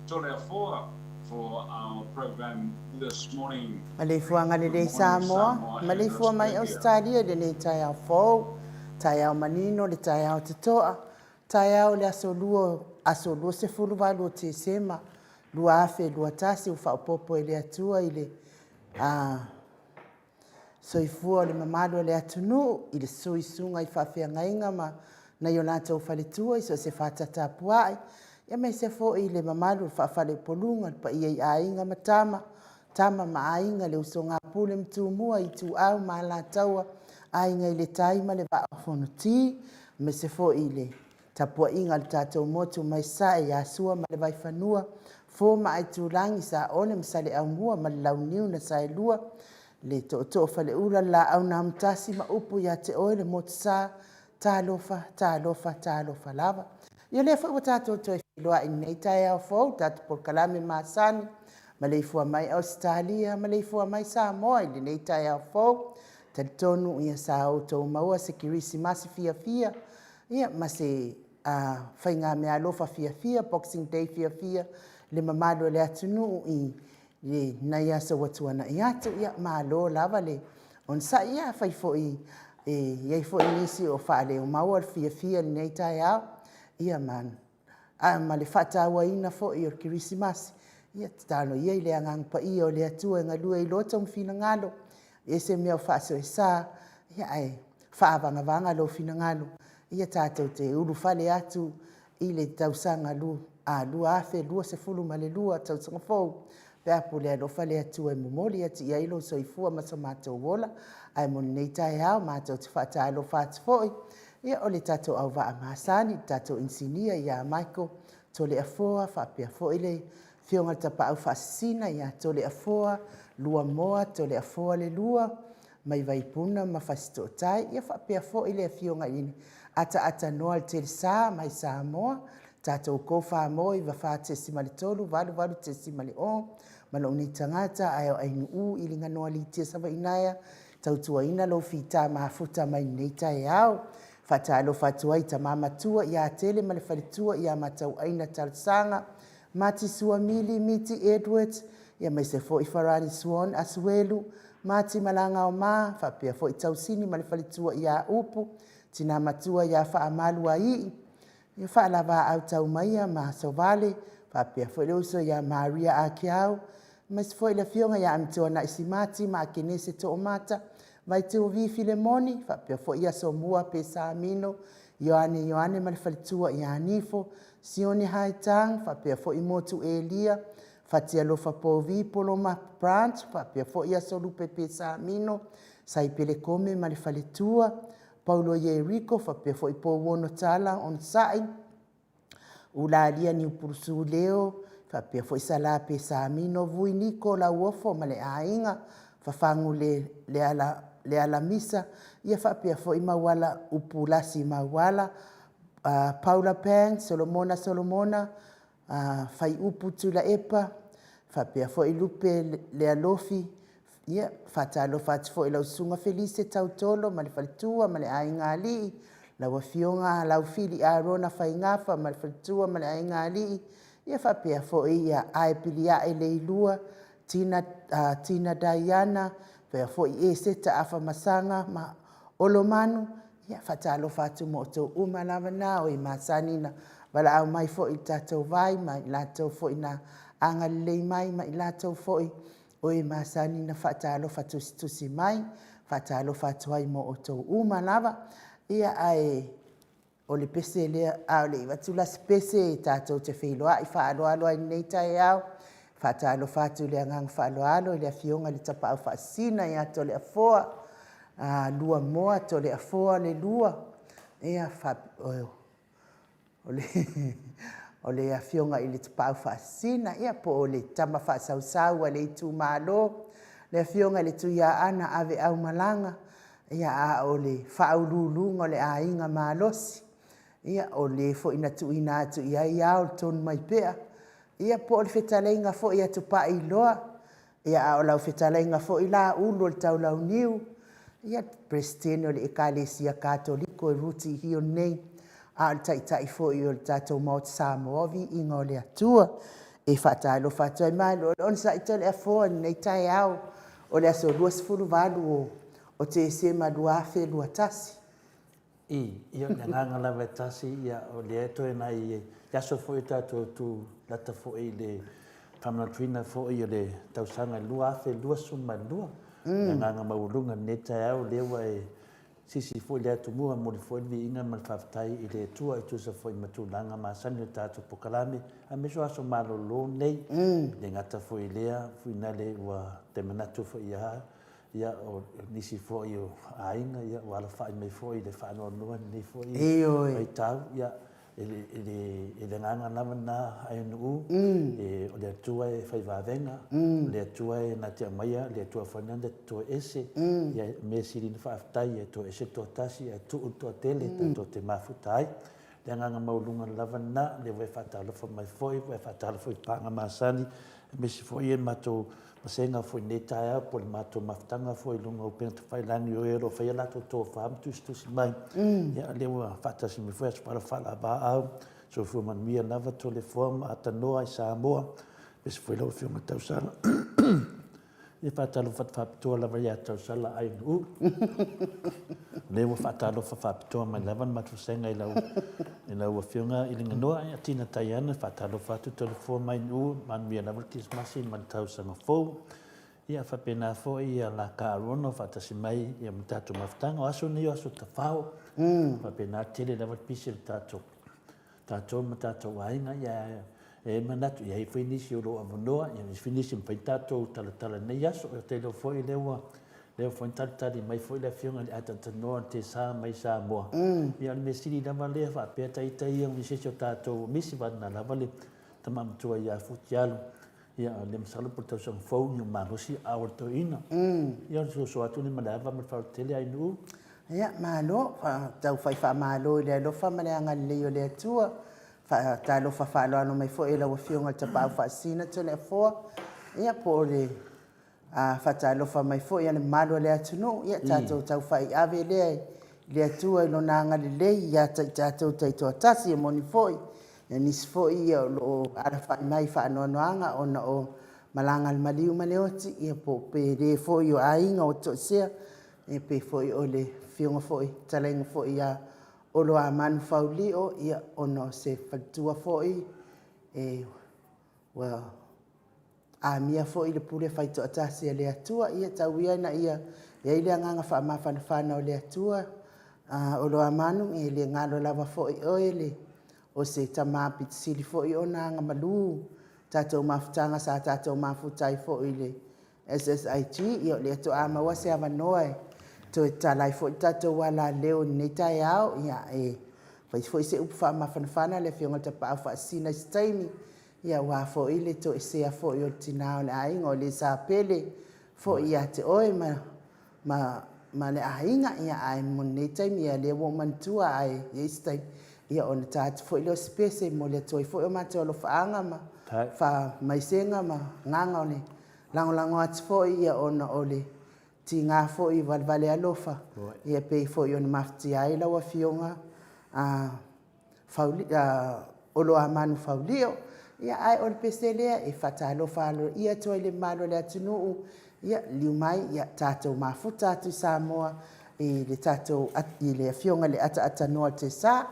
Toleafoa for our program this morning. Maleifua Good lelei morning, Samoa, Samoa and maleifua mai Australia. Ausetalia i lenei taeao fou, taeao manino le taeao totoa, taeao o le aso lua, aso 28 o Tesema 2021 ua faaopoopo e le Atua i le soifua o le mamalu o le atunuu i le suisuga i faafeagaiga ma nai o latou faletua i so o se fata tapuai, aemaise foi le mamalu o le faa-faleupoluga, le paia i Aiga ma Tama, Tama ma Aiga, le usoga a Pule ma Tumua, Ituau ma Alataua, Aiga i le Tai ma le Vaa o Fonoti, aemaise foi le tapuaiga a le tatou motu mai Sasae ia Sua ma le Vaifanua, Fofo ma Aitulagi, Saole ma Saleaaumua ma le Launiu na Saelua, le Tootoo o Faleula, le Laau na Amotasi ma upu ia te oe le Motusa, talofa, talofa, talofa lava. Ia o lea foi ua tatou toe feiloai i lenei taeao fou i tatou polokalame masani, maleifua mai Ausetalia, maleifua mai Samoa i lenei taeao fou. E talitonu sa outou maua se kerisimasi fiafia ma se faigameaalofa fiafia, Boxing Day fiafia i le mamalu o le atunuu i nai aso ua tuanai atu. Ia malo lava le onosai. Ia afai foi e i ai foi nisi o faaleomaua le fiafia i lenei taeao, ia ma le faatauaina foi o le kerisimasi, ia tatalo ia i le Agaga Paia o le Atua e galue i lo outou finagalo, e ese mea o faasoesa, ae faavagavaga lou finagalo ia tatou te ulufale atu i le tausaga 2022 tausaga fou pe a pule alofa le Atua e momoli atu i ai lou soifua ma so matou ola. Ae mo lenei taeao matou te faatalofa atu foi, ia o le tatou auvaa masani, le tatou inisinia ia Michael Toleafoa, faapea foi le afioga i le Tapaau Faasisina ia Toleafoa Luamoa Toleafoa le Lua mai Vaipuna ma Fasitootai, ia faapea foi le afioga i le Ataatanoa le Telesa mai Samoa, tatou Call 94.3 88.0 ma lou nei tagata ae o Ainu'u Iliganoa Litia Savaiinaea, tautuaina lou fita mafuta mai lenei taeao. Faatalofa atu ai i Tama Matua ia Tele ma le Faletua ia Matauaina Talosaga, Mati Suamili Miti Edwards, aemaise foi Farani Swan Asuelu, Mati Malagaoma, faapea foi Tausini ma le Faletua ia Upu, Tina Matua ia Faamaluaii, ia Faalavaau Taumaia ma Sovale, faapea foi le uso ia Maria Akeau, aemaise foi le afioga ia Amituanai Simati ma Akenese Toomata, Vaituvi Filemoni, faapea foi Asomua Pesamino, Ioane Ioane ma le faletua ia Nifo, Sione Haitang, faapea foi Motu Elia, Fatialofa Povi Poloma Branch, faapea foi Asolupe Pesamino, Saipele Kome ma le faletua, Paulo Ieriko, faapea foi Pouono Tala Onosai, Ulalia Niupulusu Leo, faapea foi Sala Pesamino, Vui Niko Lauofo ma le aiga, Fafagu le, le, ala, le Alamisa, ia faapea foi Mauala Upulasi Mauala, Paula Pang, Solomona Solomona, Faiupu Tuilaepa, faapea foi Lupe Lealofi, ia, faatalofa atu foi i lau Susuga Felise Tautolo ma le faletua ma le aiga alii, lau Afioga Laufili Arona Faigafa ma le faletua ma le aiga alii, ia faapea foi ia Ae Piliae Leilua, Tina, Tina Diana, faapea foi Eseta Afamasaga ma Olomanu. Ia, faatalofa atu ma outou uma lava na o e masani na valaau mai foi i le tatou vai ma i latou foi na agalelei mai ma i latou foi o e masani na faatalofa tusitusi mai. Faatalofa atu ai mo outou uma lava. Ia, ae o le pese lea, a o le i avatu la se pese tatou te feiloai faaaloalo ai i lenei taeao. Faatalofa atu i le agaga faaaloalo i le afioga i le Tapaau Faasisina ia Toleafoa Luamoa Toleafoa le Lua, ia, o le afioga i le Tapaau Faasisina, ia po o le Tama Faasausau a le itumalo, le afioga i le Tuiaana Aveaumalaga, ia, a o le faauluuluga o le aiga malosi, ia, o le foi na tuuina atu i ai ao le Tonumaipea, ia, po o le fetalaiga foi a Tupaiiloa, ia, a o lau fetalaiga foi la Ulu o le Taulauniu, ia, Peresetene o le Ekalesia Katoliko e Ruti i Hio nei, a o le Taitai foi o le tatou Maota Samoa, viiga o le Atua. e faatalofa atu ai. Malo le onosai Toleafoa i lenei taeao o le aso 28 o Tesema 2021. I, ia, o le agaga lava e tasi, ia, o lea e toe nai aso foi o tatou tulata foi i le faamanatuina foi o le tausaga 2022. Le agaga maualuga i lenei taeao, o lea ua e sisi foi le atumua, e momoli foi le viiga ma le faafetai i le Atua e tusa foi ma tulaga masani o le tatou polokalame, aemaise o aso malolo nei. E le gata foi i lea, foi ua toe manatu foi lava, ia, o nisi foi o aiga ia, ua alafai mai foi i le faanoanoa i lenei foi vaitau. Ia, e le agaga lava lena atunuu, o le Atua e fai vavega, o le Atua e na te aumaia, o le Atua foi na te toese. Ia, mea sili ona faafetai, e toese le toatasi ae tuu le toatele tatou te mafuta ai. Le agaga maualuga lava lena, o lea ua e faatalofa mai foi, ua e faatalofa foi i paga masani, aemaise foi o le matou vasega foi i lenei taeao po o le matou mafutaga foi i luga o upega tafailagi o e o lo o faia la latou tofa ma tusitusi mai. Ia, o lea ua faatasi mai foi Asopaala Faalaavaau, soifua manuia lava Toleafoa ma Atanoa i Samoa, aemaise foi lau Afioga Tausala. E faatalofa faapitoa lava ia Tausala Ainuu. O lea ua faatalofa faapitoa mai lava le matou vasega i lau, i lau Afioga i Liganoa, ia Tina Taiana, faatalofa atu Toleafoa ma Ainuu, manuia lava le Kerisimasi ma le tausaga fou. Ia faapena foi ia Laka Arono faatasi mai ia ma tatou mafutaga. O aso nei o aso tafao. Faapena tele lava le pisi o le tatou tatou ma tatou aiga, ia e manatu, e i ai foi nisi o lo o avanoa, e i ai foi nisi e mafai ona tatou talatala i lenei aso. Ou te iloa foi o lea ua leva foi ona talitali mai foi le Afioga i le Atatanoa Tesa mai Samoa. Ia o le mea sili lava lea faapea ita ia o se isi o tatou misi vagana lava le tama matua ia Futialu. Ia le masalo po o le tausaga fou ua malosi aao o le toeaina. Ia o le soso atu lea ma le ava ma le faaaloalo tele Ainuu. Ia, malo, tau fai faamalo i le alofa ma le agalelei o le Atua. Faatalofa faaaloalo mai foi i lau Afioga i le Tapaau Faasisina Toleafoa, ia po o le faatalofa mai foi a le mamalu o le atunuu. Ia, tatou tau fai ave lea i le Atua i Lona agalelei ia i tatou taitoatasi. E moni foi, ia nisi foi ia o lo o alafai mai i faanoanoaga ona o malaga a le maliu ma le oti, ia po o pele foi o aiga o toesea, ia pei foi o le afioga foi, fetalaiga foi ia Oloamanu Faulio, ia ona o se faletua foi e ua amia foi le pule faitoatasi a le Atua. Ia tau ia ina ia i ai le agaga faamafanafana o le Atua. Oloamanu, e le galo lava foi oe le o se tama pitisili foi ona agamalu tatou mafutaga sa tatou mafuta ai foi i le SSIG. Ia o lea toa maua se avanoa e toe tatala ai foi le tatou alaleo i lenei taeao. Ia e fai foi se upu faamafanafana le Afioga i le Tapaau Faasisina i se taimi, ia aua foi le toesea foi o le tina o le aiga o le sa pele foi ia te oe ma le aiga. Ia ae mo lenei taimi, ia lea ua ou manatua, ae i ai se taimi, ia ona ta atu foi lea o se pese e momoli atu ai foi o matou alofaaga ma faamaisega ma agaga o le lagolago atu foi, ia ona o le tiga foi valevale alofa, ia pei foi ona mafatia ai lau Afioga Oloamanu Faulio. Ia ae o le pese lea e faatalofa aloaia atu ai i le mamalu o le atunuu, ia liliu mai, ia tatou mafuta atu i Samoa i le tatou i le Afioga i le Ataatanoa Tesa.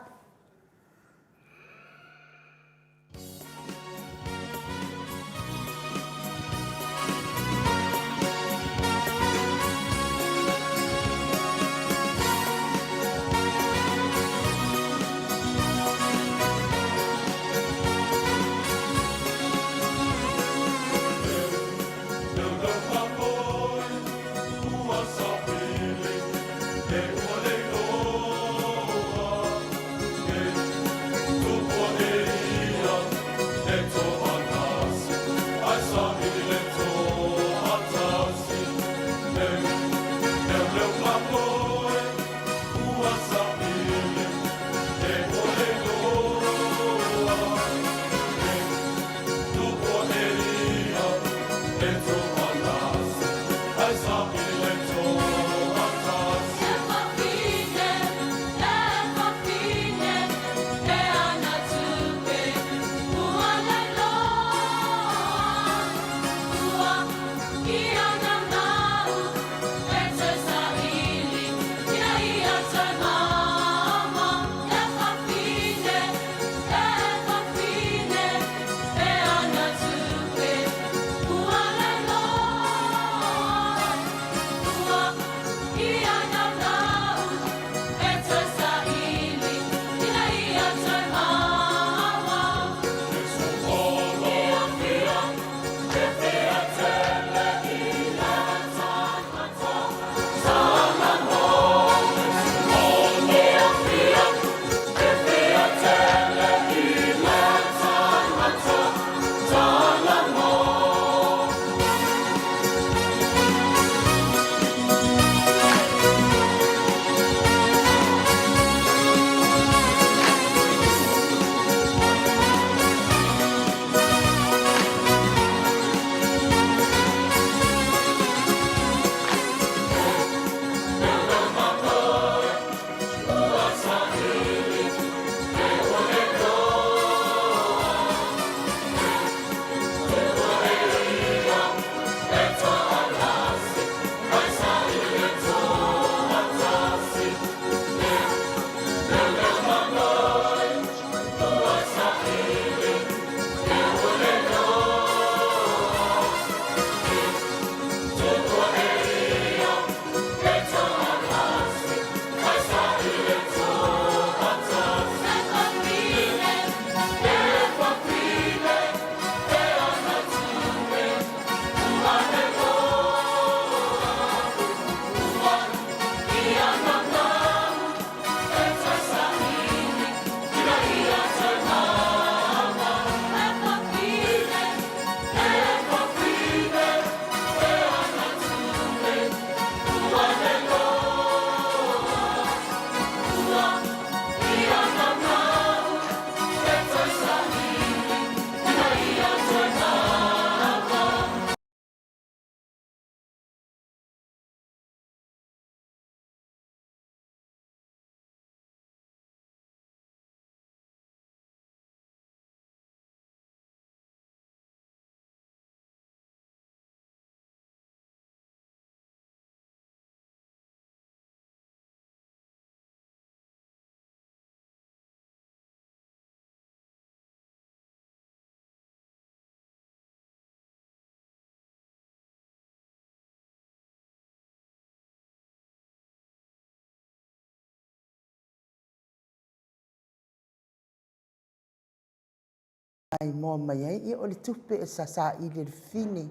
maimoa mai ai, ia o le tupe e sa saili e le fine.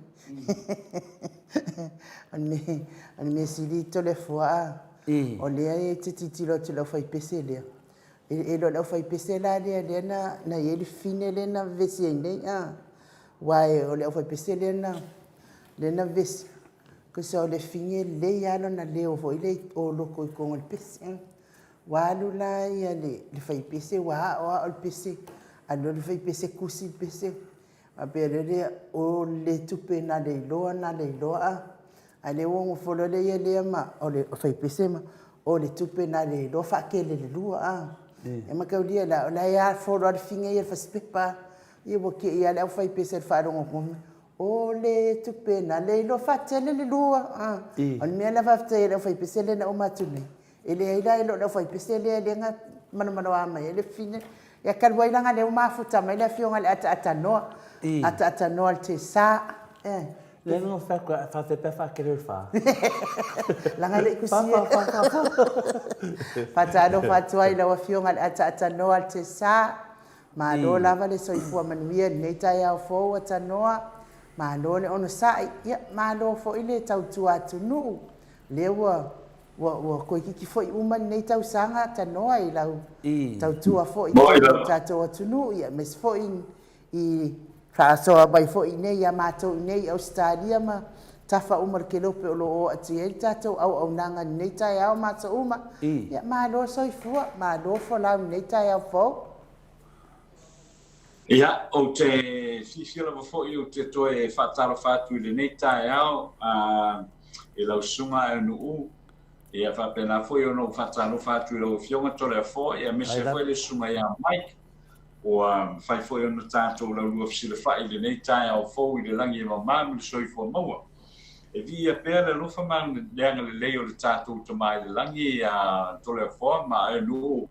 O le mea, o le mea sili Toleafoa a, o lea e te tilotilo atu i le aufaipese lea, e le o le aufaipese la lea lea na, na i ai le fine lea na vevesi ai nei a, aua o le aufaipese lea na, lea na vevesi, tusa o le fine e lelei lava lona leo foi lea i o loko i totonu o le pese. Ua alu la ia le faipese ua ao ao le pese, alu loa le faipese tusi le pese, faapea loa lea, o le tupe na le iloa na le iloa a. A lea ua nofo loa ia lea ma o le faipese ma o le tupe na le iloa faatele i le lua a. E mataulia la, o la e afo loa le fine ia i le fasipepa. Ia ua te i lava le aufaipese i le faalogo atu, o le tupe na le iloa faatele le lua a. O le mea la faafetai ai i le aufaipese lea na uma atu nei, E leai la, e le o le aufaipese lea lea na manomanoa mai ai le fine. Ia talu ai leaga o lea ua mafuta mai le afioga i le Ataatanoa, Ataatanoa o le Tesa. Eh. Lea na fai atu, a faapea pe faatele le fa. Leaga e le i tusia. Fa, fa, fa, fa. Faatalofa atu ai i lau afioga i le Ataatanoa o le Tesa. Malo lava le soifua manuia i lenei taeao fou Atanoa. Malo le onosai. Ia, malo foi le tautua atunuu. Lea ua Ua ua toeitiiti foi uma lenei tausaga tanoa i lau tautua foi i lo tatou atunuu aemaise foi i faasoa mai foi iinei ia matou iinei i Ausetalia ma tafa uma o le kelope o lo o oo atu i ai le tatou auaunaga i lenei taeao ma aso uma. Ia malo soifua, malo folau i lenei taeao fou. Ia, ou te fiafia lava foi ou te toe faatalofa atu i lenei taeao i lau Susuga Aenu'u, ia faapena foi ona ou faatalofa atu i lau Afioga Toleafoa, ia aemaise foi le Susuga ia Mike, ua mafai foi ona tatou laulua fesilafai i lenei taeao fou i le lagi e mama ma le soifua maua. E viia pea le alofa ma le agalelei o le tatou Tama i le Lagi ia Toleafoa ma Aenu'u,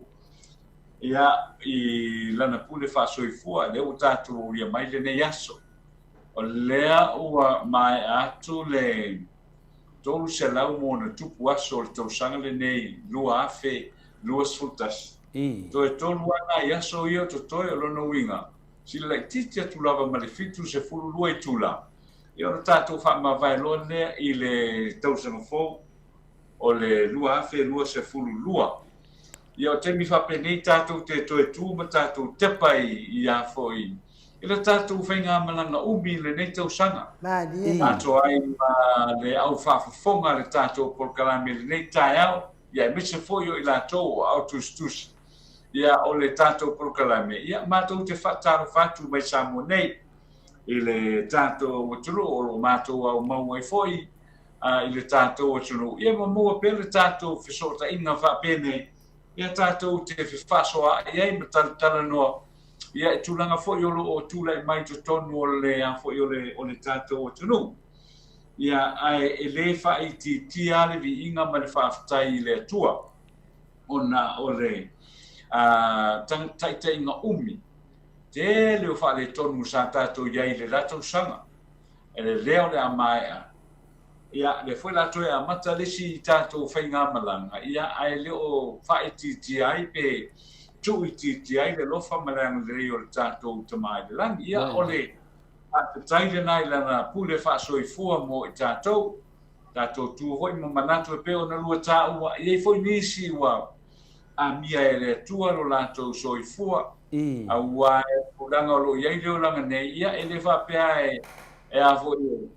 Ia, i lana pule faasoifua, lea ua tatou aulia mai lenei aso. O lea ua maea atu le 300 ma ona tupu aso o le tausaga lenei 2021. Toe tolu lava nai aso ia o totoe, o lona uiga, sili laitiiti atu lava ma le 72 itula, ia ona tatou faamavae loa lea i le tausaga fou o le 2022. Ia o taimi faapenei tatou te toe tu ma tatou tepa i a foi i le tatou faigamalaga umi i lenei tausaga. Atoa ai ma le au faafofoga a le tatou polokalame i lenei taeao, ia aemaise foi o i latou o aao tusitusi. Ia o le tatou polokalame, ia matou te faatalofa atu mai Samoa nei i le tatou atunuu o lo o matou aumau ai foi i le tatou atunuu, ia ma maua pea le tatou fesootaiga faapenei, ia tatou te fefaasoaai ai ma talatalanoa, ia i tulaga foi o lo o tulai mai i totonu o le a foi o le o le tatou atunuu. Ia ae e le faaitiitia lava le viiga ma le faafetai i le Atua ona o le taitaiga umi tele o faaletonu sa tatou i ai i le la tausaga. Lea o le a maea, ia, lea foi o le a toe amata le isi tatou faigamalaga, ia, ae le o faaitiitia ai pe tuuitiitia ai le alofa ma le agalelei o le tatou Tama i le Lagi. Ia, o le faafetai lena i Lana pule faasoifua mo i tatou, tatou tu foi ma manatu e pei ona lua taua, e i ai foi nisi ua amia e le Atua lo latou soifua, aua o le tulaga o lo o i ai le olaga nei, ia e le faapea e, e a foi e,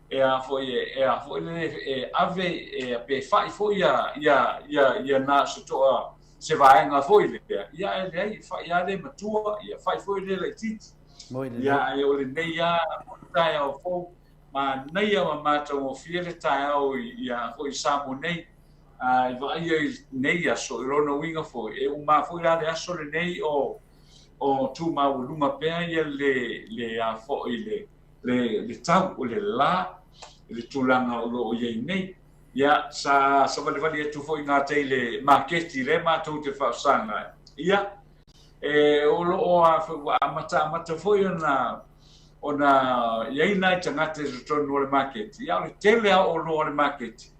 e a foi e, e a foi le, e ave e, pe fa'i foi ia, ia, ia, ia na o se toa, se vaega foi lea, ia ae leai, e fa'i lava le matua, ia fa'i foi le laitiiti. Ia ae o lenei lava taeao fou, manaia ma matagofie le taeao i, ia foi Samoa nei, i vaaia i lenei aso, i lona uiga foi, e uma foi la le aso lenei o, o tu maualuga pea ia le, le a foi le, le, le tau o le la, i le tulaga o lo o i ai nei. Ia, sa savalivali atu foi i gatai i le maketi lea matou te faasaga ai. Ia, e, o lo o a foi, ua amata amata foi ona, ona i ai nai tagata i totonu o le maketi. Ia, o le tele lava o oloa o le maketi.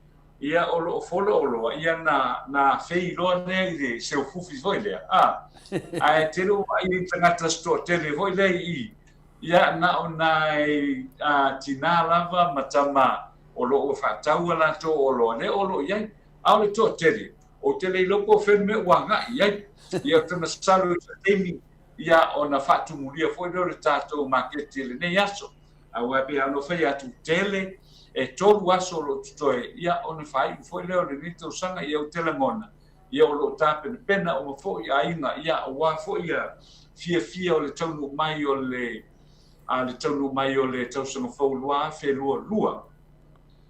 Ia, o lo o folaoloa, ia na, na afei loa lea i le seufufi foi lea, a. Ae tele o vaai i tagata se toatele foi lea i i, ia, na o nai a, tinā lava ma tama o lo o faatau a latou oloa lea o lo o i ai. A o le toatele, ou te le iloa po o fea le mea ua agai i ai. Ia, ou te masalo i se taimi, ia, ona faatumulia foi lea o le tatou maketi i lenei aso. Aua e pei lava ona ou fai atu, tele, e tolu aso o lo o totoe, ia ona faaiu foi lea o lenei tausaga, ia ou te lagona, ia o lo o tapenapena uma foi aiga, ia aua foi ia fiafia o le taunuu mai o le, a le taunuu mai o le tausaga fou 2022.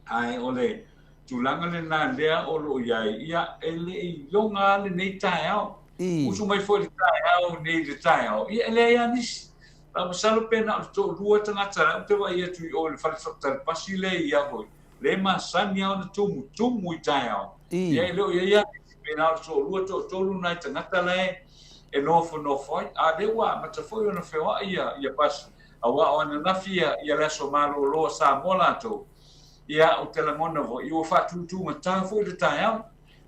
Ae o le tulaga lena lea o lo o i ai, ia e le i iloga lava lenei taeao. Usu mai foi i le taeao nei i le taeao, ia e leai lava nisi. A masalo pe na o le toalua tagata la ou te vaai atu i o i le fale faatali pasi lea i Avoi, lea e masani lava ona tumutumu i taeao. Ia e le o i ai lava nisi, pe na o le toalua toatolu nai tagata la e nofonofo ai. A o lea ua amata foi ona feoai ia, ia pasi, aua o ananafi ia, ia le aso malolo a Samoa latou. Ia ou te lagona foi, ua faatutugata foi le taeao.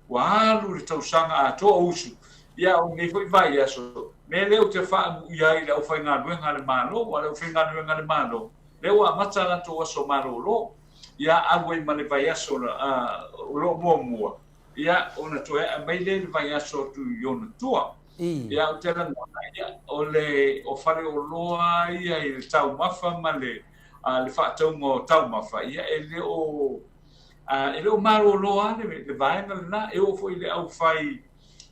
Ua alu le tausaga atoa o usu, ia o lenei foi vaiaso, mea lea ou te faamuia ai i le aufaigaluega a le Malo, aua o le aufaigaluega a le Malo, lea ua amata a latou aso malolo, ia alu ai ma le vaiaso o lo o muamua, ia ona toe ae mai lea i le vaiaso atu i ona tua. Ia ou te lagona, ia, o le o faleoloa ia i le taumafa ma le, le faatauga o taumafa, ia e le o E le o malolo lava le vaega lena, e oo foi i le aufai,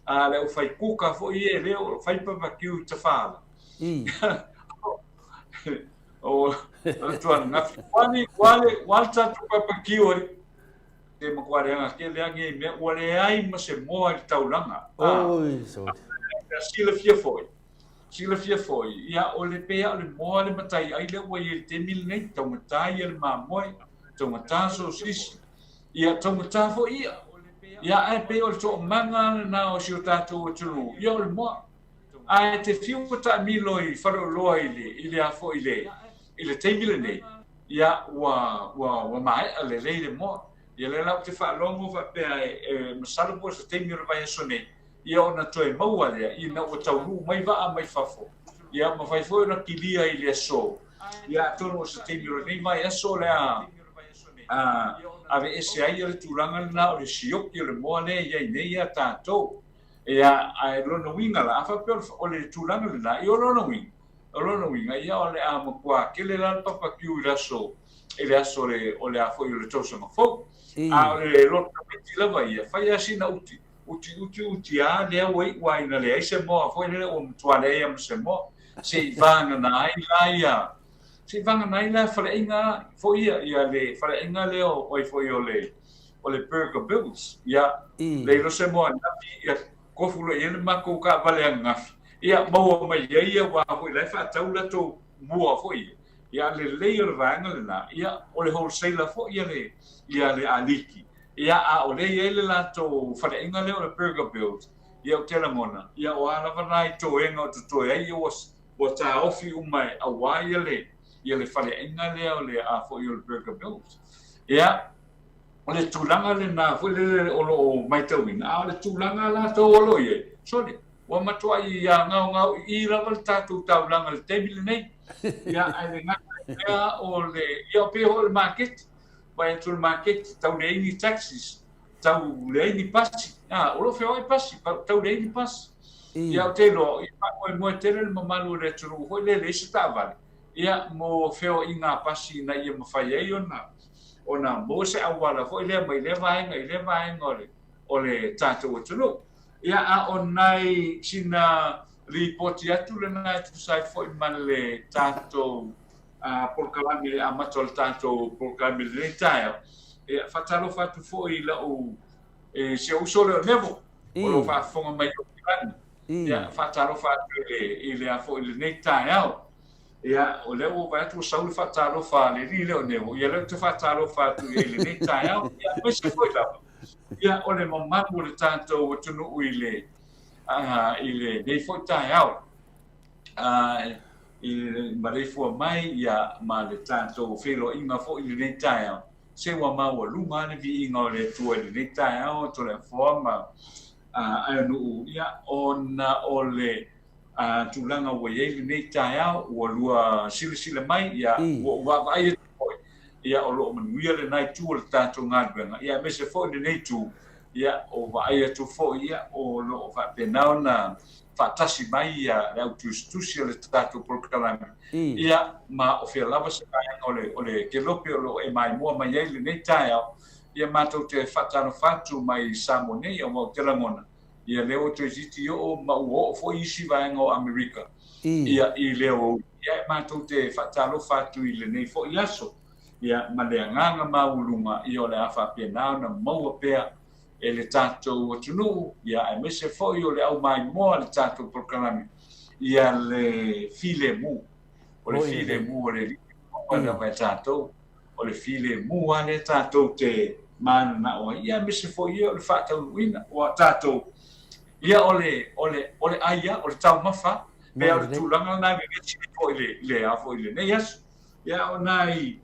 le aufai kuka foi ia, e le o fai barbecue i Tafala. O le tuanagafi, ua le, ua le, ua le tatou barbecue ai. Te matua leaga tele lava nei mea, ua leai ma se moa i le taulaga. Oi, sorry. Silafia foi, silafia foi, ia, o le pei lava o le moa le matai ai lea ua i ai i le taimi lenei, taugata ia le mamoe, taugata sosisi, ia, taugata foi i'a. Ia, ae pei o le toomaga lena o si o tatou atunuu, ia o le moa. Ae te fiu ua taamilo i faleoloa i le, i le a foi i le, i le taimi lenei, ia, ua, ua, ua maea lelei le moa. Ia lea la ou te faalogo faapea e, e masalo po o se taimi o le vaiaso nei, ia ona toe maua lea ina ua taunuu mai vaa mai fafo, ia mafai foi ona kilia i le aso, ia atonu o se taimi o lenei vaiaso o le a aveese ai le tulaga lena o le sioki o le moa lea e i ai nei ia tatou. Ia, ae lona uiga la, a faapea o le tulaga lena, ia o lona uiga, o lona uiga, ia o le a matua tele la le papakiu i le aso, i le aso o le a foi o le tausaga fou. A o le loto tamaiti lava ia, fai lava sina uti, Uti uti uti a lea ua iu a ina leai se moa foi lele ua matua leai a ma se moa. Se i vagana ai la ia, se i vagana ai la faleaiga foi ia, ia le faleaiga lea o ai foi o le, o le Burger Bills. Ia, le ilo se moa ananafi, ia kofu loa i ai le matou taavale ananafi. Ia, maua mai ai ia aua foi la e faatau latou moa foi ia. Ia, lelei o le vaega lena, ia, o le wholesaler foi ia le, ia le Aliki. Ia, a o lea e i ai le latou faleaiga lea o le Burger Build, ia ou te lagona, ia o a lava nai toega o totoe ai, ia ua, ua taofi uma e auā ia le, ia le faleaiga lea o le a foi o le Burger Build. Ia, o le tulaga lena foi lele o lo o matauina, a o le tulaga latou o lo o i ai, sole, ua matuai gaogaoi'i lava le tatou taulaga i le taimi lenei. Ia, ae le gata i lea o le, ia pei foi o le maketi, Vaai atu le maketi, tau leai ni taxis, tau leai ni pasi. A, o lo o feoai pasi, tau leai ni pasi. Ia, ou te iloa, ia faamoemoe tele le mamalu o le atunuu foi lea e leai se taavale, ia, mo feoaiga a pasi ina ia mafai ai ona, ona maua se auala foi lea mai lea vaega i lea vaega o le, o le tatou atunuu. Ia, a o nai sina lipoti atu lena e tusa ai foi ma le tatou polokalame i le amata o le tatou polokalame i lenei taeao. Ia, faatalofa atu foi i lau e, si ou uso lea o Neville, o lo o faafofoga mai i Aukilani. Ia, faatalofa atu i le, i le a foi i lenei taeao. Ia, o lea ua vaai atu ua sau le faatalofa a le alii lea o Neville, ia lea ou te faatalofa atu i ai i lenei taeao. Ia, aemaise foi lava, ia, o le mamalu o le tatou atunuu i le, i lenei foi taeao. I le maleifua mai ia ma le tatou feiloaiga foi i lenei taeao. Se ua maualuga lava le viiga o le Atua i lenei taeao, Toleafoa ma Aeanu'u, ia, ona o le tulaga ua i ai lenei taeao, ua lua silasila mai, ia, ua ou vaavaai atu foi, ia, o lo o manuia lena itu o le tatou galuega, ia, aemaise foi lenei itu, ia, o vaai atu foi, ia, o lo o faapena ona faatasi mai ia le au tusitusi o le tatou polokalame, ia, ma o fea lava se vaega o le, o le kelope o lo o e maimoa mai ai lenei taeao, ia, matou te faatalofa atu mai Samoa nei, aua ou te lagona, ia, lea ua toeitiiti oo ma ua oo foi isi vaega o Amerika, ia, i le aoauli, ia, e matou te faatalofa atu i lenei foi aso, ia, ma le agaga maualuga, ia, o le a faapena ona maua pea e le tatou atunuu, ia, aemaise foi o le au maimoa le tatou polokalame, ia le filemu. O le filemu o le Alii e maua lava e tatou. O le filemu lava lea tatou te mananao ai, ia, aemaise foi ia o le faataunuuina. Aua o tatou, ia, o le, o le, o le ai lava, o le taumafa lava. Pei o le tulaga lena e vevesi ai foi i le, a foi i lenei aso. Ia, o nai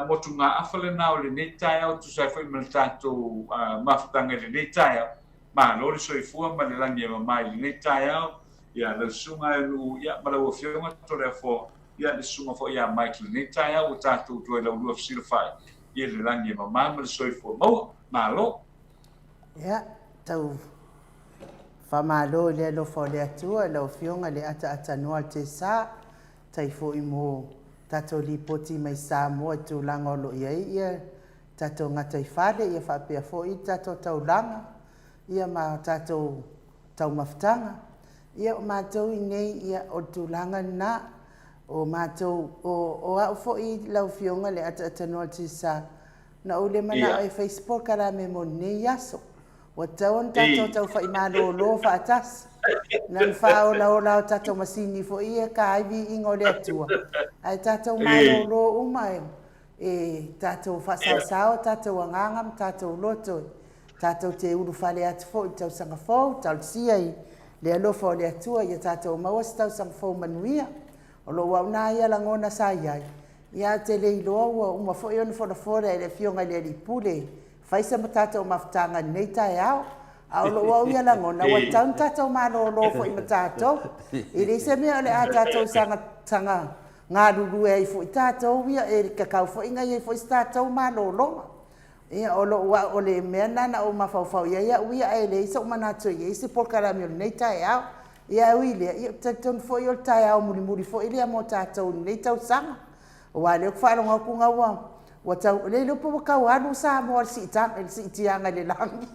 motugaafa lena o lenei taeao e tusa ai foi ma le tatou mafutaga i lenei taeao. Malo le soifua ma le lagi e mama i lenei taeao. Ia, lau Susuga Aeanu'u, ia, ma lau Afioga Toleafoa, ia, le Susuga foi ia Mike i lenei taeao ua tatou toe laulua fesilafai i le lagi e mama ma le soifua maua. Malo! Ia, tau faamalo i le alofa o le Atua i lau Afioga i le ataatanoa o le Tesa. Tai foi mo tatou lipoti mai Samoa i tulaga o lo o i ai ia tatou gataifale ia faapea foi le tatou taulaga ia ma tatou taumafataga. Ia o matou i nei ia o le tulaga lena. O matou, o, o au foi lau Afioga le ataatanoa Tisa, na ou le manao e fai se polokalame mo lenei aso. Ua tatau ona tatou taufai malolo faatasi. Na ona faaolaola o tatou masini foi ia e ka ai viiga o le Atua. Ae tatou malolo uma e, e tatou faasaosao tatou agaga ma tatou loto. Tatou te ulufale atu foi i le tausaga fou, talosia i le alofa o le Atua ia tatou maua se tausaga fou manuia. O lou au na ia lagona sa i ai, ia ou te le iloa ua uma foi ona folafola e le Afioga i le Alii Pule Fai se tatou mafutaga i lenei taeao. A o lou au ia lagona, ua tatau ona tatou malolo foi ma tatou. E leai se mea o le a tatou saga, saga galulue ai foi tatou ia, e tatau foi ona i ai foi se tatou malologa. Ia, o lou au, o le mea lena na ou mafaufau i ai au ia, ae leai sou manatu e i ai se polokalame o lenei taeao. Ia, ae ui i lea, ia, ou te talitonu foi o le taeao mulimuli foi lea mo tatou i lenei tausaga. Aua o lea ou te faalogo atu na ua, ua tau, le iloa pe ua tau alu Samoa i le siitaga, i le siitiaga i le lagi.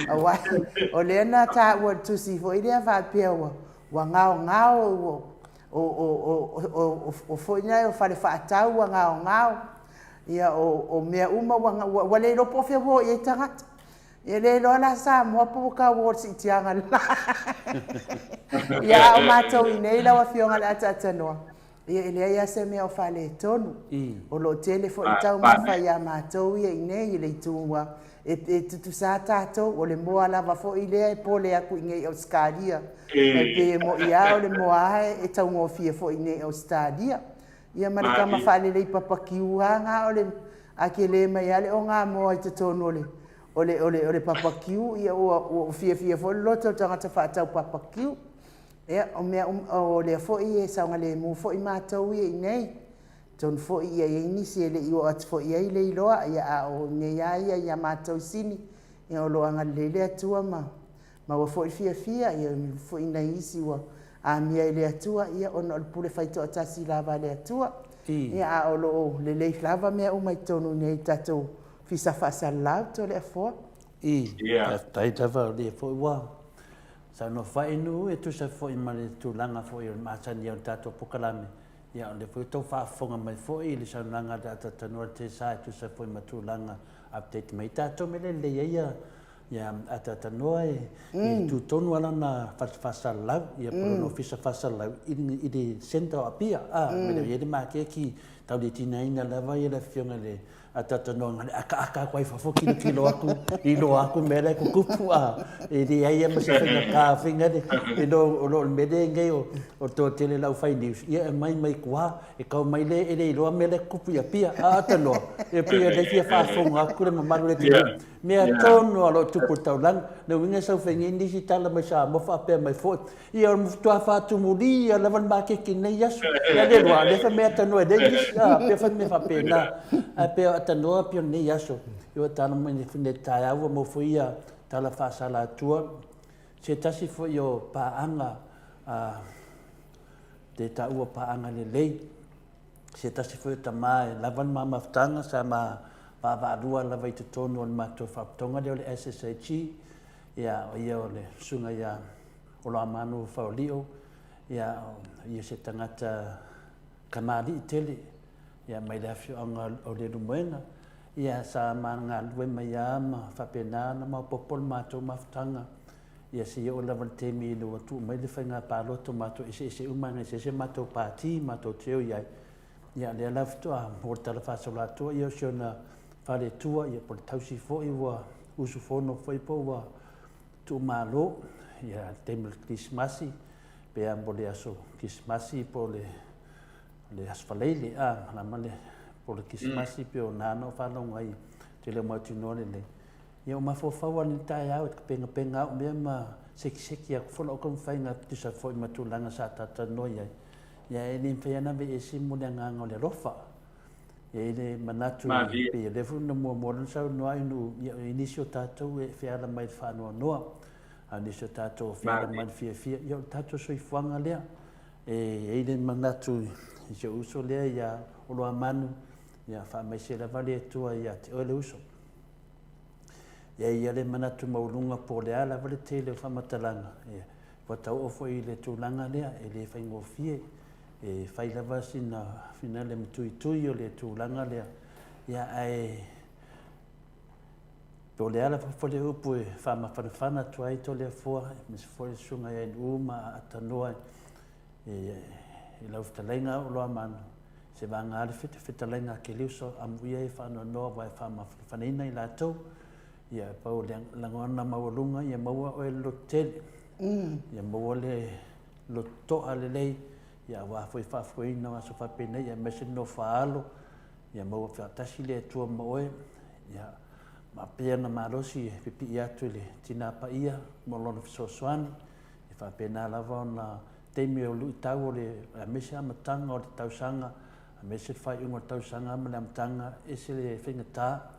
Aua o lea na taua i le tusi foi lea faapea ua, ua gaogao, ua, o, o, o, o, o, foi na o fale faatau ua gaogao, ia o, o mea uma ua, ua, ua le iloa po o fea ua o i ai tagata. E le iloa la Samoa po ua tau o i le siitiaga le la. Ia, a o matou i inei lau Afioga i le Ataatanoa, ia e leai lava se mea o faaletonu. O lo o tele foi taumafa ia matou ia i inei i le itu ua e, e tutusa tatou, o le moa lava foi lea e pole atu i inei i Ausetalia. E pei e moni lava o le moa e taugofie foi i inei i Ausetalia. Ia ma le tama faalelei papakiu lava na o le a tele mai lava le ogamoa i totonu o le o le o le o le papakiu, ia ua ua fiafia foi le loto o le tagata faatau papakiu. Ia o mea o lea foi e saogalemu foi matou ia i inei. Atonu foi ia i ai nisi e le i oo atu foi i ai le iloa, ia a o inei lava ia ia matou i Sini, ia o lo o agalelei le Atua ma Maua foi le fiafia, ia foi nai isi ua amia i le Atua, ia ona o le pule faitoatasi lava a le Atua. Ia a o lo o lelei lava mea uma i totonu i nei tatou fisa faasalalau, Toleafoa. I, faafetai lava o lea foi ua saunoa faainu'u e tusa foi ma le tulaga foi o le masani o le tatou polokalame. Ia o lea foi ua tau faafofoga mai foi i le saunoaga a le Atatanoa le Tesa e tusa foi ma tulaga update mai tatou mea lelei ai ia Ia, ataatanoa e tu tonu lava lana fale faasalalau, ia po o lona ofisa faasalalau i le centre o Apia, a, mea lea e i ai le maketi, tau le tigaina lava le afioga i le A talanoa na le akaaka atu ai fafo kilokilo atu, iloa atu mea la e tutupu a e leai lava ma se faigata foi nale e lo o lo o le mea lea nei o o le toatele o le aufai news ia e aumai mai tua e tau mai le e le iloa mea la e tutupu i Apia a talanoa e pei o lea e fia faafofoga atu le mamalu o le atunuu mea tonu lava o lo o tupu i le taulaga. O le uiga e sau fai nei nisi tala mai Samoa faapea mai foi Ia, o le matua faatumulia lava le maketi i lenei aso. Ia le lua, lea fai mea tanoa e leai nisi, a, pea fai mea faapena. Ae pea tanoa pea o lenei aso. Ia ua tala mai nei taeao ua maua foi ia tala faasalatua. Se tasi foi o paaga, a, te taua paaga lelei. Se tasi foi o tama e lava le ma mafutaga sa ma vaavaalua lava i totonu o le matou faalapotopotoga lea o le SSAG. Ia, o ia o le susuga ia Oloamanu Faoliu, ia, o ia se tagata kamali'i tele, ia, mai le afioaga o Leulumoega. Ia, sa ma galulue mai lava ma faapena ona maopoopo le matou mafutaga. Ia, seia oo lava i le taimi ina ua tuu mai le faiga palota, matou eseese uma, na eseese matou pati matou te o i ai. Ia, lea la faatoa maua le tala faasoloatoa, ia, o si ona faletua, ia, po o le tausi foi ua usufono foi po ua tuumalo, ia, le taimi o le Kerisimasi, pe a mo le aso Kerisimasi po o le, le aso Faraile, a, malama le, po o le Kerisimasi, pei o na na ou faalogo ai, tele o mautinoa lelei. Ia, ua mafaufau lava i lenei taeao i tapegapegaina au mea ma sekiseki atu foi lau taumafaiga e tusa foi ma tulaga sa talatalanoa i ai. Ia, e le mafai lava ona aveese mo le agaga o le alofa. E i ai le manatu, pei o lea foi na muamua ona saunoa ai Nuu, ia e i ai nisi o tatou e feala mai i le faanoanoa, a o nisi o tatou e feala mai i le fiafia. Ia o le tatou soifuaga lea. E i ai le manatu i si ou uso lea ia Oloamanu, ia faamaise lava le Atua ia te oe le uso. E i ai le manatu maualuga po o le a lava le tele o faamatalaga, ia, ua tau oo foi i le tulaga lea, e le faigofie. E fai lava sina finale matuitui o le tulaga lea, ia, ae po o le a lava foi le upu e faamafanafana atu ai Toleafoa, aemaise foi le susuga ia Inu ma Aatanoa i lau fetalaiga Oloamanu, se vagana le fetalaiga a Keliuso, amuia e faanoanoa aua e faamafanafanaina i latou. Ia, pau o le lagona maualuga, ia maua oe le lototele, ia maua le loto toa lelei, ia aua foi faafoeina o aso faapenei, aemaise le nofo-a-alo, ia maua faatasi le Atua ma oe, ia ma pea ona malosi e pipii atu i le Tina Paia ma Lona fesoasoani, e faapena lava ona taimi o luitau o le, aemaise amataga o le tausaga, aemaise le faaiuga o le tausaga ma le amataga, ese le faigata,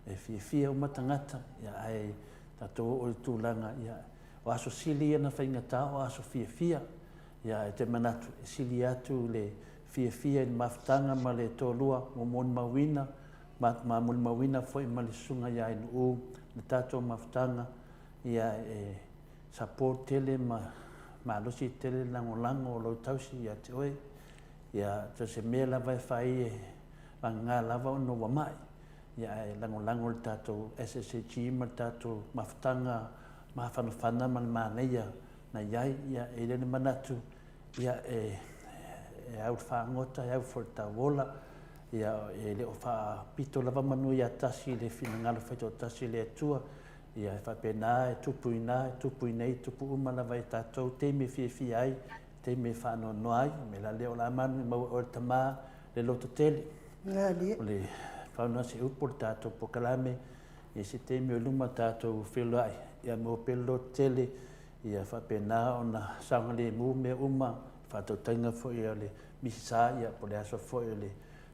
e fiafia uma tagata, ia ae tatou oo i le tulaga, ia O aso sili ia na faigata o aso fiafia. Ia, e te manatu, e sili atu le fiafia i le mafutaga ma le toalua ua molimauina, ma molimauina foi ma le Susuga ia Ainuu le tatou mafutaga, ia, e support tele ma malosi tele le lagolago o lou tausi ia te oe. Ia, so o se mea lava e fai e vagana lava ona ua mai. Ia, ae lagolago le tatou SSAG ma le tatou mafutaga mafanafana ma le manaia na i ai, ia, e i ai le manatu, ia, e, e au le fagota, e au foi le tauola, ia, e le o faapito lava manu ia tasi i le finagalo faitoatasi o le Atua, ia, e faapena e tupu i ina, e tupu i inei, e tupu uma lava i tatou taimi e fiafia ai, taimi e faanoanoa ai. O le mea la lea o le a manu e maua e oe le tama le lototele. O le fauna se upu o le tatou polokalame, I se taimi o luma tatou feiloai, ia maua pea le lototele, ia faapena ona saogalemu mea uma, faatautaiga foi a le Misisa, ia po o le aso foi o le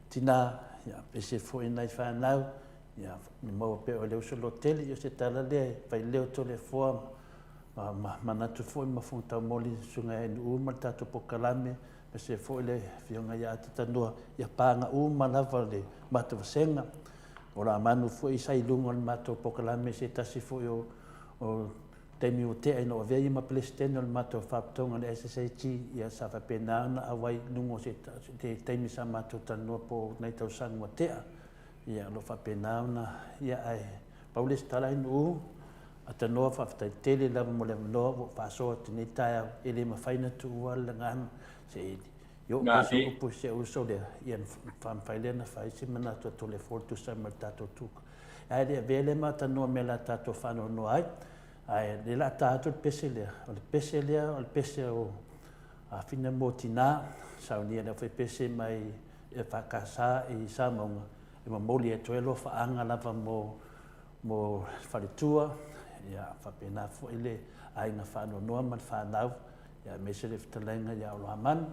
tina, ia aemaise foi nai fanau, ia maua pea oe le uso lototele. Ia o se tala lea e fai leo Toleafoa ma manatu foi ma fofoga taumoli i le Susuga ia Ainuu ma le tatou polokalame, aemaise foi le Afioga ia Atatanua, ia paga uma lava le matou vasega. O Lamanu foi sa i luga o le matou polokalame i se tasi foi o taimi ua tea ina ua avea ia ma Peresetene o le matou Faalapotopotoga o le SSAG, ia sa faapena ona auai i luga o se taimi sa matou talanoa po o nai tausaga ua tea. Ia o lo o faapena ona, ia ae pau le isi tala i Nu'u, Atanoa faafetai tele lava mo le avanoa ua ou faasoa atu i lenei taeao, e le mafai ona tuua le lagana se i. I oo pea se upu i si ou uso lea, ia ona faamafai lea ona fai se manatu a Toleafoa e tusa ai ma le tatou tuka. Ae le avea lea ma tanoa mea o le a tatou faanoanoa ai, ae o lea o le a ta atu le pese lea. O le pese lea o le pese o Afina mo Tina, saunia e le aufaipese mai EFKS i Samauga, e momoli atu ai alofaaga lava mo mo le faletua, ia faapena foi le aiga faanoanoa ma le fanau, ia aemaise le fetalaiga ia Oloamanu.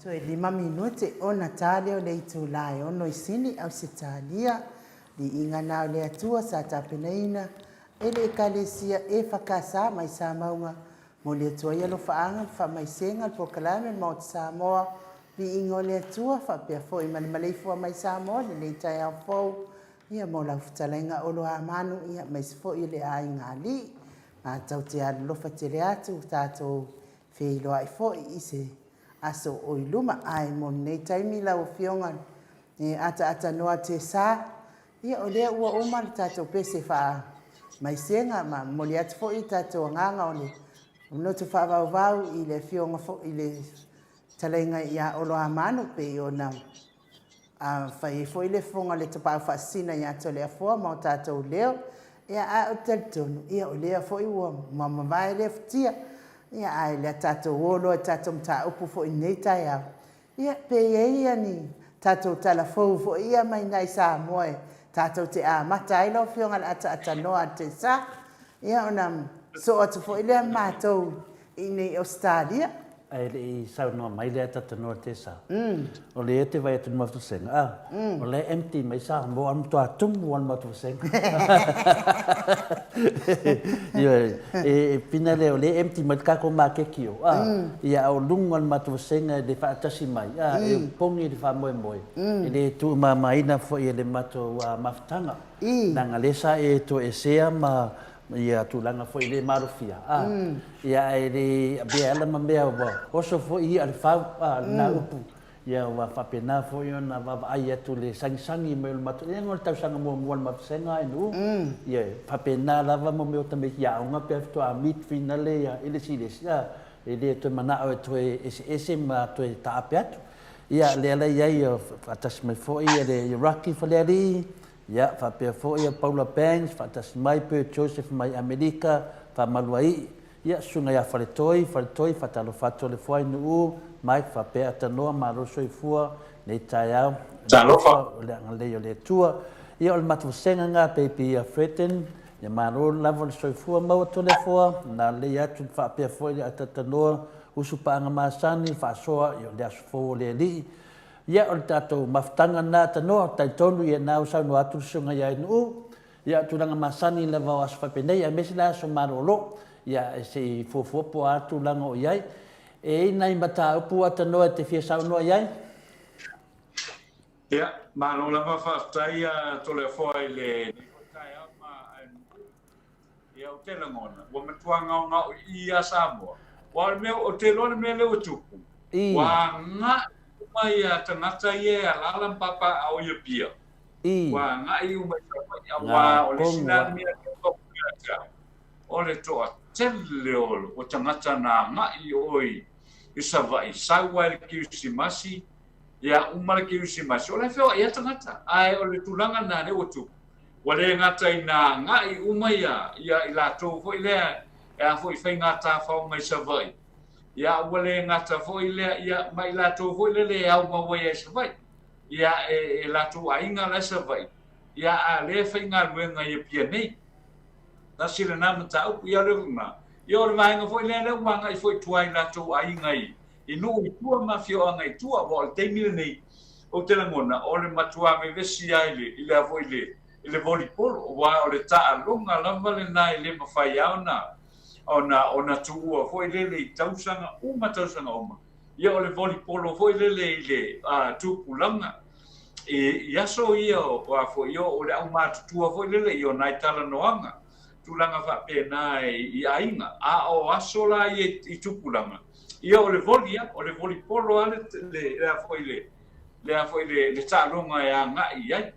Toe 5 minute ona ta lea o le itulā e ono i Sini, Ausetalia. Viiga na o le Atua sa tapenaina e le Ekalesia EFKS mai Samauga Momoli atu ai alofaaga ma faamaisega le polokalame le Maota Samoa, Viiga o le Atua faapea foi ma le maleifua mai Samoa i lenei taeao fou ia mo lau fetalaiga Olo Hamanu ia aemaise foi le aiga alii. Matou te alolofa tele atu tatou feiloai foi i se aso o i luma. Ae mo lenei taimi lau Afioga e ataatanoa Tesa, ia o lea ua uma le tatou pese faamaisega ma momoli atu foi le tatou agaga o le loto faavauvau i le Afioga foi i le fetalaiga ia Olo Hamanu pei ona A fai ai foi le fofoga o le tapaau faasisina ia Toleafoa ma o tatou leo, ia ae ou te talitonu, ia o lea foi ua mavae lea futia, ia ae le a tatou o loa i tatou mataupu foi i lenei taeao, ia pe i ai ia ni tatou tala fou foi ia mai nai Samoa e tatou te amata ai lau Afioga i le ataatanoa a le Tesa, ia ona soo atu foi lea ma matou i inei i Ausetalia. Ae le i saunoa mai le atatanoa Tessa, o lea e te vaai atu i le matou vasega, a, o la e empty mai Samoa, a matua tumu lava le matou vasega. Ioe, e pina lea o lea e empty mai le tatou maketi o, a, ia a o luga o le matou vasega i le faatasi mai, a, e opogi le faamoemoe, e le tuumamaina foi e le matou mafutaga, leaga lea sa e toesea ma ia tulaga foi le malofia, a, ia ae le avea ala ma mea ua oso foi ia le fau, a, lena upu, ia ua faapena foi ona vaavaai atu le sagisagi mai o le matou, leaga o le tausaga muamua o le matou sega a nuu, ia e faapena lava mo mea o tamaiti aoga pe a faatoa meet finale ia i le isi i le isi, a, e le toe manao e toe eseese ma toe taape atu. Ia lea la i ai faatasi mai foi le Rocky Falealii, Ia, faapea foi a Paula Banks, faatasi mai Bert Joseph mai Amerika, Faamaluaii, ia, Susuga ia Faletoi, Faletoi, faatalofa atu Toleafoa Nuu, Mike, faapea Atanoa, malo le soifua, nei taeao, le alofa o le agalelei o le Atua. Ia, o le matou vasega lena, baby ia Fredden, ia malo lava le soifua maua Toleafoa, na lelei atu faapea foi le Atatanoa, usu paaga masani, faasoa, ia, o le aso fou o le Alii. Ia, o le tatou mafutaga lena tanoa, talitonu ia na ua saunoa atu le Susuga ia Nuu, ia o tulaga masani lava o aso faapenei aemaise la aso malolo, ia se i fuafua po o a tulaga o i ai. E i ai nai mataupu a tanoa e te fia saunoa i ai? Ia, malo lava faafetai a Toleafoa i lenei foi taeao ma Nuu. Ia, ou te lagona, ua matua gaogao i i a Samoa. Aua o le mea, ou te iloa le mea lea ua tupu, ua agai uma ia tagata ia e alaala ma papaaao i Apia, ua agai uma i Savaii, aua o le isi lena mea lea ua tau ia te au, o le toatele o tagata na agai i o i Savaii, sau ai i le Kerisimasi, ia uma le Kerisimasi, o la e feoai lava tagata. Ae o le tulaga lena lea ua tupu, Ua le gata ina agai uma ia, ia i latou foi lea e a foi faiga tafaoga i Savaii, ia a ua le gata foi lea, ia ma i latou foi lele e au mau ai i Savaii, ia e, e latou aiga la i Savaii, ia a lea e faigaluega i Apia nei. Tasi lena mataupu, ia o le lena. Ia o le vaega foi lea lea ua agai foi i tua i latou aiga i, i nuu i tua ma afioaga i tua, aua o le taimi lenei, ou te lagona, o le matua vevesi lava i le, i le a foi i le, i le volleyball, aua o le taaloga lava lena e le mafai lava ona, ona, ona tuua foi lele i tausaga uma tausaga uma. Ia o le volleyball foi lele i le uh, tupulaga, i, i aso ia o, a foi, o le aumatutua foi lele i o nai talanoaga, tulaga faapena i aiga. A o aso la ia i tupulaga, ia o le voli a, o le voli polo a le, le, le a foi le, le a foi le, le taaloga e agai i ai.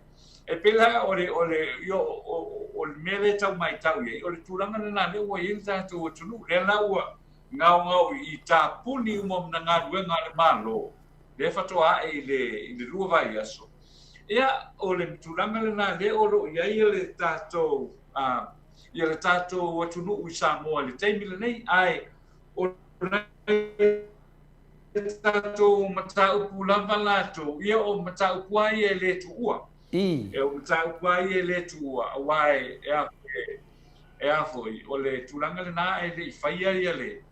E pei la o le, o le, o, o, o le mea lea e tau matau i ai, o le tulaga lena lea ua i ai le tatou atunuu, lea la ua gaogao i tapuni uma o galuega a le Malo, lea faatoa ae i le, i le 2 vaiaso. Ia, o le tulaga lena lea o lo o i ai le tatou, ia le tatou atunuu i Samoa i le taimi lenei, ae o tatou mataupu lava latou, ia o mataupu lava ia e le tuua. E o mataupu lava ia e le tuua, aua e, e a, e a foi, o le tulaga lena e le i faia ia le,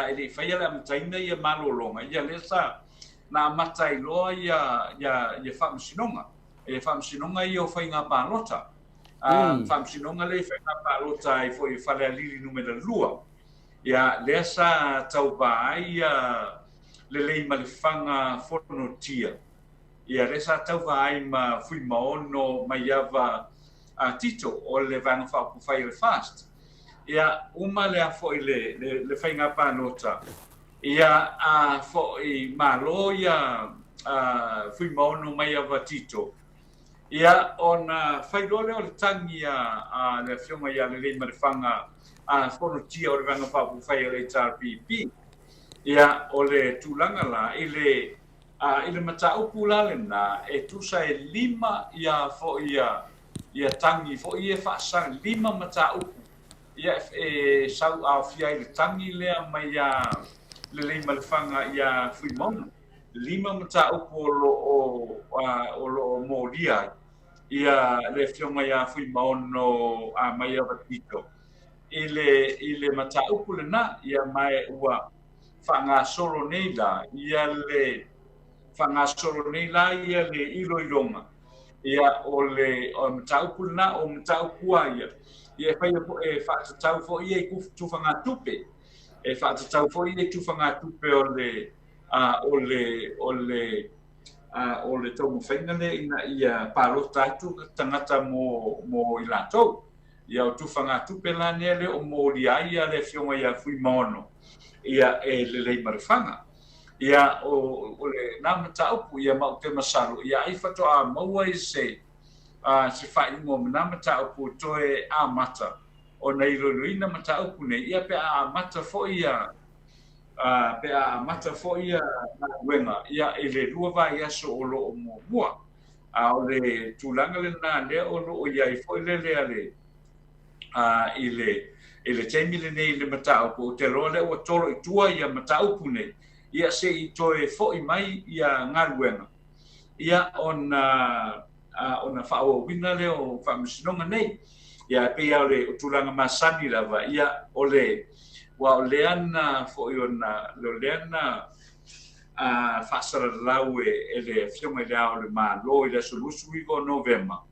e le i faia le amataina ia malologa, ia lea sa na amata ai loa ia ia ia faamasinoga, ia faamasinoga ia o faiga palota. Faamasinoga lea i faiga palota ai foi i Falealili numera 2. Ia, lea sa tauva ai ia Leleimalefanga Fonotia. Ia, lea sa tauva ai ma Fuimaono Maiava Tito o le Vaega Faaupufai a le FAST. Ia, uma lea foi le, le, le faiga palota. Ia, a foi malo ia a Fuimaono Maiava Tito. Ia, ona fai loa lea o le tagi a, a le Afioga ia Leleimalefanga a Fonotia o le Vaega Faaupufai a le HRPP. Ia, o le tulaga la i le A i le mataupu la lena, e tusa e lima ia foi ia, ia tagi foi ia faasa, lima mataupu ia e sau aofia ai le tagi lea mai ia Leleimalefanga ia Fuimaono. Lima mataupu o lo o, o lo o molia ai ia le Afioga ia Fuimaono a Maiava Tito i le, i le mataupu lena, ia ma e ua faagasolo nei la ia le faagasolo nei la ia le iloiloga ia o le o mataupu lena o mataupu a ia ia e fai e faatatau foi ia i tufagatupe e faatatau foi ia i tufagatupe o le a o le o le a o le taumafaiga lea ina ia palota atu tagata mo mo i latou. Ia o tufagatupe la nea lea o molia ai ia le Afioga ia Fuimaono ia e Leleimalefanga. Ia o o le na mataupu ia ma ou te masalo ia ai faatoa maua i se a se faaiuga o na mataupu toe amata ona iloiloina mataupu nei ia pe a amata foi ia a pe a amata foi ia galuega ia i le lua vaiaso o lo o muamua. A o le tulaga lena lea o lo o i ai foi lele a le a i le i le taimi lenei i le mataupu, ou te iloa lea ua tolo i tua ia mataupu nei, ia se i toe foi mai ia galuega, ia ona a ona faaauauina lea o faamasinoga nei. Ia e pei lava o le tulaga masani lava, ia o le aua o lea na foi ona o lea na a faasalalau e le Afioga i Le Ao o le Malo i le aso 29 o Novema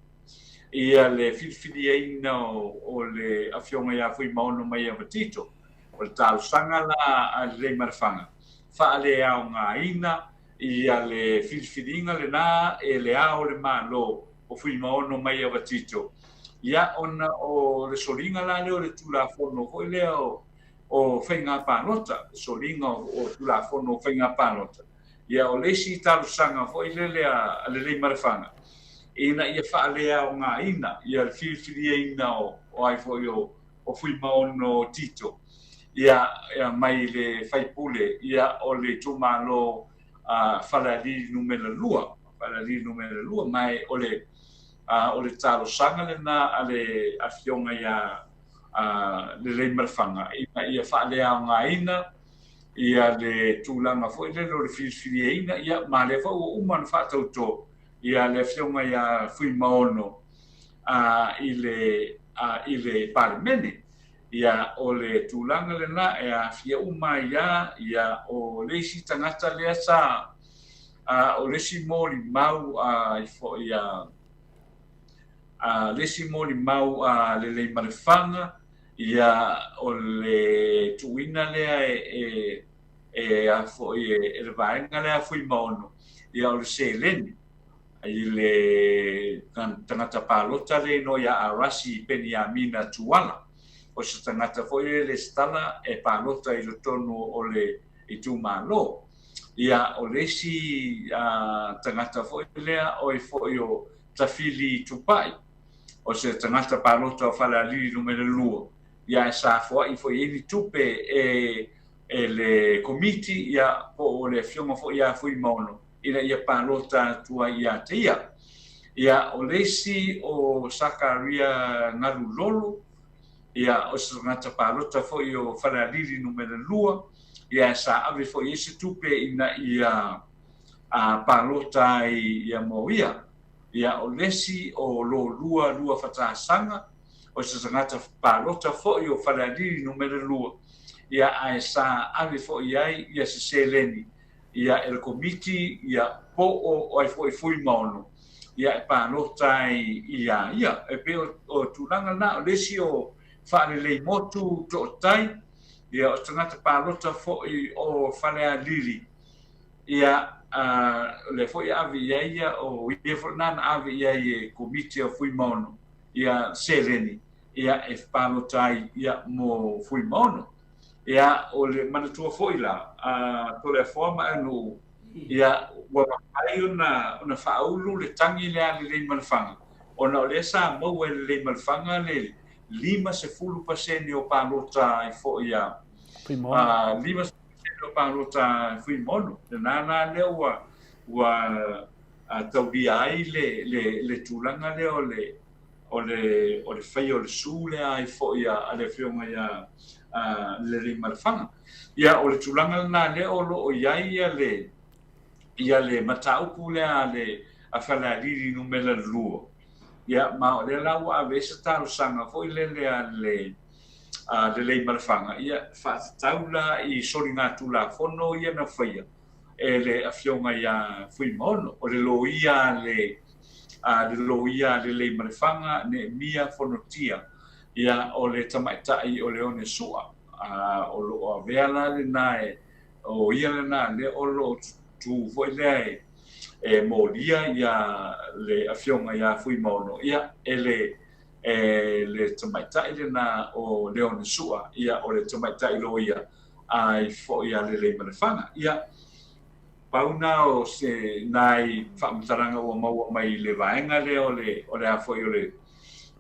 ia le filifiliaina o le Afioga ia Fuimaono Maiava Tito. O le talosaga la a Leleimalefanga, faaleaogaina ia le filifiliga lena e Le Ao o le Malo o Fuimaono Maiava Tito, ia ona o le soliga la lea o le Tulafono foi lea o o faiga palota, soliga o Tulafono o Faiga Palota. Ia, o le isi talosaga foi lele a Leleimalefanga, ina ia faaleaogaina ia le filifiliaina o ai foi o Fuimaono Tito ia, ia mai le faipule ia o le itumalo Falealili numera 2, Falealili numera 2, ma o le o le talosaga lena a le Afioga ia a Leleimalefanga ina ia faaleaogaina ia le tulaga foi lele o le filifiliaina, ia ma lea foi ua uma ona faatauto ia le Afioga ia Fuimaono a i le a i le Palemene. Ia o le tulaga lena e aafia uma ai lava ia o le isi tagata lea sa a o le isi molimau a foi a A le isi molimau a Leleimalefanga, ia o le tuuina lea e e a foi e le vaega lea a Fuimaono, ia o le seleni i le tagata palota lea igoa ia Arasi Peniamina Tuala. O se tagata foi lea e lesitala e palota i totonu o le itumalo. Ia o le isi tagata foi lea o e foi o Tafili Tupai, o se tagata palota o Falealili numera 2, ia e safoai foi i ai ni tupe e e le Komiti, ia po o le Afioga foi ia Fuimaono ina ia palota atu ai ia te ia. Ia o le isi o Sakaria Galulolo, ia o se tagata palota foi o Falealili numera 2, ia e sa ave foi i ai se tupe ina ia a palota ai ia mo ia. Ia o le isi o Lolua Luafatasaga, o se tagata palota foi o Falealili numera 2, ia ae sa ave foi i ai ia se seleni. ia, e le Komiti, ia, po o ai foi Fuimaono, ia, e palota ai iā ia. E pei o, o tulaga lena, o le isi o faalelei motu toatai, ia, o tagata palota foi o Falealili, ia, o lea foi e ave i ai ia, o ia foi lena na ave i ai e Komiti o Fuimaono, ia, seleni, ia, e palota ai, ia, mo Fuimaono. Ia, o le manatua foi la, a Toleafoa ma Aunuu, ia, ua mafai ona, ona faaulu le tagi lea a Leleimalefanga, ona o lea sa maua e Leleimalefanga le 50% o palota ai foi a, a 50% o palota a Fuimaono. Lena la lea ua, ua taulia ai le, le, le tulaga lea o le, o le, o le faia o le su lea ai foi a, a le Afioga ia Leleimalefanga. Ia, o le tulaga lena lea o lo o i ai ia le, ia le mataupu lea a le a Falealili numera 2. Ia, ma o lea la ua ave ai se talosaga foi lele a le a Leleimalefanga, ia, faatatau la i soligatulafono ia na faia e le Afioga ia Fuimaono, o le loia a le a le loia a Leleimalefanga, Neemia Fonotia, ia, o le tamaitai o Leone Sua, a, o lo o avea la lena e, o ia lena lea o lo o tu foi lea e, e molia ia le Afioga ia Fuimaono, ia, e le, e le tamaitai lena o Leone Sua, ia, o le tamaitai loia ai foi a Leleimalefanga. Ia, Pau na o se nai faamatalaga ua maua mai i le vaega lea o le o le a foi o le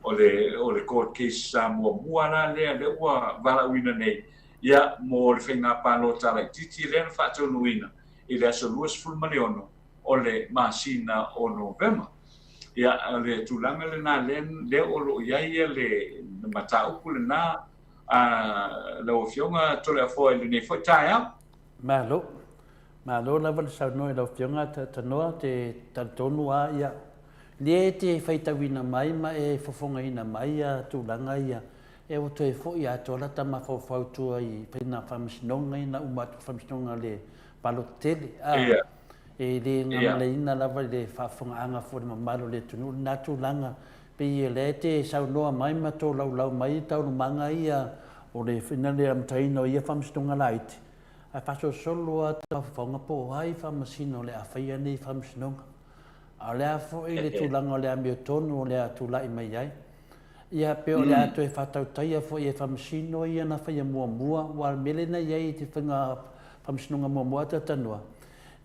o le o le court case sa muamua la lea lea ua valaauina nei ia mo le faiga palota laitiiti lea na faataunuuina i le aso 26 o le masina o Novema. Ia o le tulaga lena lea lea o lo o i ai le mataupu lena a lau Afioga Toleafoa i lenei foi taeao. Malo. Malo lava le saunoa i lau Afioga Tanoa, te talitonu a ia, lia e te faitauina mai ma e fofogaina mai ia tulaga ia, e ua toe foi atoa lata mafaufau tua i faina faamasinoga ia na uma atu faamasinoga le palota tele, a e le gamalaina lava i le faafofogaaga foi a le mamalu o le atunuu lena tulaga, pei o lea e te saunoa mai ma tolaulau mai taualumaga ia o le faina le amataina o ia faamasinoga laiti. Ae faasolosolo lava ta mafaufauga po o ai faamasino o le a faia nei faamasinoga. A o le a foi le tulaga o le amiotonu o le a tulai mai ai. Ia, pe o le a toe faatautaia foi e faamasino ia na faia muamua, aua o le mea lea na i ai i te faiga faamasinoga muamua a Talanoa,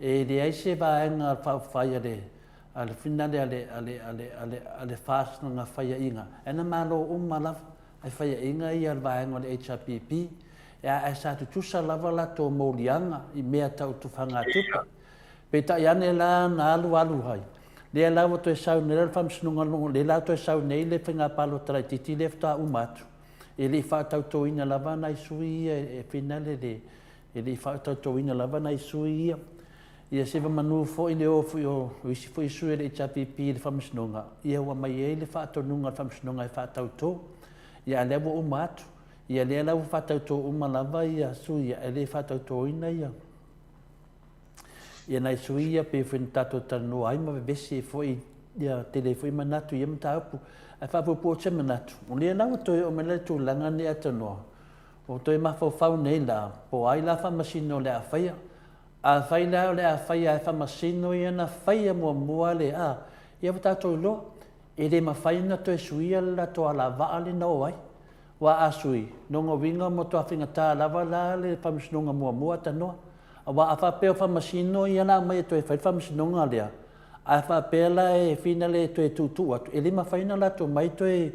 e leai se vaega faaupufai a le a le finale a le a le a le a le a le FAST na faiaina, ae na malo uma lava. Ae faiaina ia le vaega o le HRPP, ae sa tutusa lava latou moliaga i mea tau tufagatupe. Peitai ane la na alu alu ai, lea la ua toe sau nei le Faamasinoga, lea la ua toe sau nei le faiga palota laitiiti lea faatoa uma atu, e le i faatautoina lava nai sui ia e finale le, e le i faatautoina lava nai sui ia. Ia seva manu foi le o foi o isi foi sui o le HRPP i le Faamasinoga, ia ua aumai ai le faatonuga a le Faamasinoga e faatautō. Ia a lea ua uma atu, ia lea la ua faatautō uma lava ia sui ia, e le faatautōina ia ia nai sui ia pei foi ona tatou talanoa ai ma vevesi ai foi ia tele ai foi manatu i ia mataupu. Ae faapuupuu atu se manatu, o lea la ua toe oo mai la le tulaga lenei Atanoa, ua toe mafaufau nei la, po o ai la faamasino o le a faia. Afai la o le a faia e faamasino ia na faia muamua le a, ia ua tatou iloa, e le mafai ona toe suia le latou alavaa le na o ai. Aua a sui, lona uiga ua matua faigata lava la le faamasinoga muamua tanoa. Aua a faapea o faamasino ia la aumai e toe fai le faamasinoga lea, ae faapea la e finale e toe tuutuu atu, e le mafai ona latou mai toe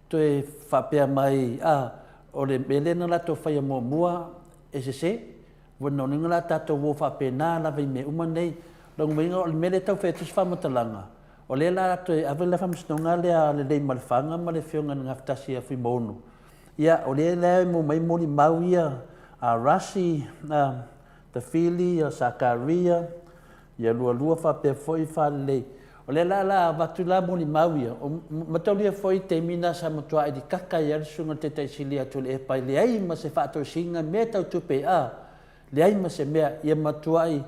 toe faapea mai, a, o le mea lea na latou faia muamua e sese. Ua nonina la tatou o faapena lava i mea uma nei. Lona uiga o le mea lea e tau fai atu se faamatalaga, o lea la toe ave le faamasinoga lea a Leleimalefanga ma le Afioga i le Gafatasi ia Fuimaono. Ia, o lea la e maua mai molimau ia a Rasi, a Tafili, a Sakaria, ia Lualua faapea foi Falelei. O lea la la avatu la molimau ia, o mataulia foi i taimi na sa matua ilikaka ai le susuga i le Taitai Sili ia Tuilaepa e leai ma se faatosina mea tau tupe a, leai ma se mea, ia matuai.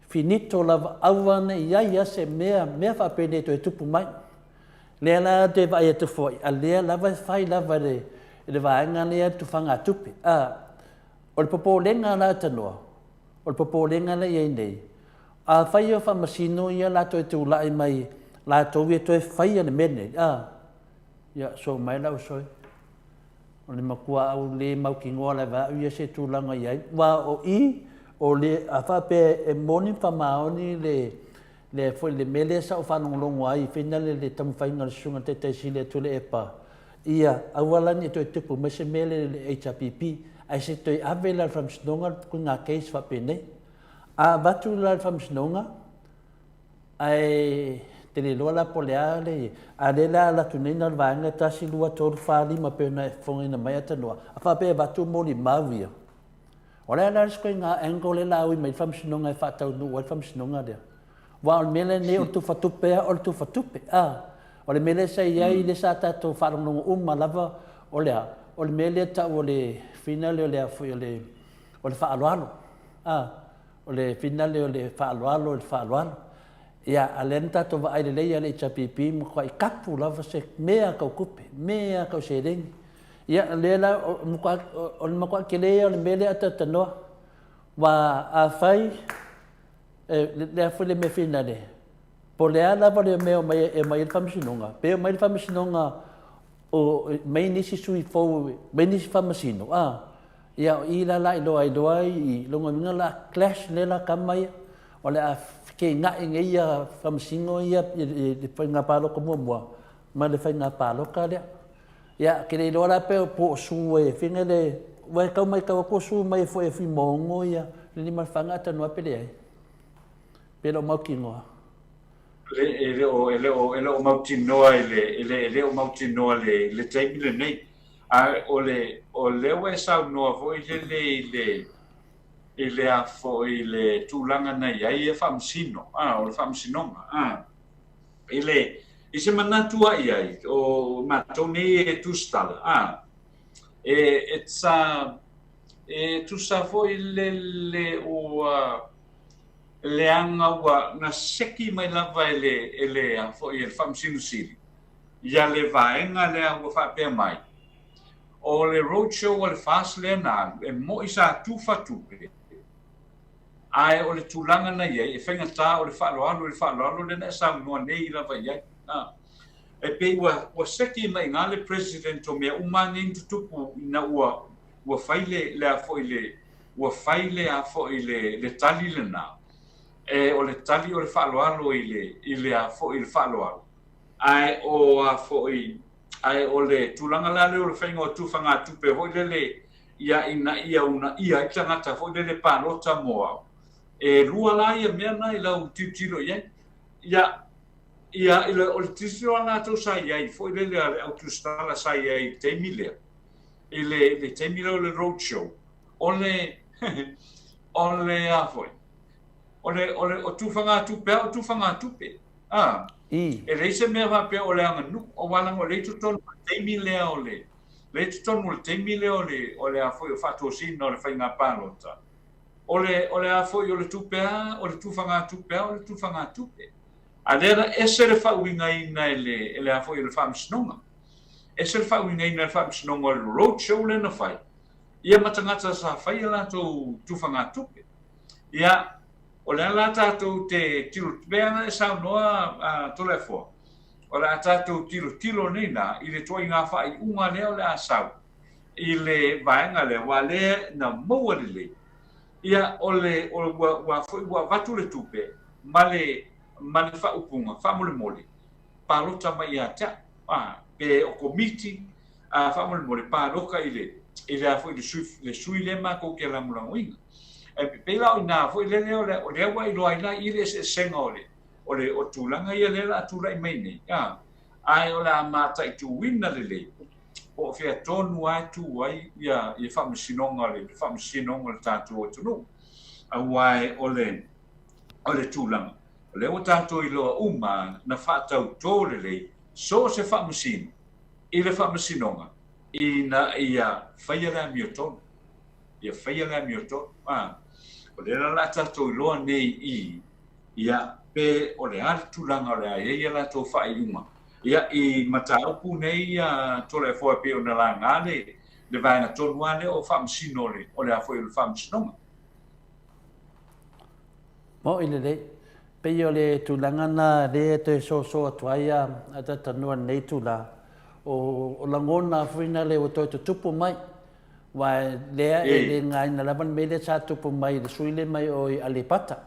finito lava, aua ne i ai a se mea, mea faapenei e toe tupu mai. Lea la toe vaai atu foi, a lea lava e fai lava e le, e le vaega lea le tufagatupe. A, o le popolega la tanoa, o le popolega lea i ai nei, afai o faamasino ia la toe tulai mai latou ia toe faia le mea lenei, a, ia, so mai lau soe. O le matua au le mautinoa lava au ia se tulaga i ai, aua o i, o le, a faapea e moni ma faamaoni le, le foi le mea lea sa ou faalogologo ai i finale le taumafaiga a le Susuga i le Taitai Sili a Tuilaepa, ia aua la ne i toe tupu mai se mea lea i le HRPP, ae se toe ave la i le Faamasinoga le ituaiga case faapenei. A avatu la i le Faamasinoga, Ae te le iloa la po o le a le, a lea la alu atu nei na o le vaega 1, 2, 3, 4, 5 pei ona e fofogaina mai Atanoa, a faapea e avatu molimau ia. O le a la le isi ituaiga angle lea la ui mai le faamasinoga e faataunuu ai le faamasinoga lea? Aua o le mea lenei o le tufa tupe lava o le tufa tupe, a. O le mea lea sa i ai, lea sa tatou faalogologo uma lava, o le a? O le mea lea e tau o le finale o le a foi o le, o le faaaloalo, a. O le finale o le faaaloalo i le faaaloalo. Ia, a lea na tatou vaai lelei lava i le HRPP, matuai kapu lava se mea tau tupe, mea tau seleni. Ia, o lea la, o le matuai tele ia o le mea lea a talatalanoa. Aua afai, le a foi le mea finale, po o le a lava le mea e omai ai le Faamasinoga, pe omai le Faamasinoga o mai nisi sui fou, mai nisi Faamasino, a, Ia, o i la la iloa ai loa i lona uiga la clash lea la tama ia, o le a feteenai nei ia faamasino ia i le faiga palota muamua ma le faiga palota lea. Ia, ke le iloa la pe po o su e fine le, ua e tau maitau atu o su mai foi e Fuimaono ia le Niumafaga atanoa pe leai. Pe le o mautinoa. E le o, e le o, e le o mautinoa i le, e le, e le o mautinoa le, le taimi lenei. A o le, o lea ua e saunoa foi lele i le, i le a foi i le tulaga na i ai ia faamasino, a, o le faamasinoga, a. I le, i se manatu a i ai, o matou nei e tusitala, a, e, it's a, e tusa foi lele ua, leaga ua na seki mai lava e le, e le a foi e le Faamasino Sili ia le vaega lea ua faapea mai, o le road show a le FAST lea na alu, e mo'i sa tufa tupe, ae o le tulaga na i ai, e faigata o le faaaloalo i le faaaloalo lea na e saunoa nei lava i ai. A. E pei ua, ua seki mai i ina le President o mea uma nei na tutupu ina ua, ua fai le, le a foi le, ua fai le a foi le, le tali lena, e o le tali o le faaaloalo i le, i le a foi i le faaaloalo, ae o a foi, ae o le tulaga la lea o le faiga o tufagatupe foi lele ia ina ia uunaia ai tagata foi lele palota mo au. E lua la ia mea na i lau tilotilo i ai. Ia, ia, i le, o le tilotilo a latou sa i ai foi lele a le au tusitala sa i ai i le taimi lea, i le, le taimi lea o le road show, o le, o le a foi, o le, o le, o tufagatupe lava o tufagatupe. A, I. E leai se mea faapea o le aganuu, aua leaga o lea i totonu o le taimi lea o le, lea i totonu o le taimi lea o le, o le a foi o faatosina o le faiga palota, o le, o le a foi o le tupe a, o le tufagatupe a, o le tufagatupe. A lea la ese le faauigaina e le, e le a foi e le Faamasinoga. Ese le faauigaina e le Faamasinoga o le road show lea na fai, ia ma tagata sa fai a latou tufagatupe. Ia, o le a la tatou te tilo, pei ona e saunoa a Toleafoa, o le a tatou tilotilo nei la i le ituaiga faaiuga lea o le a sau i le vaega lea, aua lea na maua lelei, ia o le, o, ua, ua foi ua avatu le tupe ma le, ma le faaupuga, faamolemole, palota mai ia te au, a, pe o komiti, a, faamolemole, paloka i le, i le a foi le sui, le sui lea matou te lagolagoina. E pei la o ina foi lele o le, o lea ua iloa ai la i le eseesega o le, o le, o tulaga ia lea o le a tulai mai nei, a, ae o le a mataituina lelei po o fea tonu lava e tu ai ia, ia faamasinoga, le faamasinoga o le tatou atunuu. Aua o le, o le tulaga, o lea ua tatou iloa uma na faatautō lelei so o se faamasino i le faamasinoga ina ia faia le amiotonu. Ia faia le amiotonu. A. O lea la o le a tatou iloa nei i i, ia, pe o le a le tulaga o le a i ai a latou faaiuga. Ia, i mataupu nei ia Toleafoa e pei ona laga le, le vaega tonu lava lea o faamasino o le, o le a foi o le faamasinoga. Moʻi lelei. Pei o le tulaga lena lea e toe soso atu ai a Talatalanoa i lenei itula, o lagona foi na lea ua toe tutupu mai. Aua lea e le gaina lava le mea lea sa tupu mai i le sui lea mai o i Aleipata.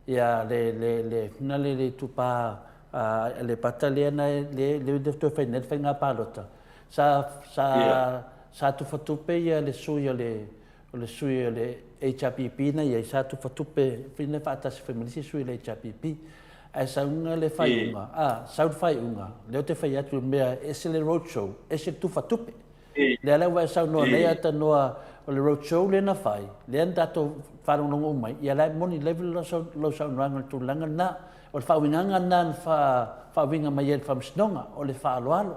Ia le le le na le le itupa Aleipata lea na le le toe fai nei le faiga palota. Sa sa sa tufatupe ia le sui o le O le sui o le HRPP na i ai, sa tufatupe foi na faatasi foi ma le isi sui o le HRPP. Ae sauga le faaiuga, a, sau le faaiuga, lea ou te fai atu i le mea, e ese le road show, ese le tufatupe. Lea la ua e saunoa nei a tanoa o le road show lea na fai, lea na tatou faalogologo uma ai, ia la e moni lava lau saunoaga i le tulaga lena. O le faauigaga lena na faauiga mai ai e le Faamasinoga, o le faaaloalo.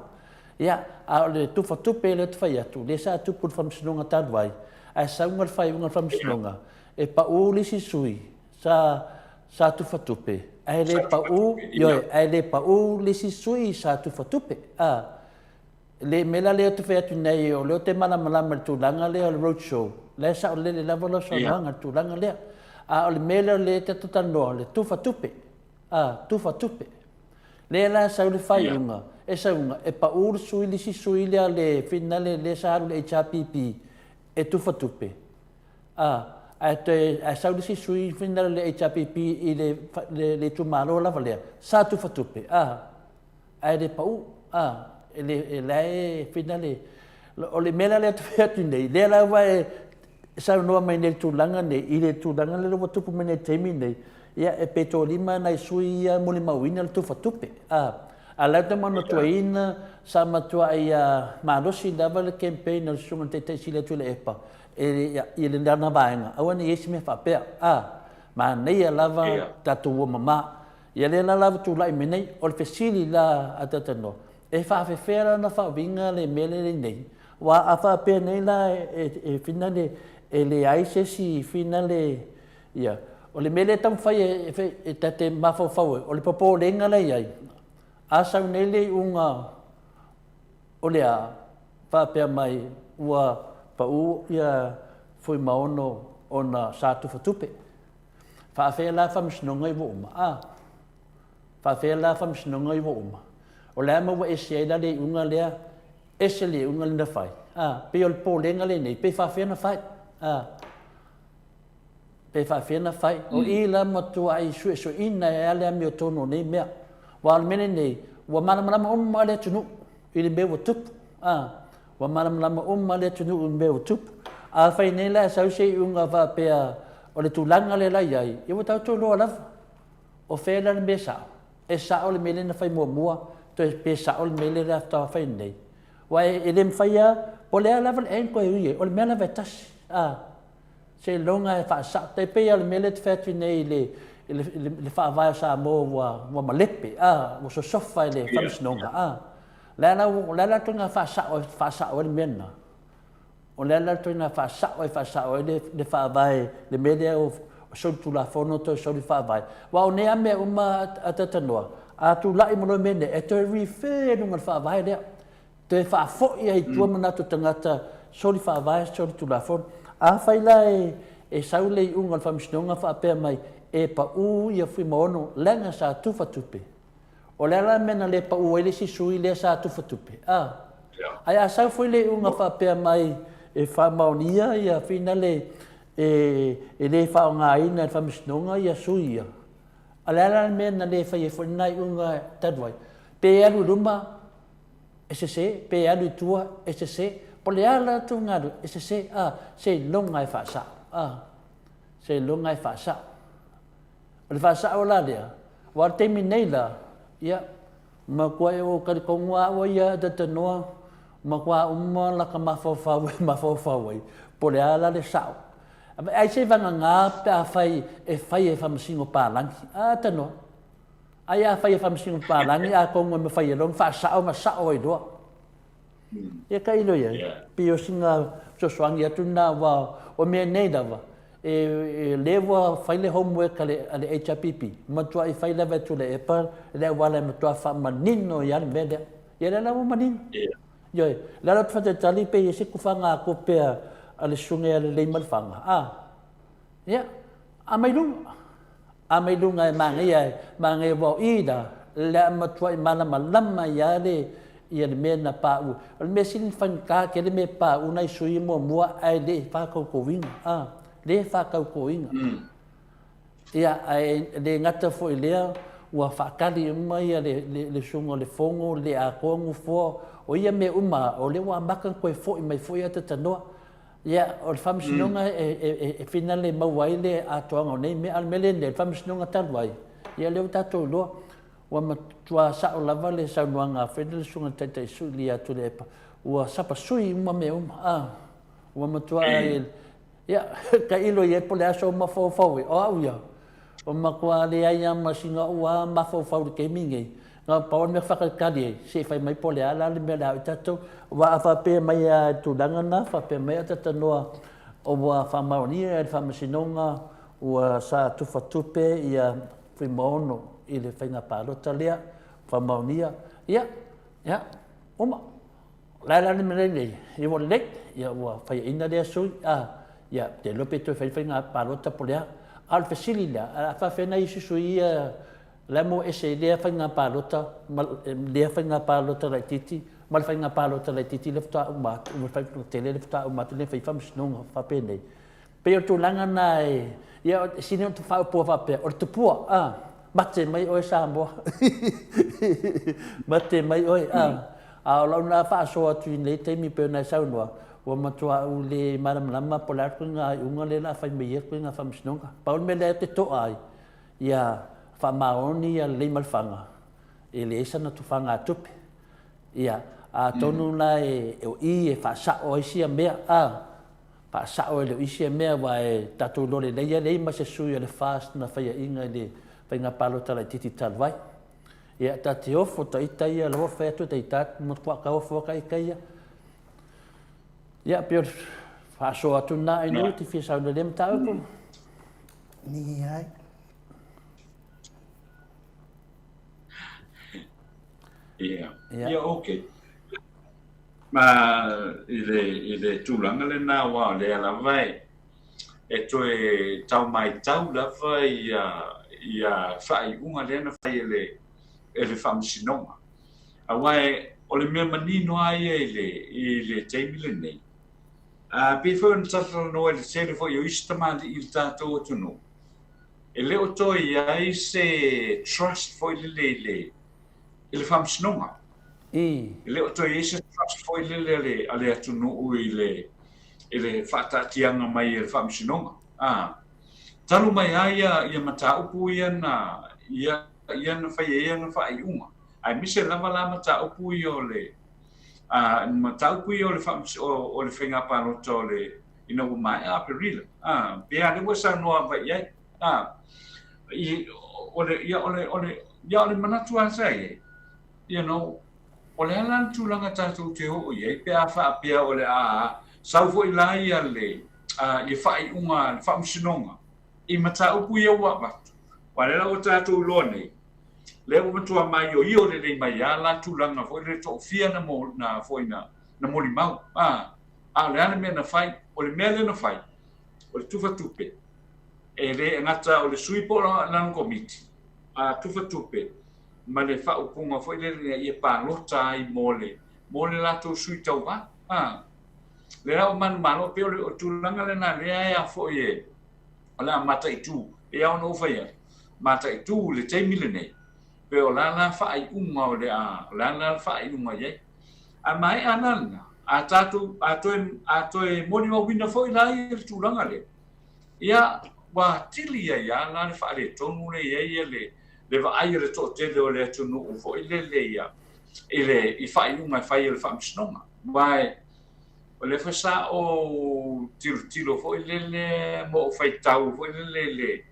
Ia, a o le tufatupe lea ou te fai atu, lea sa tupu i le Faamasinoga talu ai, ae sauga le faaiuga a le Faamasinoga, e pau le isi sui sa sa tufatupe, ae le pau, ioe, ae le pau le isi sui sa tufatupe. A, le mea la lea ou te fai atu nei, o lea ou te malamalama i le tulaga lea o le road show, la e saolele lava lau saunoaga i le tulaga lea. A o le mea lea o lea tatou te talanoa, o le tufatupe, a, tufatupe. Lea la sau le faaiuga, e sauga, e pau le sui le isi sui lea le finale lea sa alu i le HRPP e tufatupe, a, ae toe, ae sau le isi sui finale le HRPP i le, le, le itumalo lava lea, sa tufatupe, a, ae le pau, a, e le, e la e finale, o le mea la lea ou te fai atu nei, lea la ua e saunoa mai nei i le tulaga nei, i le tulaga lea ua tupu mai nei i le taimi nei, Ia, e pe toalima nai sui ia molimauina le tufatupe, a. A la e manatuaina sa matuai malosi lava le campaign a le Susuga i le Taitai Sili a Tuilaepa i lana vaega, aua ne i i ai se mea faapea, a. Manaia lava tatou ua mama. Ia lea la ua tulai mai nei. O le fesili la a Talatalanoa, e faafefea la ona faauiga le mea lea nei? Aua a faapea nei la e finale e leai se isi finale Ia, o le mea lea e taumafai e ta te mafaufau ai, o le popolega la e i ai, a sau nei le iuga o le a faapea mai ua pau ia Fuimaono ona sa tufatupe, faafefea la faamasinoga ia ua uma? A, faafefea la faamasinoga ia ua uma? O le a maua ese ai la le iuga lea, ese le iuga lea na fai? A, pei o le popolega lenei, pe faafefea ona fai? A. Pe faafefea ona fai. O i la matuai suesueina ai lava le amiotonu o nei mea. Aua o le mea lenei, ua malamalama uma le atunuu i le mea ua tupu. A, ua malamalama uma le atunuu i le mea ua tupu. Afai nei la e sau se iuga faapea o le tulaga lea la e i ai, ia ua tatou iloa lava. O fea la le mea sao? E sao le mea lea na fai muamua, toe pe sao le mea lea faatoa fai nei? Aua e le mafai lava, po o le a lava le angle e ui ai, o le mea lava e tasi. A. Seiloga e faasao. Tai pei lava o le mea lea e te fai atu nei i le, i le, i le faavae o Samoa ua, ua malepe, a, ua sosofa e le faamasinoga, a. O le a la, o le a la le ituaiga faasao e faasao ai le mea lena? O le a la le ituaiga faasao e faasao ai le, le faavae, le mea lea o solitulafono toe soli faavae? Aua o nei lava mea uma a Talanoa, a tulai mai loa mea nei, e toe refer i luga o le faavae lea. Toe faafoi ai i tua manatu o tagata soli faavae, soli tulafono. Afai la e sau le iuga o le Faamasinoga faapea mai e pau ia Fuimaono leaga sa tufa tupe, o le a la le mea na le pau ai le isi sui lea sa tufa tupe? A. Ae a sau foi le iuga faapea mai e faamaonia ia finale e le faaaogaina e le Faamasinoga ia sui ia, o le a la le mea na le fai ai foi lena iuga talu ai? Pe alu i luma e sese, pe alu i tua, e sese, po o le a la tou galuega, e sese, a, seiloga e faasao, a, seiloga e faasao. O le faasao la lea, aua o le taimi nei la, ia, matuai ou talitonu lava au ia e talanoa, matua uma lata mafaufau e mafaufau ai, po o le a la le sao. Ai seivagana pe afai e fai e faamasino palagi, a talanoa. Ai afai e faamasino papalagi atonu e mafai e loa ona faasao ma sao ai loa. Ia tailo i ai, pei o sina fesoasoani atu lena aua o mea nei lava, E, lea ua fai le homework a le, a le HRPP, matuai fai lava e Tuilaepa le auala e matua faamanino ai lava le mea lea. Ia lea la ua manino. Ia. Ioe, o le ala o le faatalitali pe i ai se tufaga tupe a le susuga ia Leleimalefanga, a? Ia, a mai luga. A mai luga e manaia, e manaia aua o i la, le a matuai malamalama ai lava le, ia le mea na pauu. O le mea sili ona faigata tele mea e pauu nai sui usufono muamua ae le faatautoina, a, le faatautoina. Ia, ae le gata foi i lea, ua faatali uma ia le, le, le susuga o le Fono, le atoa nofoa, o ia mea uma, o lea ua amata ona toe foi mai foi ia Tatanoa. Ia, o le Faamasinoga e finale maua ai le atoaga o nei mea, a o le mea lenei, o le Faamasinoga talu ai, ia lea ua tatou iloa, ua matua sao lava le saunoaga a Fred le Susuga i le Taitai Sui ia Tuilaepa, ua sapasui uma mea uma, a, ua matua, ia, tailo i ai po o le a sou mafaufau ai, o au ia, Ua matua leai lava ma sina ou lava mafaufau i le taimi lenei. Na o le pau lava le mea faatalitali ai, se i fai mai po o le a la le mea o le a o i tatou. Aua a faapea mai lava i le tulaga lena, faapea mai a talanoa ua faamaonia e le Faamasinoga ua sa tufa tupe ia Fuimaono i le faiga palota lea, faamaonia, ia, ia, uma. O le a la le mea lenei, ia ua lelei, ia ua faiaina lea sui, a, ia, te iloa pe toe fai faiga palota po o le a. A o le fesili lea, a faapefea nai isi sui ia la e maua ese i lea faiga palota, ma lea faiga palota laitiiti, ma le faiga palota laitiiti lea faatoa uma atu, ma le faiga tele lea faatoa uma atu lea na fai ai faamasinoga faapenei. Pei o le tulaga lena e, ia, e sili ona faaupua faapea, o le tupua, a, mate mai oe Samoa. Mate mai oe, a. A o lau lena faasoa atu i lenei taimi pei ona e saunoa, ua matua ou le malamalama po o le a le ituaiga iuga lea o le a fai mai ai le ituaiga faamasinoga. Pau le mea lea ou te to'a ai, ia faamaoni ia Leimalefanga, e leai sana tufaga tupe. Ia, atonu la e, o i e faasa'o ai sia mea, a. Faasao e le o isi mea aua e tatou iloa lelei e leai ma se sui o le FAST na faiaina i le faiga palota laitiiti talu ai. Ia ta te ofo ta ita ia la ua fai atu ta ita matua ka ofo ka ita ia. Ia pei o le faasoa atu lena ai nei te fia saunoa i lea mataupu. Ni ai. Ia. Ia okay. Ma i le, i le tulaga lena aua o lea lava e, e toe tau maitau lava ia, ia faaiuga lea na fai e le, e le Faamasinoga. Aua e, o le mea manino lava ia i le, i le taimi lenei, a, pei foi ona talatalanoa i le tele foi o isi tamalii i le tatou atunuu, e le o toe i ai se trust foi lele i le, i le Faamasinoga. E le o toe i ai se trust foi lele a le, a le atunuu i le, i le faataatiaga mai e le Faamasinoga. A, talu mai lava ia, ia mataupu ia na, ia, ia na fai ai ana faaiuga, aemaise lava la mataupu ia o le, a, mataupu ia o le faamas, o, o le faiga palota o le, ina ua maea Aperila. A, pe a lea ua saunoa lava i ai. A, i, o le, ia, o le, o le, ia, o le manatu lava sa i ai, You know, o le a la le tulaga tatou te oo i ai pe a faapea o le a sau foi la ia le ia faaiuga a le Faamasinoga i mataupu ia ua avatu. Aua o lea la ua tatou iloa nei, lea ua matua maioio lelei mai lava la tulaga foi lele toafia na mo, na foi na, na molimau. A, a o le a le mea na fai? O le mea lea na fai, o le tufa tupe, e le gata o le sui po o lana komiti, a tufa tupe, ma le faaupuga foi lele ina ia palota ai mo le, mo le latou sui tauva. A, lea la ua manumalo, pei o le tulaga lena lea e a foi e, o le a mataitu, e ao ona ou fai atu, mataitu le taimi lenei, pe o la la faaiuga o le a, o le a la le faaiuga i ai. A maea la lena, a tatou, a toe, a toe molimauina foi la ia le tulaga lea, ia, ua atili ai lava la le faaletonu lea i ai le, le vaai a le toatele o le atunuu foi lele ia, i le, i faaiuga e fai e le Faamasinoga. Aua e, o lea foi sa ou tilotilo foi lele ma ou faitau foi lele i le,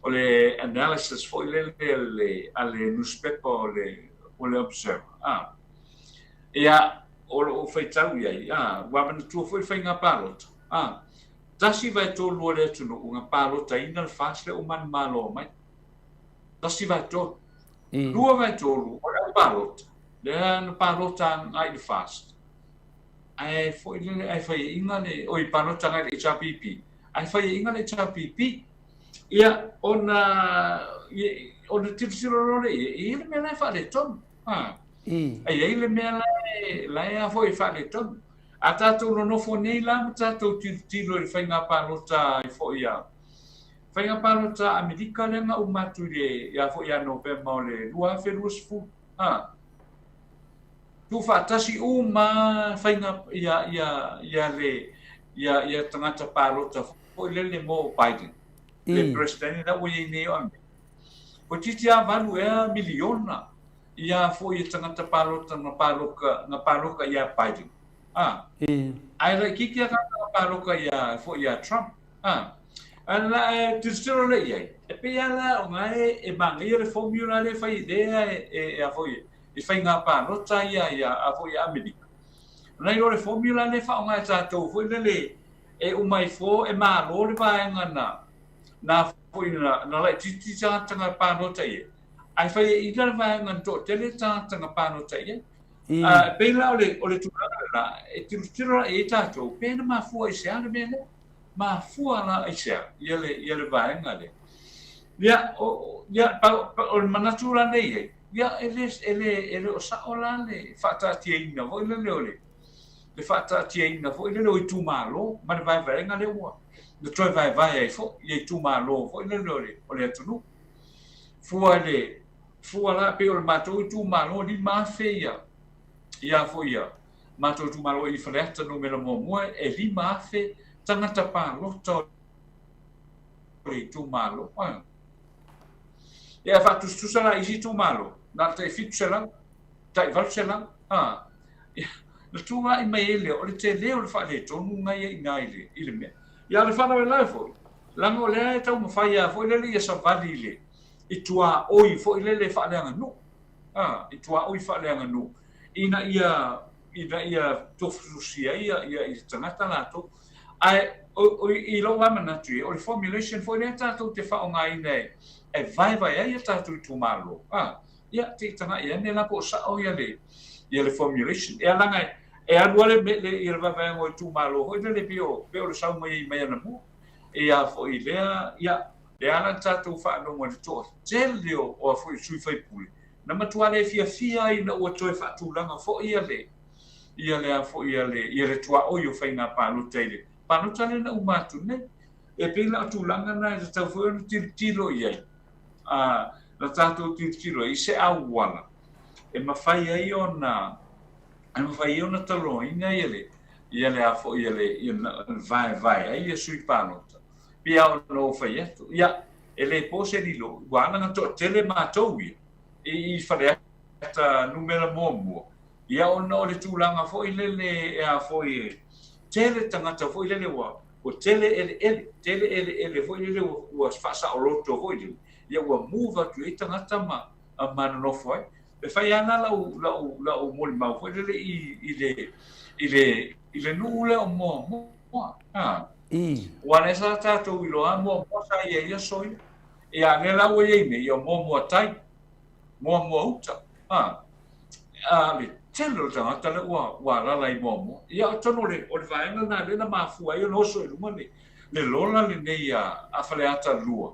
o le analysis foi lele a le, a le nusipepa o le, o le Observer. A. Ia, o lou faitau i ai, a, ua manatua foi le faiga palota. A. 1/3 o le atunuu na palotaina le FAST lea ua manumalo mai. 1/3. 2/3 o le au palota lea na palota agai i le FAST. Ae foi lele ae faiaina le oi palota agai i le HRPP. Ae faiaina le HRPP. Ia ona ona tilotilo loa lea i ai, e i ai le mea la e faaletonu. Ha. E i ai le mea la e la e a foi e faaletonu. A tatou nonofo nei la ma tatou tilotilo i le faiga palota ai foi a faiga palota a Amerika lea na uma atu i le ia foi ia Novema o le 2020. Ha. Tuufaatasi uma faiga ia ia ia le ia ia tagata palota foi lele mo Biden. Le Peresetene la ua i ai nei o Amerika. Toeitiiti lava 8 ea miliona ia foi e tagata palota na paloka na paloka iā Biden. A. Ae laitiiti lava tagata na paloka iā foi iā Trump. A. Ae la e tilotilo lea i ai, e pei lava la ona e e manaia le formula lea e fai lea e e a foi e faiga palota ia ia a foi ia Amerika. Nai lo le formula lea e faaaoga e tatou foi lele e uma ifo e malo le vaega na na foi na na laitiiti tagata na palota i ai. Ae fai e ina le vaega na toatele tagata na palota i ai. A, e pei la o le, o le tulaga lena, e tilotilo la i ai tatou, pe na mafua i se a le mea lea. Mafua la i se a, ia le, ia le vaega lea. Ia, o, ia, pa, pa, o le manatu la nei ai, ia, e le, e le, e le o sao la le faataatiaina foi lele o le, le faataatiaina foi lele o itumalo ma le vaevaega lea ua na toe vaevae ai foi ia itumalo foi lele o le, o le atunuu. Fua i le, fua la pei o le matou itumalo 5,000 ia, ia foi ia, matou itumalo i Faleata numera muamua e 5,000 tagata palota o le itumalo. Ia faatusatusa la i isi itumalo, na o le tai 700, tai 800, a. Ia, na tulai mai ai lea, o le tele o le faaletonu na i ai i ina i le, i le mea. Ia, o le faalavelave foi, leaga o lea e taumafai lava foi lele ia savali i le, i tuaoi foi lele faaleaganuu, a, i tuaoi faaleaganuu, ina ia, ina ia tofutofusia ai ia, ia, ia tagata latou. Ae, o, o, i lou lava manatu ia, o le formulation foi lea tatou te faaaogaina e, e vaevae ai a tatou itumalo, a, ia, te i tagai ane la po o sao ia le, ia le formulation. Ia leaga e alu lava le, le, ia le vaevaega o itumalo foi lele pei o, pei o le sau mai mai anamua. Ia foi lea, ia, lea la na tatou faalogo i le toatele o, o foi sui faipule, na matua le fiafia ai ina ua toe faatulaga foi ia le, ia le a foi ia le, ia le tuaoi o faiga palota i le palota lea na uma atu nei. E pei la o tulaga na e tatau foi ona tilotilo i ai, a, na tatou tilotilo ai i se auala e mafai ai ona, e mafai ai ona talanoaina ia le, ia le a foi ia le, ia vaevae ai ia sui palota. Pei lava ona ou fai atu, ia, e le po se lilo, ua ala ona toatele matou ia i, i Faleata numera muamua, ia ona o le tulaga foi lele e a foi e tele tagata foi lele ua, ua tele eleele, tele eleele foi lele ua, ua faasaoloto foi lele, ia ua move atu ai tagata ma, ma nonofo ai. E fai lava la lau, lau, lau molimau foi lele i, i le, i le, i le nuu lea o Moamoa. Ha. Aua lea sa tatou iloa Moamoa sa i ai i aso ia. Ia, lea la ua i ai nei, ia Moamoa tai, Moamoa uta. Ha. A, le tele o tagata lea ua, ua alaala i Moamoa. Ia, atonu o le, o le vaega lena lea na mafua ai ona oso i luga le, le lola lenei a, a Faleata 2,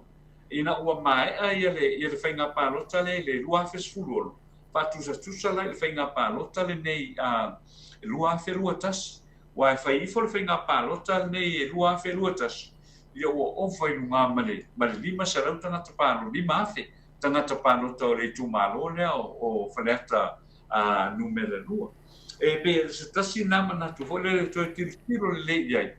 ina ua maea ia le, ia le faiga palota lea i le 2016, faatusatusa la i le faiga palota lenei a 2021, aua e fai ifo le faiga palota lenei e 2021, ia ua ova i luga ma le, ma le 500 tagata palota, 5,000 tagata palota o le itumalo lea o, o Faleata a numera 2. E pei o se tasi lena manatu foi lele e toe tilotilo lelei i ai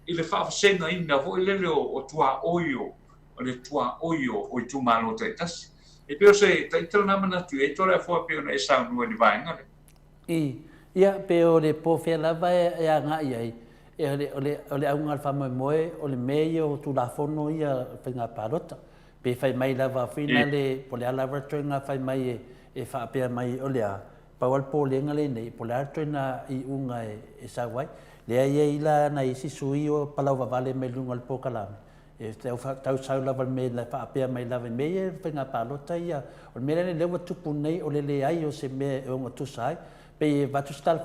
i le faavasegaina foi lele o, o tuaoi o, o le tuaoi o, o itumalo taitasi. E pei o se taita lena manatu i ai Toleafoa e pei ona e saunoa i le vaega lea. I, ia, pe o le po fea lava e, e agai ai, e, o le, o le, o le auga o le faamoemoe, o le mea ia o Tulafono ia o faiga palota. Pe fai mai lava foi lale, po o le a lava le ituaiga fai mai e, e faapea mai o le a, pau lava le popolega lenei, po o le a le ituaiga iuga e, e sau ai. Lea e i ai la nai isi sui o palauvavale mai luga o le polokalame, e tau sau lava le mea e faapea mai lava i mea ia o faiga palota ia. O le mea lea lea ua tupu nei o le leai o se mea e ogatusa ai. Pei e avatu se tala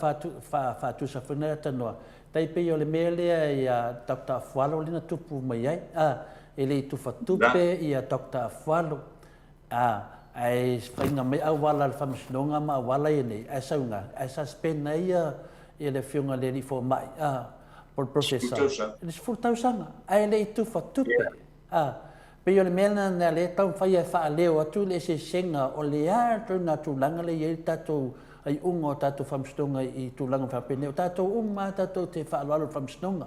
faatusa foi lea tanoa, tai pei o le mea lea ia Doctor Afualo lea na tupu mai ai, a, e le i tufa tupe ia Doctor Afualo, a, ae faiga mai auala a le Faamasinoga ma auala ia nei, ae sau ina, ae suspend ai ia le afioga i le alii fomai, a, po o le Professor, i le 10 tausaga, ae le i tufa tupe. A, pei o le mea lena lea e taumafai e faaleo atu le eseesega o le a le ituaiga tulaga lea e i ai le tatou iuga o tatou faamasinoga i tulaga faapenei. O tatou uma lava tatou te faaaloalo i le faamasinoga,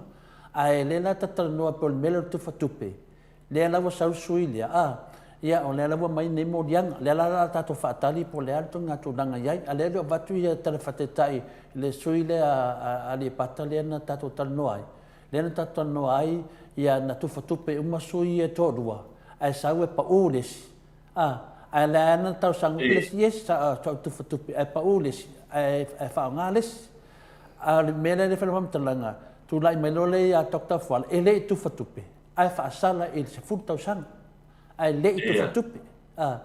ae lea la ta talanoa pei o le mea lea o le tufa tupe, lea la ua sau le sui lea, a, ia o lea la ua aumai nei moliaga, lea la o le a tatou faatali po o le a le ituaiga tulaga e i ai. A o lea e le o avatu ia tala faataitai i le sui lea a Aleipata lea na tatou talanoa ai, Lea na tatou talanoa ai, ia na tufatupe uma sui ia e toalua, ae sau e pau le isi. A, ae lea na talosaga atu le isi, yes, sa ou tufatupe, ae pau le isi, ae faaaoga le isi. A o le mea lea e fai lau faamatalaga, tulai mai loa lea ia Doctor Fuala, e le i tufatupe, ae faasala i le 10 tausaga, ae le i tufatupe. A,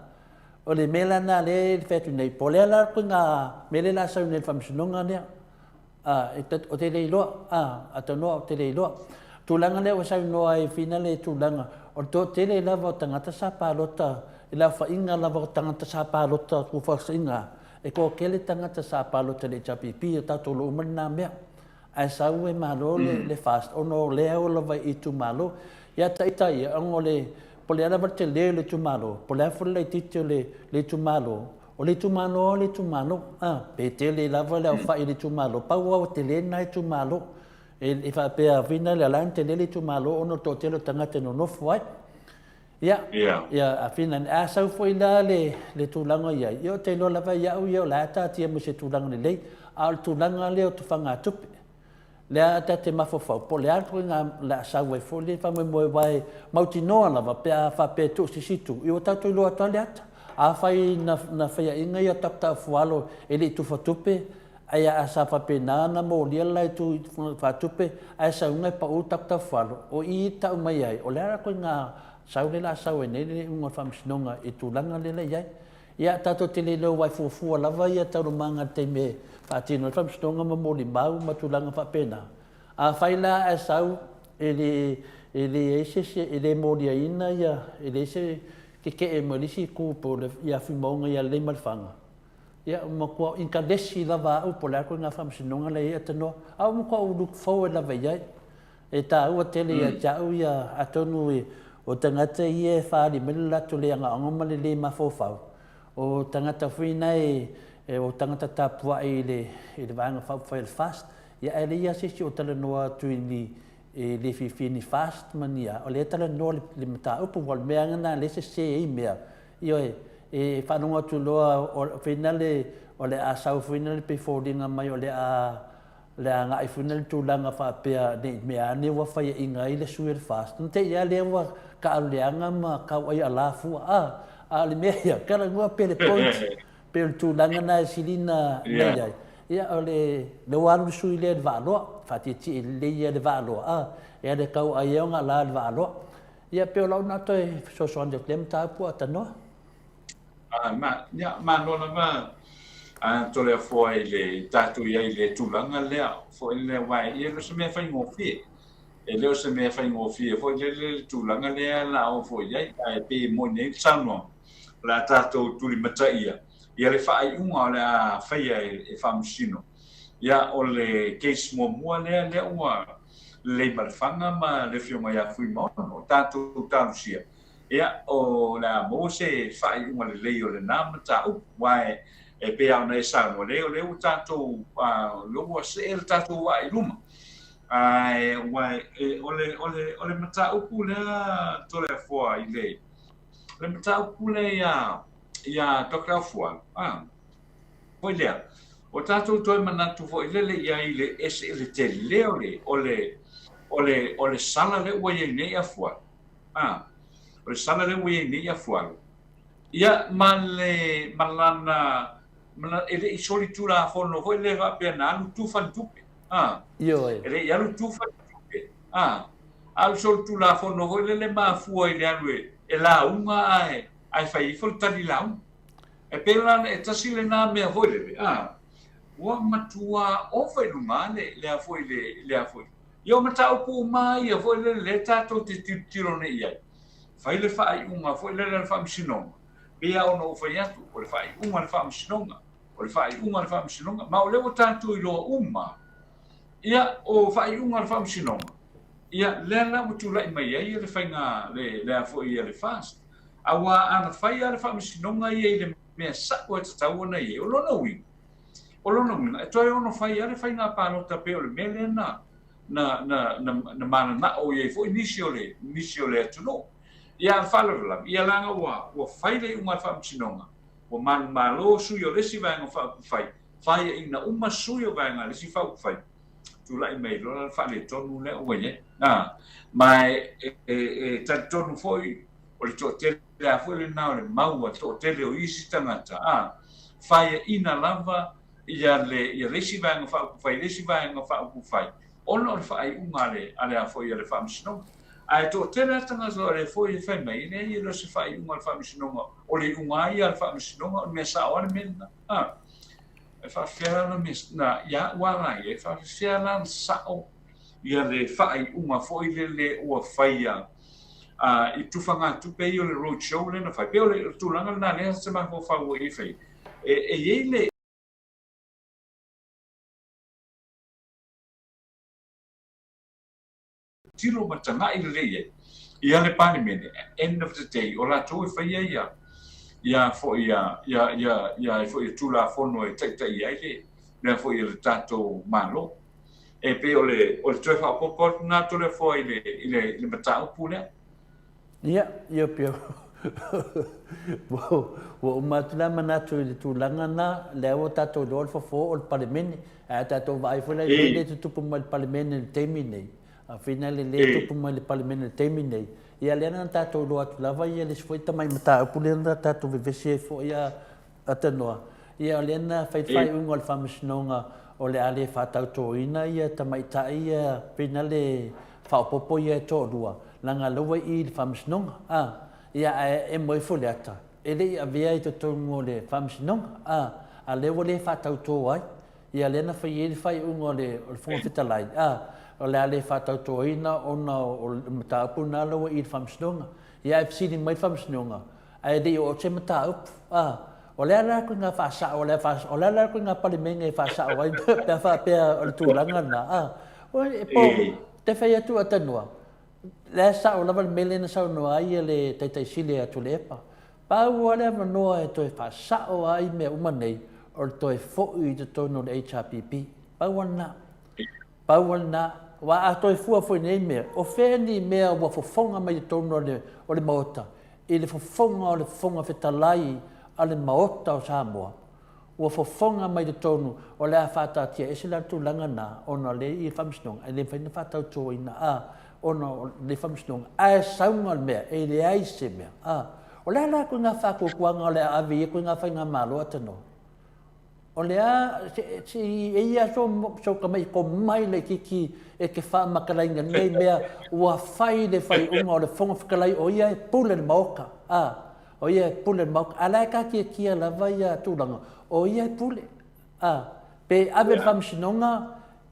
o le mea la lena lea e fai atu nei, po o le a la le ituaiga mea lea o le a sau nei i le faamasinoga lea. A, e ta, o te le iloa, a, atanoa o te le iloa. Tulaga lea ua saunoa ai Fina le tulaga, o le toatele lava o tagata sa palota, i le aofaiga lava o tagata sa palota kufasaina, e toatele tagata sa palota i le HRPP, o tatou iloa uma lena mea. Ae sau e malo le, le FAST ona o lea o lava i itumalo. Ia ita ia, ona o le, po o le a lava le tele o le itumalo, po o le a foi le laitiiti o le, le itumalo, O le itumalo lava o le itumalo, a, pe tele lava le aofai o le itumalo, pau lava ua tele lena itumalo. E, e faapea fina le ala ona tele le itumalo ona o le toatele o tagata e nonofo ai. Ia, yeah. ia a fina, a sau foi la le, le tulaga i ai, ia ou te iloa lava ia'u ia o la e taatia mai se tulaga lelei, a o le tulaga lea o tufagatupe. Lea ta te mafaufau, po o le a le ituaiga o le a sau ai foi le faamoemoe aua e mautinoa lava pe a faapea e tuu se isi itu, ia ua tatou iloa atu lava le ata. Afai na, na faiaina ia Taputa-afualo e le i tufatupe, ae a sa faapena ona molia le la itu faatupe, ae sauga e pau Taputa-afualo, o i e tau mai ai, o le a le ituaiga sau lea o le a sau ai nei le iuga o le faamasinoga i tulaga lea la i ai. Ia, tatou te le iloa aua e fuafua lava ia taualumaga i le taimi e faatino ai le faamasinoga ma molimau ma tulaga faapena. Afai la ae sau e le, e leai se isi, e le moliaina ia, e leai se keke'e mai le isi itu po o le, ia Fuimaoga ia Leimalefaga, ia ua matua inkalesi lava au po o le a le ituaiga faamasinoga la e i ai Atanoa, a ua matua ou look forward lava i ai. E taua tele ia te au ia, atonu o tagata ia e faaali mai le latou le agaoga ma le le mafaufau, o tagata foi na e, o tagata tapuai i le, i le Vaega Faaupufai o le FAST, ia ae leai lava se isi o talanoa atu i ni, e le fiafia ni FAST ma ni a, o lea e talanoa le, le mataupu, aua o le mea lava lena o lea e sese ai mea, ioe, e faalogo atu loa, o, foi lea, o le a sau foi lea pei e foliga mai o le a le agai foi lea i le tulaga faapea ne i mea ane ua faiaina ai le sui o le FAST, na te i lava lea ua taaalo leaga ma tau ai ala fua, a, a o le mea ia, talanoa pea le point, pei o le tulaga lena e sili ona i ai. Ia, o le, lea ua alu le sui lea i le Vaaloa, faatietie lelei ia le Vaaloa, a, e ala e tau ai ona ala le Vaaloa. Ia, pei o lau lena toe fesoasoani atu i lea mataupu a Tanoa. Ma, ia, malo lava a Toleafoa i le tatou i ai i le tulaga lea foi lea aua e le o se mea faigofie. E le o se mea faigofie foi lele le tulaga lea la oo foi i ai, ae pei e moni ai le saunoaga, o le a tatou tulimataia ia le faaiuga o le a faia e Faamasino. Ia, o le case muamua lea, lea ua Leimalefaga ma le Afioga ia Fuimaono, o tatou talosia Ia, o le a maua se faaiuga lelei o lena mataupu, aua e pei lava ona e saunoa, leai, o lea ua tatou, o lea ua see le tatou vaa i luma. Ae, aua o le, o le, o le mataupu lea Toleafoa i le, o le mataupu lea ia, ia Dr. Afualo, a, foi lea, o tatou toe manatu foi lele i ai i le ese, le tele o le, o le, o le, o le sala lea ua i ai nei Afualo. A, o le sala lea ua i ai nei Afualo, ia, ma le, ma lana, ma lana, e le i solitulafono foi lea faapea na alu tufa ni tupe. A. Ioe. E le i alu tu faletupe. A. A o le solitulafono foi lele mafua i le alu e, e lauga ae, ae fai ifo le tali lauga. E pei la e tasi lena mea foi lele, a, ua matua ova i luga le, le a foi le, le a foi. Ia o mataupu uma ia foi lele lea tatou te tilotilo nei i ai. Fai le faaiuga foi lele a le Faamasinoga, pei lava ona ou fai atu, o le faaiuga a le Faamasinoga, o le faaiuga a le Faamasinoga, ma o lea ua tatou iloa uma, ia, o faaiuga a le Faamasinoga, ia, lea la ua tulai mai ai le faiga, le, le a foi ia le FAST. Aua ana fai lava le Faamasinoga ia i le mea sa'o e tatau ona i ai, o lona uiga, o lona uiga, e toe ono fai lava le faiga palota pei o le mea lea na, na, na, na, na manana'o i ai foi nisi o le, nisi o le atunuu. Ia, a o le faalavelave, ia leaga ua, ua fai le iuga a le Faamasinoga, ua manumalo sui o le isi Vaega Faaupufai, faiaina uma sui o Vaega a le isi Faaupufai, tulai mai loa la le faaletonu lea ua i ai. A, ma e, e, e, e talitonu foi o le toatele lava foi lena o le mau a le toatele o isi tagata, a, faiaina lava ia le, ia le isi Vaega Faaupufai i le isi Vaega Faaupufai, ona o le faaiuga a le, a le a foi a le Faamasinoga. Ae toatele lava tagata o lea foi e fai mai, e leai e le o se faaiuga a le Faamasinoga, o le iuga lava ia a le Faamasinoga, o le mea sao lava le mea lena. A, e faafefea la ona mea, na, ia au lava la ia, e faafefea la ona sao ia le faaiuga foi lele ua faia a, i tufagatupe ia o le road show lea na fai. Pei o le tulaga lena lea sa mafaufau ai e fai. E, e i ai le tilo ma tagai lelei ai ia le Palemene, end of the day, o latou e faia ia ia foi ia ia ia ia foi ia Tulafono e taitaia ai le mea foi a le tatou Malo. E pei o le o le toe faaopoopo atu lena Toleafoa i le i le i le mataupu lea. Ia, ia pei ua ua uma atu la manatu i le tulaga lena, lea ua tatou iloa le fofo o le Palemene, ae a tatou vaai foi la i mea lea e tutupu mai i le Palemene i le taimi lenei, a fina le lea e tupu mai i le Palemene i le taimi lenei, ia lea na tatou iloa atu lava ia le isi foi tamai mataupu lea na tatou vevesi ai foi a Tanoa, ia o lea na fai le faaiuga o le Faamasinoga o le a le faatautoina ia tamaitai ia pei na le faaopoopo ia e toalua, leaga la ua i i le Faamasinoga, a, ia ae emo ifo le ata, e le i avea i totonu o le Faamasinoga, a, a lea ua le faatauto ai. Ia lea na fai ai le faaiuga o le o le Fofoga Fetalai, a, o le a le faatautoina ona o le mataupu lena la ua i i le Faamasinoga. Ia ae fesili mai le Faamasinoga, Ae le i oo se mataupu, a, o le a la ituaiga faasao, o le a la ituaiga Palemene e faasao ai pe a faapea o le tulaga lena, a. E po, te fai atu a Tanoa, la e sao lava le mea lea na saunoa ai le Taitai Sili ia Tuilaepa. Pau lava le avanoa e toe faasao ai mea uma nei, o le toe foi i totonu o le HRPP. Pau lava lena. Pau lava lena. Aua a toe fua foi i nei mea, o fea ni mea ua fofoga mai i totonu o le Maota, i le fofoga o le Fofoga Fetalai a le Maota o Samoa, ua fofoga mai totonu o le a faataatia ese la le tulaga lena ona o lea i le Faamasinoga e le mafai ona faatautoina a ona o le Faamasinoga ae sauga le mea e leai se mea a o le a la ituaiga faatuatuaga o le a ave i ia ituaiga faigamalo a Tanoa? O le a, se, e i ai so, so tamai tomai laitiiti e te faamatalaina nei mea ua fai le faaiuga o le Fofoga Fetalai o ia e pule le Maota, a, o ia e pule le Maota. A o la e taatiatia lava ia tulaga, o ia e pule, a, pe ave i le Faamasinoga,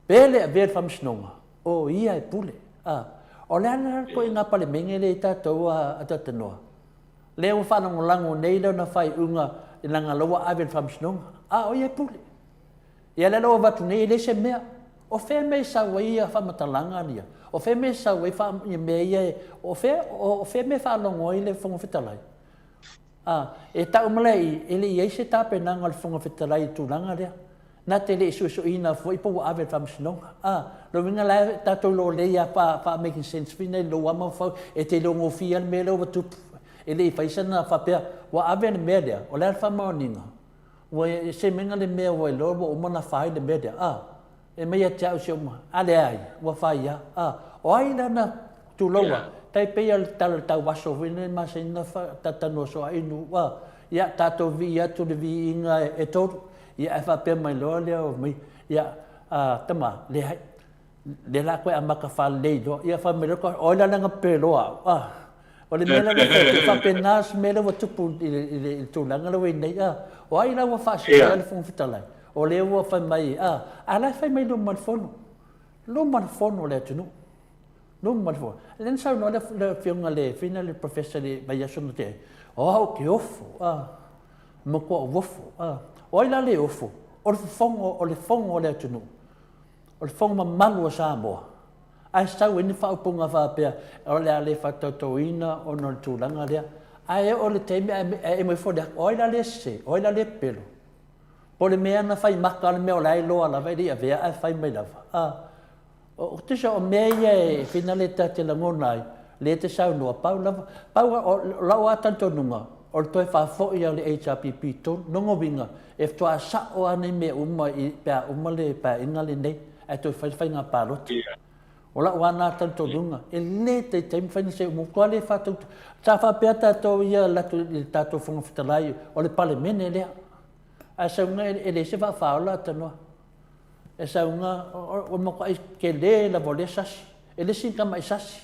pe le avea i le Faamasinoga, o ia e pule, a. O le a la le ituaiga Palemene lea i tatou a Talanoa? Lea ua faalagolago nei lona faaiuga leaga la ua ave i le faamasinoga. A o ia e pule. Ia lea la ua avatu nei e leai se mea. O fea mea e sau ai ia faamatalaga ia? O fea mea e sau ai ia mea ia e, o fea, o fea mea e faalogo ai le Fofoga Fetalai? A, e tau mai la i i, e le i i ai se tapenaga a le Fofoga Fetalai i le tulaga lea. Na te le i suesueina foi po ua ave i le faamasinoga. A, lona uiga la e tatou iloa lelei lava pa, pa making sense foi nei lou lava mafaufau, e te iloa gofie lava le mea lea ua tupu. E le i fai sana faapea, ua ave le mea lea, o le a le faamaoniga? Ua ese maiga le mea ua iloa ua uma ona fai le mea lea. A, E mai ia te au si ou ma, a leai, ua fai lava. A, o ai la na tulou a, tai pei o le tala o le tauaso foi lenei masani na talatalanoa soo ai nu, a, ia tatou vii atu le viiga e tolu, ia ae faapea mai loa lea o mai, ia, Tama, leai, lea la koe amata faalelei loa. Ia fai mai loa, o ai la lea na peloa au, a. O le mea la lea fai atu, faapena se mea lea ua tupu i le tulaga lea ua i ai nei, a. O ai la ua faaseseina le Fofoga Fetalai? O lea ua fai mai, a, a la e fai mai i luma o le Fono, luma o le Fono a le atunuu. Luma o le Fono. Lea na saunoa le Afioga i le Fina le Professor i le vaiaso na tea, o au ou te ofo, a, matua ou ofo, a. O ai la le ofo? O le fofoga, o le fono a le atunuu. O le fono mamalu a Samoa, ae sau ai ni faaupuga faapea, o le a le faatautoina ona o le tulaga lea. Ae oo i le taimi ae emo ifo le ata, o ai la lea sese? O ai la lea pepelo? Po o le mea na fai maka le mea o la e iloa lava e le i avea ae fai mai lava. A, o tusa o mea ia e finale ta te lagona ai, lea e te saunoa, pau lava, pau o lau lava talitonuga, o le toe faafoi lava o le HRPP i totonu. Lona uiga, e faatoa sao lava nei mea uma i, pe a uma le Paeaiga lenei, ae toe fai le faiga palota. O lau lava lena talitonuga, e le taitai mafai ona seu, matua le faatau, sa faapea tatou ia alu atu i le tatou Fofoga Fetalai, o le Palemene lea. Ae sauga e leai se vaa faaola Tanoa. E sauga, o le matuai tele lava o lea sasi. E le sina tamai sasi.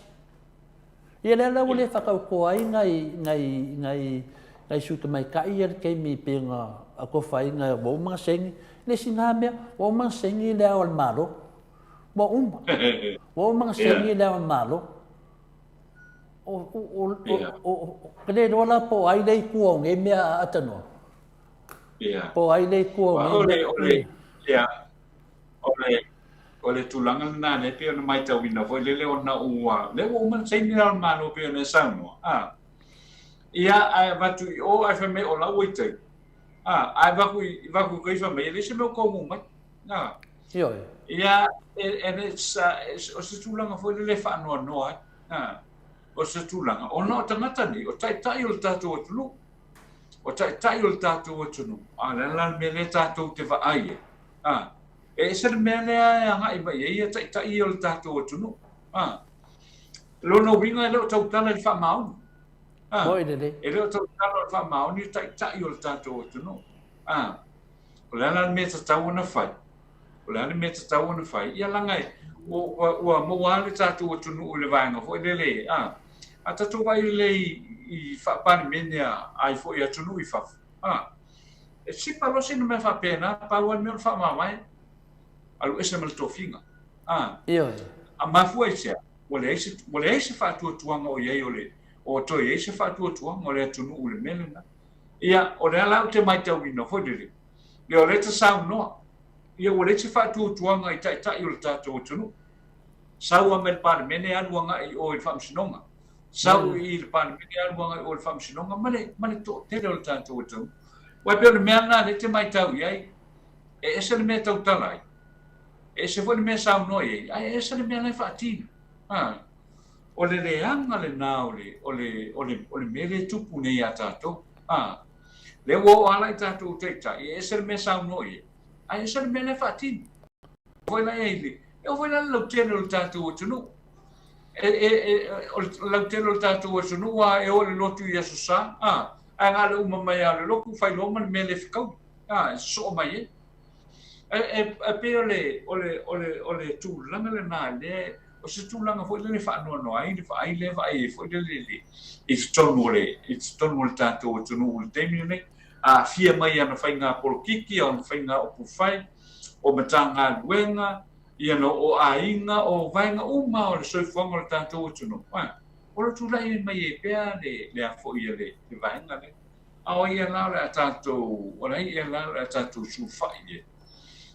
Ia lea la ua le faatautoa ai nai, nai, nai, nai sui tamaitai ia le taimi pei ona atofa ai na ua uma ona saini. E le sina mea, ua uma ona saini le Ao o le Malo. Ua uma. Ua uma ona saini le Ao o le Malo. O, o, o, o, o, o, le iloa la po o ai lea i tua o nei mea a Tanoa. Po o ai lea i tua o nei mea. Ia, o le tulaga lena lea pei ona matauina foi lele ona ua, lea ua uma ona saini Le Ao o le Malo pei ona e saunoa, a. Ia, ae avatu i o ae fai mai o la ua i tai. A, ae avatu i, avatu i tai fai mai e leai se mea o taunuu mai. A. Ioe. Ia, and it's, o se tulaga foi lele e faanoanoa ai. A. O se tulaga, ona o tagata nei, o taitai o le tatou atunuu. O taitai o le tatou atunuu, a o le a la le mea lea tatou te vaai ai? A, e ese le mea lea e agai mai ai ia taitai ia o le tatou atunuu. A, lona uiga e le o tautala i le faamaoni. A, e le o tautala i le faamaoni le taitai o le tatou atunuu. A, o le a la le mea e tatau ona fai? O le a le mea e tatau ona fai? Ia leaga e, ua, ua maua lava le tatou atunuu i le vaega foi lele, a, a tatou vaai lelei i faa-Palemene a ai foi atunuu i fafo, a, e sipa loa sina mea faapena, pau lava le mea o le faamavae, alu ese ma le tofiga. A, Ioe. A mafua i se a? Ua leai se, ua leai se faatuatuaga o i ai o le, o toe i ai se faatuatuaga o le atunuu i le mea lena. Ia, o lea la ou te matauina foi lele, ia o lea e te saunoa, ia ua leai se faatuatuaga i taitai o le tatou atunuu. Sau lava mai le Palemene alu agai i o i le Faamasinoga. Sau i le Palemene alu agai i o i le Faamasinoga ma le, ma le toatele o le tatou atunuu. Aua e pei o le mea lena lea e te matau i ai, e ese le mea e tautala ai, e ese foi le mea e saunoa i ai, ae ese le mea la e faatino. A, o le leaga lena o le, o le, o le, o le mea lea e tupu nei ia tatou. A, lea ua oo lava i tatou taitai, e ese le mea e saunoa i ai, ae ese le mea la e faatino. Foi la i le, e oo foi la i le lautele o le tatou atunuu. E, e, e, o le lautele o le tatou atunuu a e oo i le lotu i Aso Sa, a, ae na o le uma mai lava o le lotu fai loa ma le mea le fetaui, a, e sosoo mai ai. E, e, e pei o le, o le, o le, o le tulaga lena lea, o se tulaga foi lele e faanoanoa ai le vaai lea e vaai ai foi lele i le, i totonu o le, i totonu o le tatou atunuu i le taimi lenei, aafia mai i ana faiga polokiki, ana faiga upufai, o Matagaluega, ia no, o aiga, o vaega uma o le soifuaga o le tatou atunuu, a, o lo o tulai mai ai pea le, le a foi le, le vaega lea. A o ai ea la o le a tatou, o ai ea la o le a tatou sulufai i ai?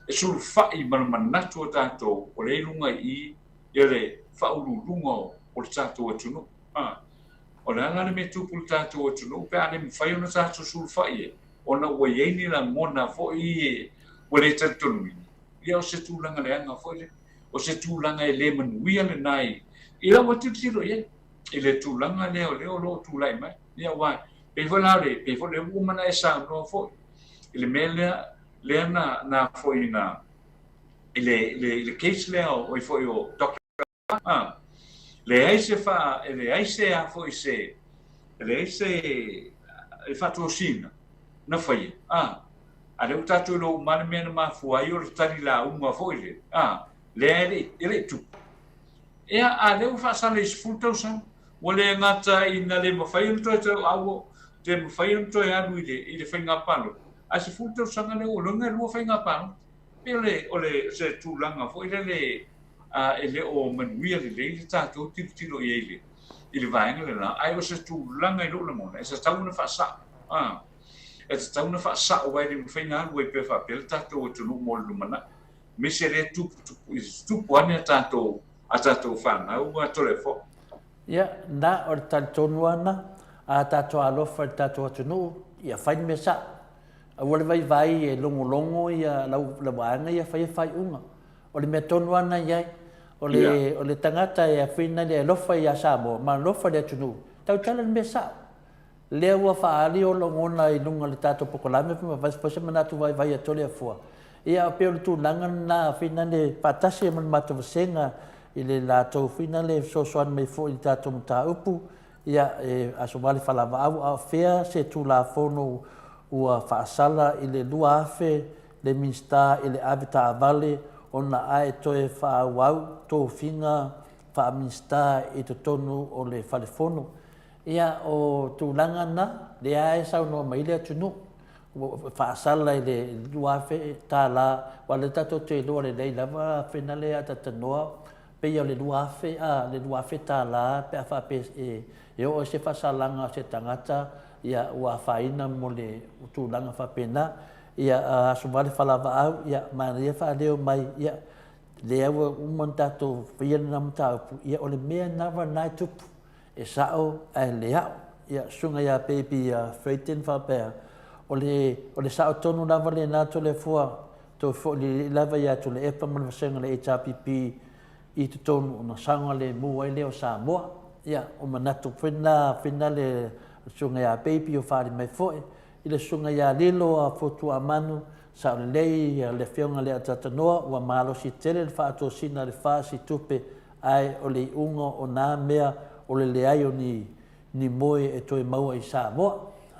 E sulufai ma le manatu o tatou o lea i luga i i ia le faauluuluga o le tatou atunuu. A, o le a la le mea e tupu i le tatou atunuu pe a le mafai ona tatou sulufai i ai? Ona ua i ai ni lagona foi e ua le talitonuina, ia o se tulaga leaga foi lea. O se tulaga e le manuia lena i, i lau tilotilo i ai, i le tulaga lea o lea o lo o tulai mai. Ia aua, pei foi la o le, pei foi lea ua uma ona e saunoa foi i le mea lea, lea na, na foi na, i le, i le, i le case lea o, oi foi o Dr. A, leai se fa, e leai se a foi se, e leai se e faatosina na faia. A. A lea ua tatou iloa uma lava le mea na mafua ai o le tali lauga foi lea, a, lea e le i, e le i tupu. Ia, a lea ua faasala i 10 tausaga. Ua le gata ina le mafai ona toe tauau, le mafai ona toe alu i le, i le faiga palota, ae 10 tausaga lea ua loga e lua faiga palota. Pei o le, o le, se tulaga foi lele a, e le o manuia lelei le tatou tilotilo i ai i le, i le vaega lena, ae o se tulaga i lou lagona e tatau ona faasao. A, e tatau ona faasao aua e le mafai ona alu ai pea faapea le tatou atunuu mo le lumanai. Aemaise lea e tuputupu, tupu ane a tatou, a tatou fanau a Toleafoa. Ia, na, o le talitonu lava lena, a tatou alofa i le tatou atunuu, ia fai le mea sao. Aua le vaivai e logologo ia lau, lau vaega ia faia faaiuga. O le mea tonu lava lena e i ai. O le, yeah. O le tagata e afina le alofa ia Samoa ma alofa i le atunuu, tautala le mea sao. Lea ua faaali o logona i luga o le tatou polokalame ma fai se manatu vaivai a Toleafoa. Ia, pei o le tulaga lena fina le faatasi ai ma le matou vasega i le latou fina le fesoasoani mai foi i le tatou mataupu. Ia, e Aso Vale Falavaau, a o fea se Tulafono ua faasala i le 2000 le Minisita i le ave taavale ona ae toe faaauau tofiga faa-Minisita i totonu o le Fale Fono. Ia, o tulaga na, lea e saunoa mai ai le atunuu, ua faasala i le $2,000, aua o lea tatou te iloa lelei lava fena lea a talanoa, pei o le 2000 a, le $2,000 pe a faapea e oo ai se faasalaga a se tagata, ia ua afaina mo le tulaga faapena. Ia, Aso Vale Falavaau, ia, manaia faaleo mai, ia, lea ua uma ona tatou faia lena mataupu, ia o le mea lava lena e tupu. E sao ae le ao. Ia, Susuga ia Baby Freighton faapea, o le, o le sao tonu lava lena Toleafoa, toe foi lelei lava ia Tuilaepa ma le vasega o le HRPP i totonu ona saogalemu ai lea o Samoa. Ia, o manatu foi na finale a le Susuga ia Baby o faaali mai foi i le Susuga ia Lilo a Fotuamanu, sao lelei le Afioga i le Atatanoa, ua malosi tele le faatosina a le FAST i tupe Ae o le iuga o nā mea o le leai o ni, ni moe e toe maua i Samoa.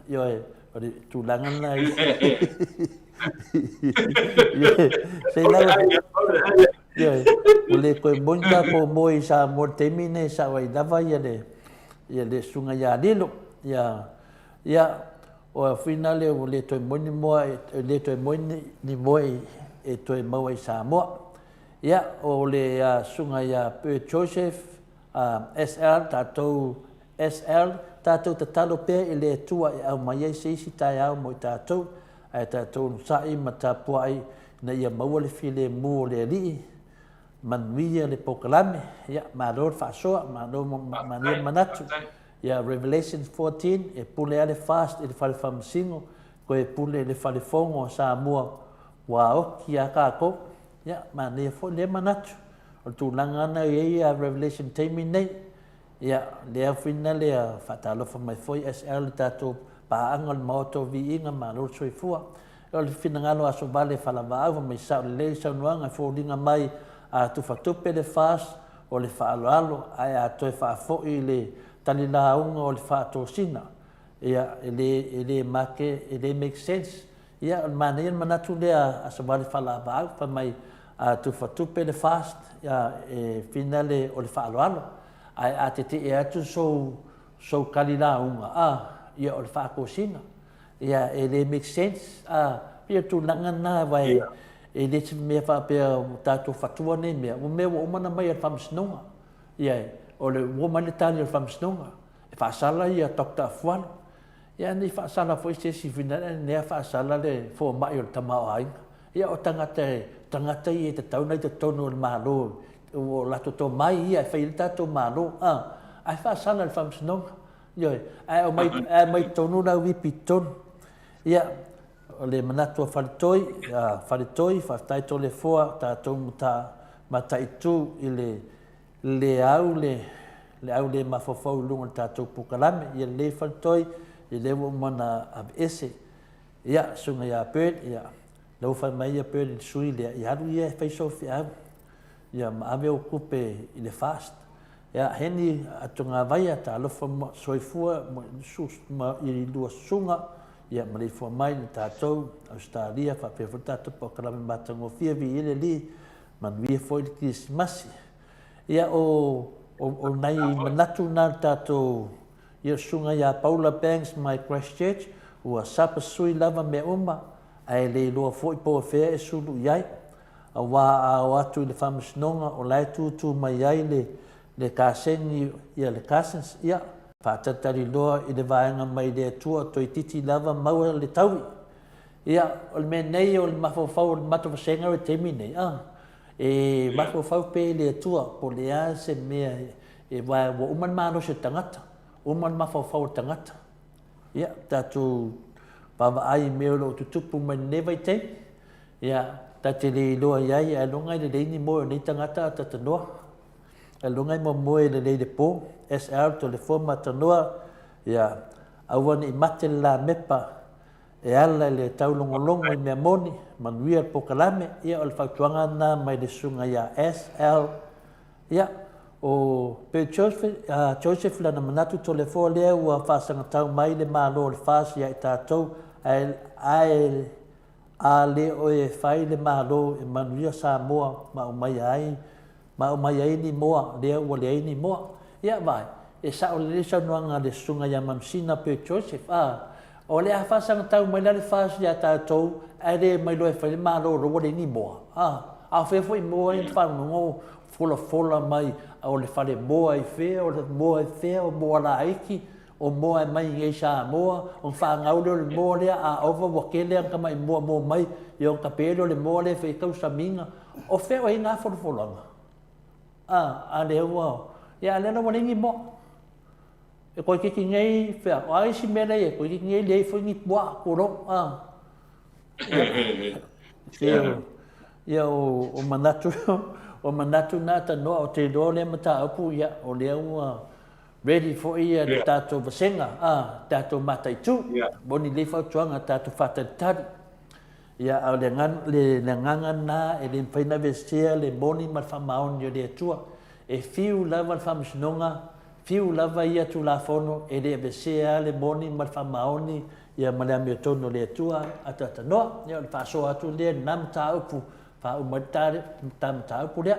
Ioe, o le tulaga lena i... Sei lava... Ioe, ua le toe moi ni tātou moe i Samoa i le taimi nei, sao ai lava ia le, ia le susuga ia Lilo. Ia, ia, o whina lea ua le toe moi ni moa, e le toe moi ni moe e toe maua i Samoa. Ia, o le Susuga ia Bert Joseph, SL, tatou, SL, tatou tatalo pea i le Atua e aumai ai se isi taeao mo i tatou, ae tatou onosai ma tapuai ina ia maua le filemu o le Alii, manuia le polokalame, ia, malo le faasoa, malo manaia le manatu. Ia, Revelations 14, e pule lava le fast i le fale faamasino, toe pule i le fale fono a Samoa ua oki ia tatou. Ia, manaia foi lea manatu. O le tulaga lena e i ai ia Revelation taimi nei. Ia, lea whina lea faatalofa mai foi SL i tatou paaga o le Maota o Viiga, malo le soifua. O le finagalo Aso Vale Falavaau fai mai sao lelei le saunoaga e foliga mai a tufatupe le FAST o le faaaloalo ae a toe faafoi i le talilauga o le faatosina ia e le e le make e le make sense. Ia, o le manaia le manatu lea a Savali Faalavaau, fai mai a tufatupe le fast, ia, e finale o le faaaloalo. Ae a tetee atu sou, sou kali lauga, a, ia o le faatosina. Ia, e le make sense, a, pei o tulaga na, aua e, e le se mea faapea ua tatou fatua nei mea, ua mea ua uma ona aumai e le Faamasinoga. Ia, o le, ua omai le tali a le Faamasinoga, e faasala ia Doctor Afualo. Ia ne i faasala foi se isi finale, nea faasala le fomai o le tamaoaiga. Ia o tagata, tagata ia e tatau ona i totonu o le Malo, o latou tomai ia e fai ai le tatou Malo, a, ae faasala e le Faamasinoga. Ioe, ae aumai, ae aumai totonu le auipi i totonu. Ia, o le manatu a Faletoi, a Faletoi, faafetai Toleafoa, tatou mataitu i le le au le le au le mafaufau i luga o le tatou polokalame. Ia lelei Faletoi, ia lea ua uma ona aveese. Ia, susuga ia Bert, ia, lea ua fai mai ia Bert i le sui lea, ia alu ia e fai sou feau, ia ma ave ou tupe i le fast. Ia, Heni Atogavaia, talofa ma soifua ma, ma i lua susuga, Ia, maleifua mai le tatou Ausetalia faapea foi le tatou polokalame matagofie Viia le Alii, manuia foi le Kerisimasi. Ia, o, o, o nai manatu na le tatou, ia, susuga ia Paula Banks mai Christchurch, ua sapasui lava mea uma, ae le iloa foi po o fea e sulu i ai. Aua a o atu i le faamasinoga, o la e tūtū mai ai le, le kaseni, ia le Cousins, ia, faatalitali loa i le vaega mai le Atua, toeitiiti lava maua le taui. Ia, o le mea nei o le mafaufau o le matou vasega o le taimi nei, a, e mafaufau pea i le Atua, po o le a se mea, e, aua ua uma le malosi o le tagata, uma le mafaufau o le tagata. Ia, tatou vaavaai i mea o lo o tutupu mai lenei vaitaimi, ia, ta te le iloa i ai, ailoga e lelei ni moe o nei tagata a tatanoa. Ailoga e momoe lelei i le po, SL, Toleafoa ma Tanoa, ia, aua ne i mate le lamepa e ala i le taulogologo i mea moni, manuia le polokalame, ia o le fautuaga lena mai le susuga ia SL. Ia, o Bill Joseph, Joseph lana manatu Toleafoa lea ua faasagatau mai le Malo o le FAST ia i tatou, ae, ae a le o e fai le Malo e manuia Samoa ma aumaia ai ma aumai ai ni moa, lea ua leai ni moa. Ia, vaai, e sao lelei le saunoaga a le Susuga ia Manusina Bert Joseph, a, o le a faasagatau mai la le FAST ia tatou, ae le omai loa e fai le Malo loa ua leai ni moa. A, a o fea foi moa ia na faalogologo folafola mai, o le fale moa i fea, o le moa i fea, o moa laiti, o moa e mai i inei i Samoa, ona faagau lea o le moa lea, a ova ua tele ana tamai moa moa mai, ia ona tape lea o le moa lea e fai ai tausamiga. O fea o i ai na folafolaga? A, a lea ua, ia a lea la ua leai ni moa. E toeitiiti nei, fea, o a isi mea la e i ai, toeitiiti nei leai foi ni puaa, tulou, a. Ia, ia o, o manatu, o manatu na tanoa, ou te iloa o lea mataupu, ia, o lea ua ready foi ia le tatou vasega, a, tatou mataitu. Moni lelei fautuaga, tatou faatalitali. Ia, a o le agaga, le, le agaga lena e le mafai ona aveesea le moni ma le faamaoni o le Atua. E fiu lava le Faamasinoga, fiu lava ia Tulafono, e le aveesea le moni ma le faamaoni ia ma le amiotonu o le Atua a taatanoa. Ia, o le faasoa atu lea i lena mataupu, faauma ai le ta, ta mataupu lea.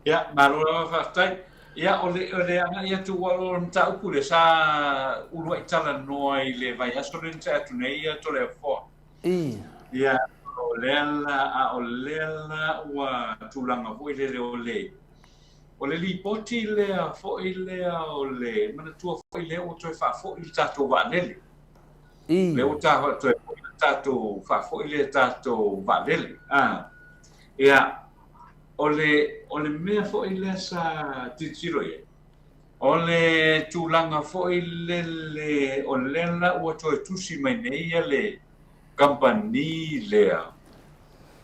Ia, malo lava faafetai. Ia, o le, o le agai atu ua o le mataupu lea sa uluai talanoa i le vaiaso lea na tea atu nei ia Toleafoa. I. Ia, o lea la, a o lea la ua tulaga foi lele o le, o le lipoti lea foi lea o le, manatua foi lea ua toe faafoi le tatou vaalele. I. Lea ua ta, toe foi le tatou, faafoi le tatou vaalele. A. Ia, o le, o le mea foi lea sa tilotilo i ai, o le tulaga foi lele, o lea la ua toe tusi mai nei ia le kamupani lea.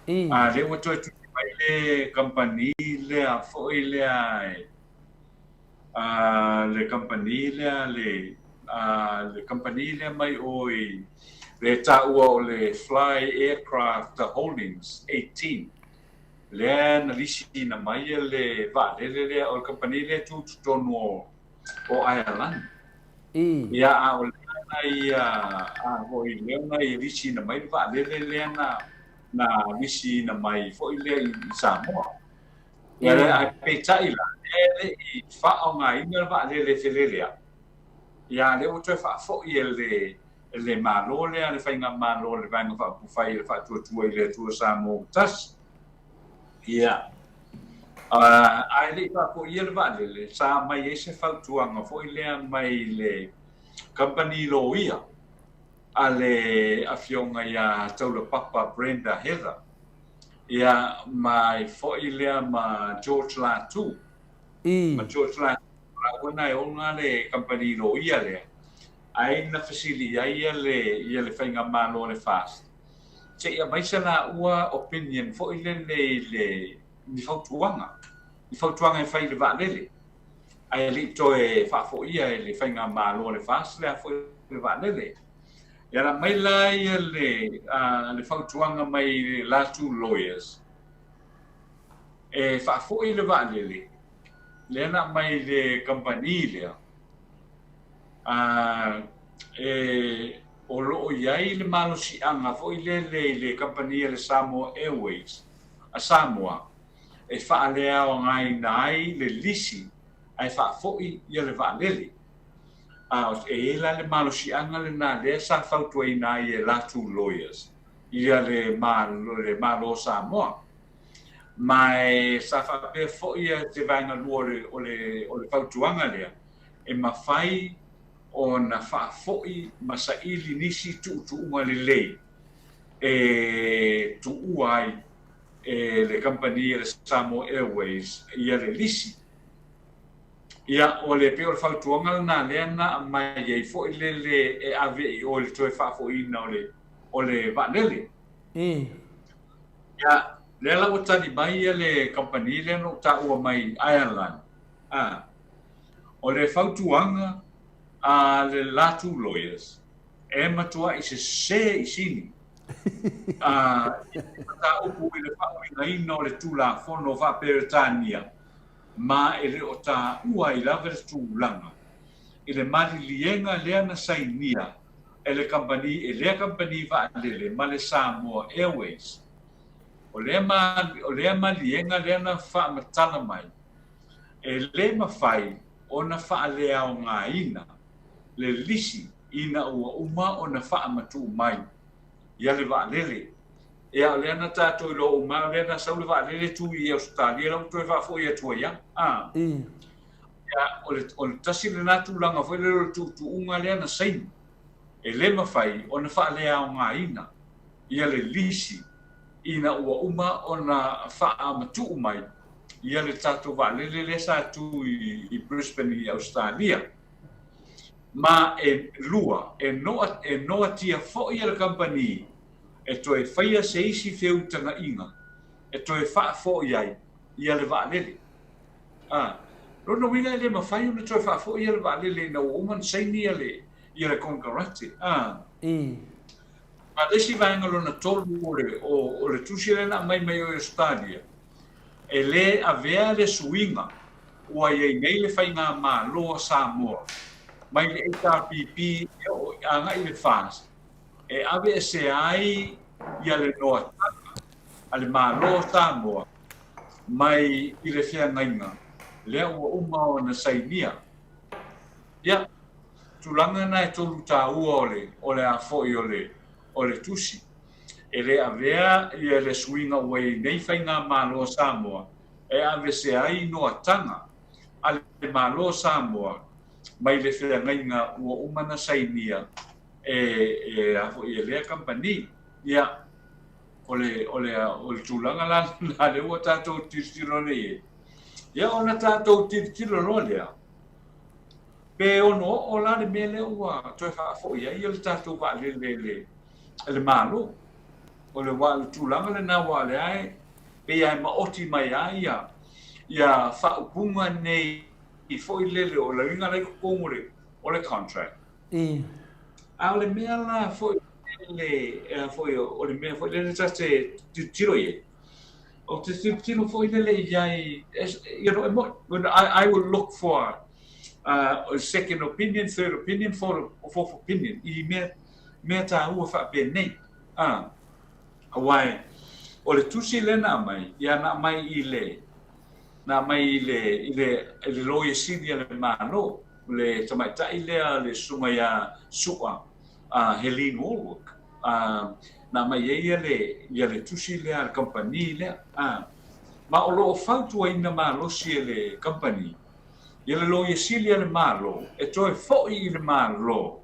I. A lea ua toe tusi mai le kamupani lea foi lea e, a le kamupani lea le, a le kamupani lea mai o i le taua o le Fly Aircraft Holdings 18, lea na lisiina mai le vaalele lea, o le kamupani lea e tu i totonu o, o Aialani. I. Ia, a o lea na ia, a foi lea na ia lisiina mai le vaalele lea na, na lisiina mai foi lea i, i Samoa. Ia, ae peitai la, e le i faaaogaina le vaalele e felele ai. Ia, lea ua toe faafoi e le, e le Malo lea, le Faigamalo, le Vaega Faaupufai e le Faatuatua i le Atua Samoa ua Tasi. Ia, ae le i faafoia le vaalele, sa aumai ai se fautuaga foi lea mai le kamupani loia a le Afioga ia Taulapapa Brenda Heather. Ia, ma foi lea ma George Latu. I. Ma George Latu, lāua na e ona le kamupani loia lea, ai na fesili ai ia le, ia le faigamalo a le FAST, se i aumai se laua opinion foi lele i le, ni fautuaga, ni fautuaga e fai i le vaalele. Ae le i toe faafoia e le faigamalo a le FAST le a foi le vaalele. Ia na aumai la ia le, le fautuaga mai le Latu Lawyers e faafoi le vaalele lea na aumai le kamupani lea, e, o i ai le malosiaga foi lele i le kamupani a le Samoa Airways a Samoa e faaleaogaina ai le lisi ae faafoi ia le vaalele. A e i ai la le malosiaga lena lea sa fautuaina ai e latou lawyers ia le le Malo o Samoa. Ma e sa faapea foi se vaega lua o le o le o le fautuaga lea, e mafai ona faafoi ma saili nisi tuutuuga lelei e tuua ai e le kamupani a le Samoa Airways ia le lisi. Ia, o le pei o le fautuaga lena lea na aumai ai foi lele e ave i o i le toe faafoiina o le o le vaalele. Ia, lea la ua tali mai ia le kamupani lea na ou taua mai Ireland, a, o le fautuaga a le latou lawyers, e matuai sese i sini a, i le mataupu i le faauigaina o le Tulafono faa-Peretania, ma e le o taua ai lava le tulaga i le maliliega lea na sainia e le kamupani e lea kamupani vaalele ma le Samoa Airways. O lea o lea maliega lea na faamatala mai, e le mafai ona faaleaogaina le lisi ina ua uma ona faamatuu mai ia le vaalele. Ia, o lea na tatou iloa uma, o lea na sau le vaalele tu i Ausetalia, la ua toe faafoi atu ai lava. A. Ia, o le, o le tasi lena tulaga foi lele o le tuutuuga lea na saini, e le mafai ona faaleaogaina ia le lisi ina ua uma ona faamatuu mai ia le tatou vaalele lea sa tu i, i Brisbane i Ausetalia. Ma e lua, e noa, e noatia foi e le kamupani e toe faia se isi feutagaiga e toe faafoi ai ia le vaalele. A, lona uiga e le mafai ona toe faafoi ia le vaalele ina ua uma ona saini ia le, ia le konekarate. A. Ma le isi vaega lona tolu o le, o, o le tusi lea na aumai mai Ausetalia, e le avea le suiga ua i ai nei le Faigamalo a Samoa mai le HRPP e oo agai i le FAST e aveesea ai ia le noataga a le Malo o Samoa mai i le feagaiga lea ua uma ona sainia. Ia, tulaga na e tolu taua o le, o le a foi o le, o le tusi. E le avea ia le suiga ua i ai nei Faigamalo a Samoa e aveesea ai noataga a le Malo o Samoa mai le feagaiga ua uma ona sainia e, e, a foi, e lea kamupani. Ia, o le, o le, o le tulaga la lena lea ua tatou tilotilo nei i ai. Ia, ona tatou tilotilo loa lea, pe ono oo la le mea lea ua toe faafoi ai le tatou vaalele e le Malo. O le, o le tulaga lena aua o lea e pei lava e maoti mai lava ia, ia faaupuga nei foi lele o le uiga la i totonu o le, o le contract. A o le mea la foi lele, foi o le mea foi lele ta te tilotilo i ai, ou te tilotilo foi lele i ai, you know, I, I will look for uh, second opinion, third opinion, fourth, fourth opinion, i mea, mea tāua faapenei. Ah, aua e, o le tusi lea na aumai, ia na aumai i le, na aumai i le, i le, i le Loia Sili a le Malo, le tamaitai lea le susuga ia Su'a, a Helene Wallwork, a, na aumai ai ia le, ia le tusi lea a le kamupani lea. A, ma o lo o fautuaina malosi e le kamupani, ia le Loia Sili a le Malo e toe foi i le Malo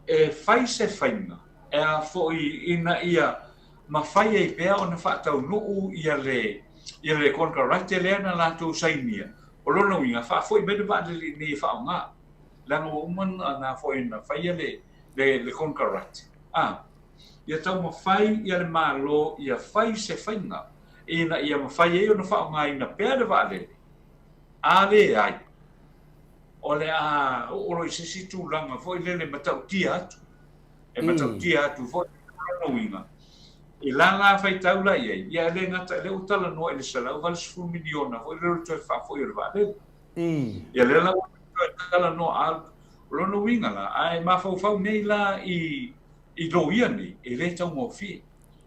e fai se faiga e a foi ina ia mafai ai pea ona faataunuu ia le, ia le konekarate lea na latou sainia. O lona uiga, faafoi mai le vaalele i inei e faaaoga, leaga ua uma ona foi ona faia le, le, le konekarate. A, ia taumafai ia le Malo ia fai se faiga ina ia mafai ai ona faaaogaina pea le vaalele, a leai, o le a oo loa i se isi tulaga foi lele matautia atu. E matautia atu foi lona uiga, i la la faitau la i ai, ia e le gata, lea ua talanoa i le $180 miliona foi lea o le toe faafoi o le vaalele. Ia lea la ua toe talanoa, a o lona uiga la, a e mafaufau nei la i. i loia nei, e le taugofie.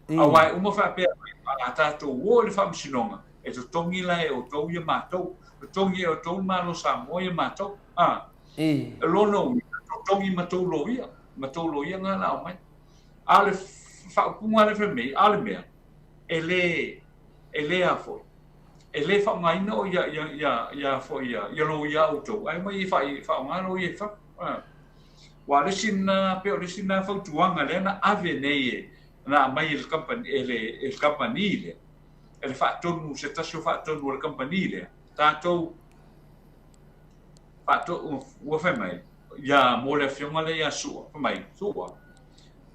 Aua e uma faapea mai, a tatou o i le faamasinoga, e totogi la e outou ia matou, totogi e outou le Malo o Samoa ia matou. A, o lona uiga, totogi ma tou loia, ma tou loia na o le a omai. A o le faaupuga lea fai mai, a o le mea, e le, e le a foi, e le faaaogaina o ia, ia, ia, ia foi, ia, ia loia a outou, ae omai e faaaoga loia i fafo. Aua o le isi lena, pei o le isi lena fautuaga lea na ave nei e, na aumai e le kamupani, e le, e le kamupani lea, e le faatonu, se tasi o faatonu o le kamupani lea, tatou, faatonu, ua fai mai, ia, mo le afioga lea ia Sua, fai mai, Sua,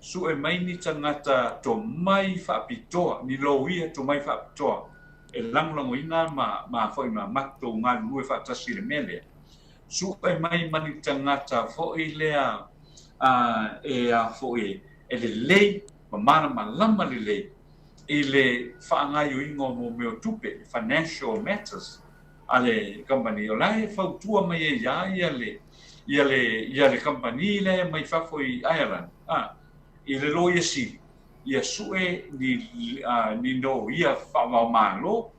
sue mai ni tagata tomai faapitoa, ni loia tomai faapitoa, e lagolagoina ma, ma foi ma matou galulue faatasi i le mea lea. Sue mai ma ni tagata foi lea e a foi e lelei ma malamalama lelei i le faagaioiga o mo mea o tupe, financial matters, a le kamupani. O la e fautua mai ai ia ia le ia le ia le kamupani lea mai fafo i Ireland, a, i le Loia Sili, ia sue ni ni loia faavaomalo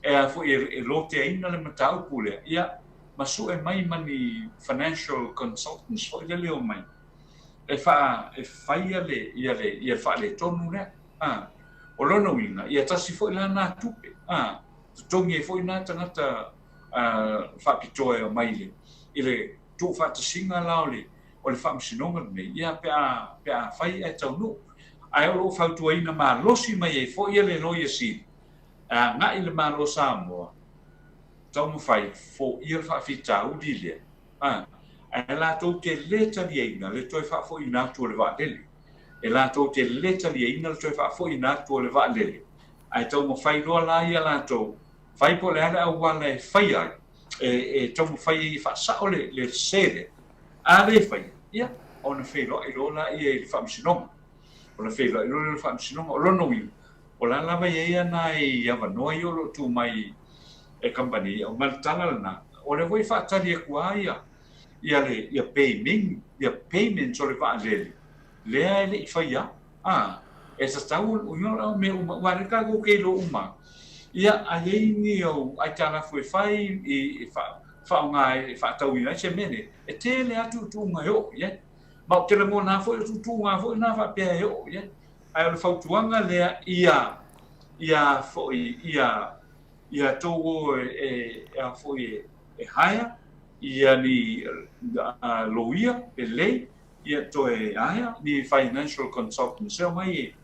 e a foi e loteaina le mataupu lea, ia, ma sue mai ma ni financial consultants foi lele e omai e faa, e faia le, ia le, ia le faaletonu lea. A, o lona uiga, ia tasi foi la na tupe, a, totogi ai foi na tagata a, faapitoa e omai i le, i le tuufaatasiga la o le, o le faamasinoga lenei, ia, pe a, pe a fai ae taunuu. Ae o lo o fautuaina malosi mai ai foi le Loia Sili, e agai i le Malo o Samoa, taumafai foia le faafitauli lea, a, ae latou te le taliaina le toe faafoiina atu o le vaalele. E latou te le taliaina le toe faafoiina atu o le vaalele, ae taumafai loa la ia latou, fai po o le a le auala e faia ai, e, e taumafai ai e faasao le, le sese lea. A le faia, ia, ona feiloai loa laia i le faamasinoga. Ona feiloai loa lea i le faamasinoga. O lona uiga, O la lava e i ai nai avanoa ia o lo o tu mai e kamupani, ma le tala lena, o lea foi e faatali atu lava ia, ia le, ia payment, ia payments o le vaalele, lea e le i faia. A, e tatau ona, o mea uma, aua o lea tatou te iloa uma, ia, a i ai ni au aitalafu e fai, e faaaoga e faatauina ai se mea lenei, e tele lava tuutuuga e oo i ai. Ma ou te lagona foi o tuutuuga foi na faapea e oo i ai. Ae o le fautuaga lea ia, ia foi, ia, ia tou o e, e, a foi e, e hire ia ni loia lelei, ia toe hire ni financial consultants e omai e,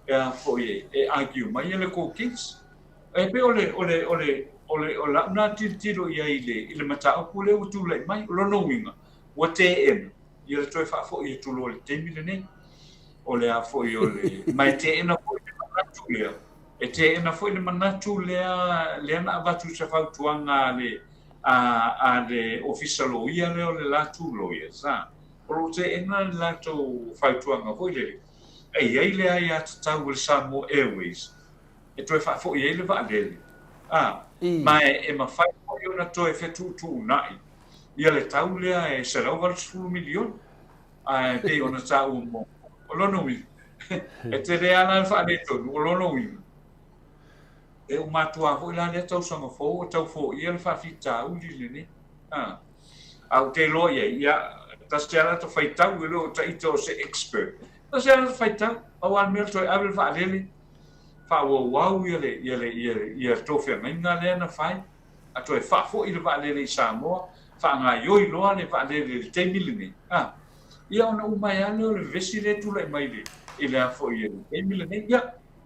e a foi e, e argue mai ia le tou case. E pei o le, o le, o le, o le, o lau na tilotilo i ai i le, i le mataupu lea ua tulai mai. O lona uiga, ua teena ia le toe faafoi atu loa i le taimi lenei. O le a foi o le... Ma e teena foi le manatu lea. E teena foi le manatu lea, lea na avatu i se fautuaga a le, a, a le Ofisa Loia lea o le Latu Lawyers, a. O lo o teena le latou fautuaga foi lele, e i ai le aiatatau a le Samoa Airways e toe faafoi ai le vaalele, a. Ma e, e mafai foi ona toe fetuutuunai ia le tau lea e $180 miliona, ae pei ona taua muamua. O lona uiga, e tele lava la le faaletonu, o lona uiga, e uma atu lava foi la lea tausaga fou o tau foia le faafitauli lenei. A, a ou te iloa i ai, ia, tasi lava la ta faitau, e le o ita o se expert. Tasi lava la ta faitau, pau lava le mea o le toe ave le vaalele, faaauauau ia le, ia le, ia le, ia le tou feagaiga lea na fai, a toe faafoi le vaalele i Samoa, faagaoioi loa le vaalele i le taimi lenei, a, ia ona uma ai lava lea o le vevesi lea e tulai mai i le, i le a foi i le taimi lenei. Ia,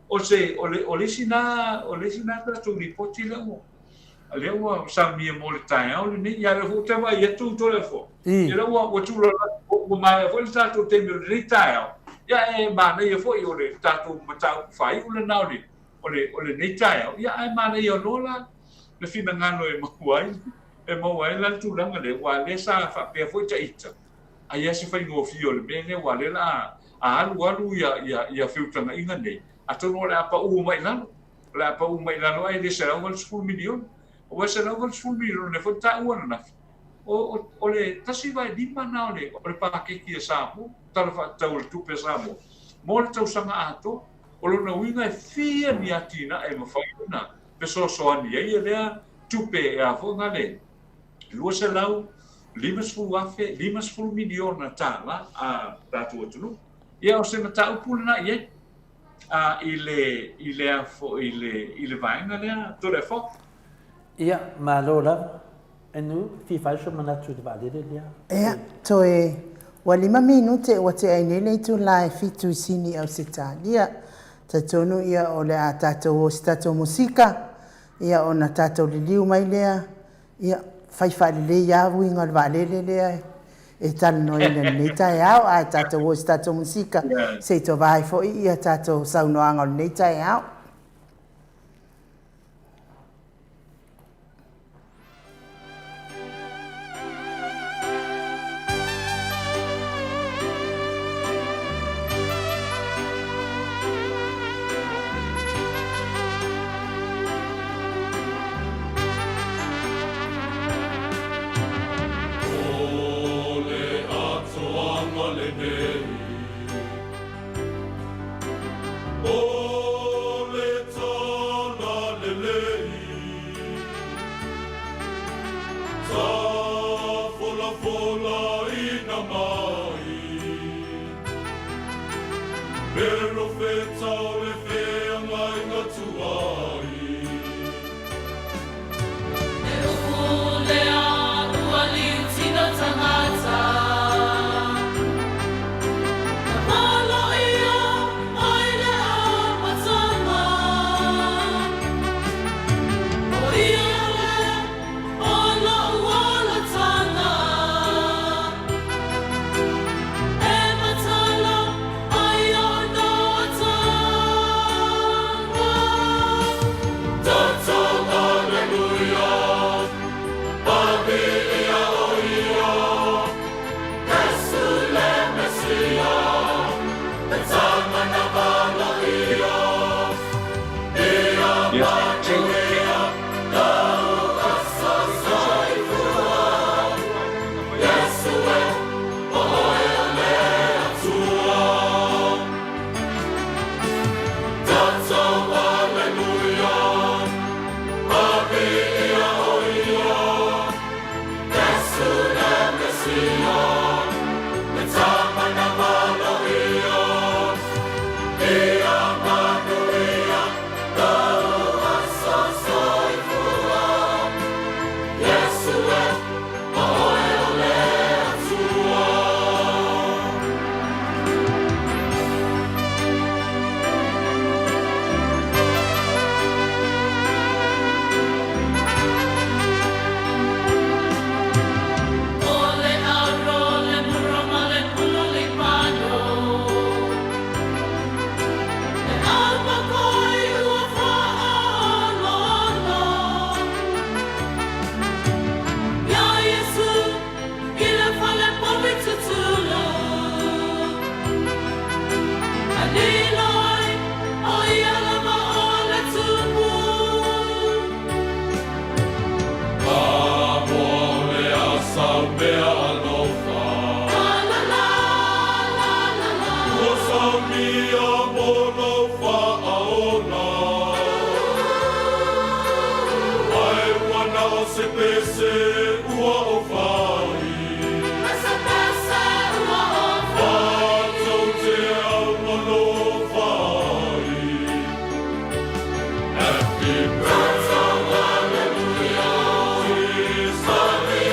o se, o le, o le isi na, o le isi na tatou lipoti lea ua, lea ua saunia mo le taeao lenei. Ia, lea foi ou te vaai atu Toleafoa, ia lea ua, ua tulaga, ua maea foi le tatou taimi o lenei taeao. Ia, e manaia foi o le tatou mataupu faaiu lena o le, o le, o lenei taeao, ia ae manaia loa la le finagalo e maua ai, e maua ai la le tulaga lea, aua o lea sa faapea foi ita, ai lava se faigofie o le mea lea, aua o lea o le a alu alu ia, ia, ia feutagaiga nei, atonu o le a pau mai i lalo, o le a pau mai i lalo ae le $180 miliona. Aua e $180 miliona lea foi na taua ananafi. O le 1/5 lena o le paketi a Samoa, Tala Faatatau o le Tupe a Samoa mo le tausaga atoa. O lona uiga e fia ni atinae e mafai ona fesoasoani ai e lea tupe e a foi le $250,000, $50 miliona tala a tatou atunuu. Ia o se mataupu lena i ai i le i le a foi i le vaega lea Toleafoa. Ia, malo lava. Enu, fia fai so manatu i le vaalele lea. Ia, toe ua 5 minute ua tea ai nei le itula e 7 i Sini, Ausetalia. Talitonu ia o le a tatou o i se tatou musika, ia ona tatou liliu mai lea, ia fai faalelei lava uiga o le vaalele lea e talanoaina i lenei taeao, ae tatou o i se tatou musika se i tova ai foi ia tatou saunoaga o lenei taeao. O le atoaga lenei, o le Talalelei, tafolafolaina mai, perofeta o le feagaiga tuai. E upu lea ua liutino tagata. Na poloia ai le amataga. O ia lea o lou olataga. E matala ai ona ataga. Toto Alleluia, Paviia o ia, Iesu le Mesia, le tama na valoia, ia manuia lou aso soifua, Iesu e, o oe o le Atua. Toto Alleluia, Paviia o ia, Iesu le Mesia, le tama na valoia, ia manuia lou aso soifua, Iesu e, o oe o le Atua. O le aro le mura ma le puno lipano. E almakoi ua faaaloalo. Ia Iesu i le fale povi tutulu. A lilo ai o ia lava o le tupu. Samoa o le asa o mea alofa. La la la la la la. Ua saunia mo lou faaola. Ae ua na o se pese ua ou fai. Se pese ua ou fai. Tatou te aualofa ai. Happy birthday, Jesus. Happy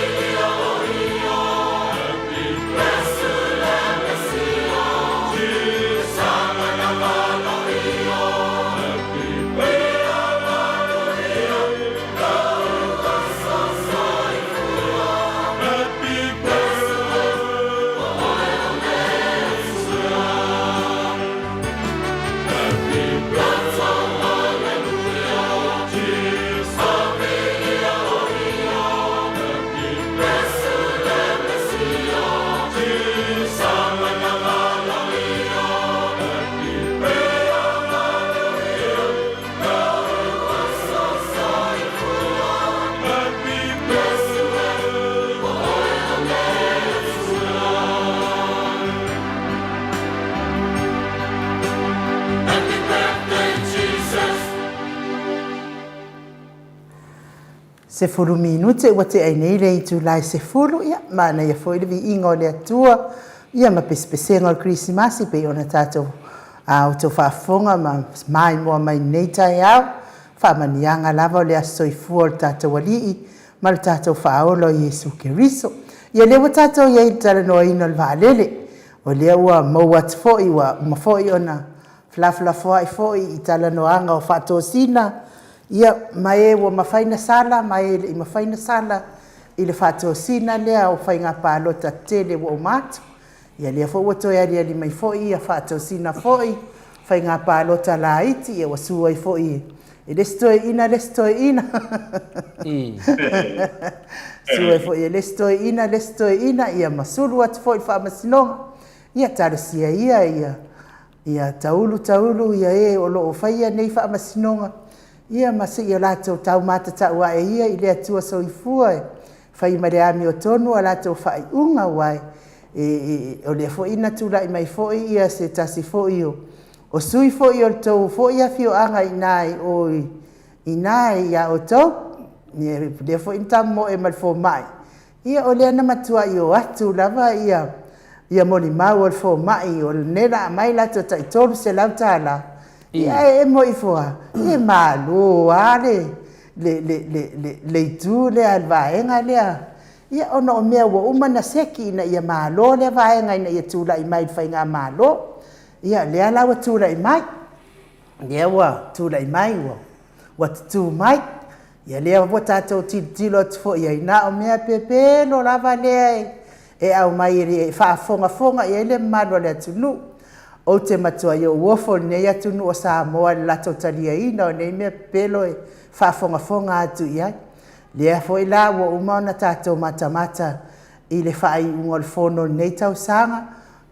birthday, Jesus. Happy Happy birthday. Happy birthday, Jesus. Happy Jesus. Happy Happy birthday. 10 minute ua tea ai nei le itula e 10, ia, manaia foi le viiga o le Atua, ia ma pesepesega o le Kerisimasi pei ona tatou a outou faafofoga ma maimoa mai lenei taeao, faamanuiaga lava o le aso soifua o le tatou Alii ma le tatou Faaola o Iesu Keriso. Ia lea ua tatou i ai i le talanoaina o le vaalele, o lea ua maua atu foi ua uma foi ona felafolafoai foi i talanoaga o faatosina, ia, ma e ua mafai ona sala ma e le i mafai ona sala i le faatosina lea o faiga palota tetele ua uma atu. Ia lea foi ua toe aliali mai foi ia faatosina foi faiga palota laiti, ia ua su ai foi e le isi toeaina le isi toeaina. Su ai foi e le isi toeaina le isi toeaina, ia ma sulu atu foi i le faamasinoga. Ia talosia ia ia ia taulu taulu ia e o lo o faia nei faamasinoga, ia ma seia latou taumatatau ae ia i le Atua soifua e fai ma le amiotonu a latou faaiuga, aua e o lea foi na tulai mai foi ia se tasi foi o sui foi o le tou foi afioaga i ina i o i ina ia outou, lea foi na tamomoe ma le fomai, ia o lea na matuai o atu lava ia ia molimau a le fomai o lenei o le a aumai latou tai $300, ia ae emo ifo lava, e malo lava le le le le itu lea le vaega lea, ia ona o mea ua uma ona seki ina ia malo lea vaega ina ia tulai mai i le faigamalo. Ia lea la ua tulai mai, lea ua tulai mai ua ua tutū mai. Ia lea ua tatou tilotilo atu foi i ai, na o mea pepelo lava lea e aumai e faafogafoga i ai le mamalu o le atunuu. Ou te matuai ou ofo i lenei atunuu o Samoa i le latou taliaina o nei mea pepelo e faafogafoga atu i ai. Lea foi la ua uma ona tatou matamata i le faaiuga o le fono o lenei tausaga,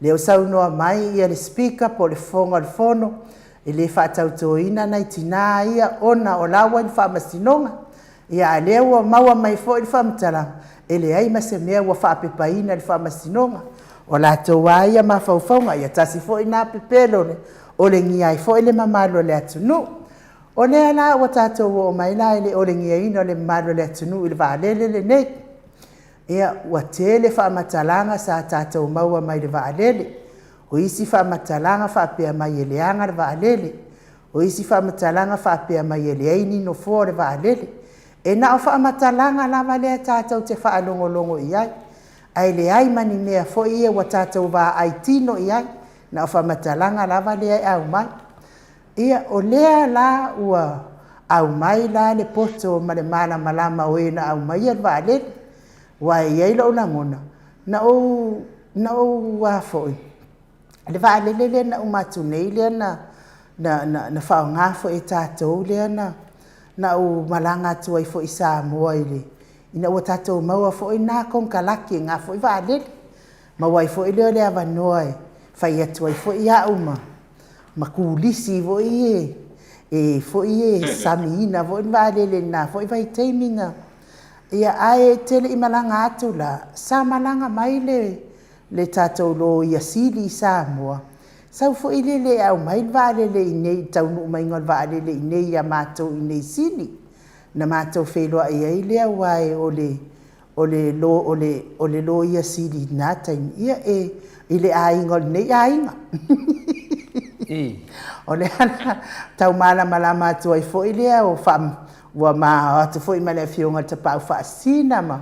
lea ua saunoa mai ia le Speaker po o le Fofoga o le Fono, e le faatautoina nai tina ia ona o la ua i le faamasinoga. Ia a lea ua maua mai foi le faamatalaga, e leai ma se mea ua faapepaina i le faamasinoga. O latou lava ia mafaufauga, ia tasi foi lena pepelo e olegia ai foi le mamalu o le atunuu. O lea la ua tatou oo mai la i le olegiaina o le mamalu o le atunuu i le vaalele lenei. Ia, ua tele faamatalaga sa tatou maua mai le vaalele. O isi faamatalaga faapea mai e leaga le vaalele. O isi faamatalaga faapea mai e leai ni nofoa o le vaalele. E na o faamatalaga lava lea tatou te faalogologo i ai, ae leai ma ni mea foi ia ua tatou vaai tino i ai, na o faamatalaga lava lea e aumai. Ia, o lea la ua aumai la le poto ma le malamalama o e na aumaia le vaalele. Aua e i ai lou lagona, na ou, na ou a foi, le vaalele lea na uma atu nei lea na, na, na, na faaaoga foi e tatou lea na, na ou malaga atu ai foi i Samoa i le, ina ua tatou maua foi na konekarate i na foi vaalele. Maua ai foi lea o le avanoa e fai atu ai foi au ma, ma kulisi foi e, e foi e samiina foi le vaalele i lena foi vaitaimi na, ia ae te le i malaga atu la, sa malaga mai le, le tatou Loia Sili i Samoa, sau foi lele e aumai le vaalele i inei i le taunuu maiga o le vaalele i inei ia matou i inei i Sini. Na matou feiloai ai lea aua o le o le o le o le Loia Sili i lena taimi, ia e i le aiga o lenei aiga. O lea la tau malamalama atu ai foi lea o faa ua ma o atu foi ma le Afioga i le Tapaau Faasisina ma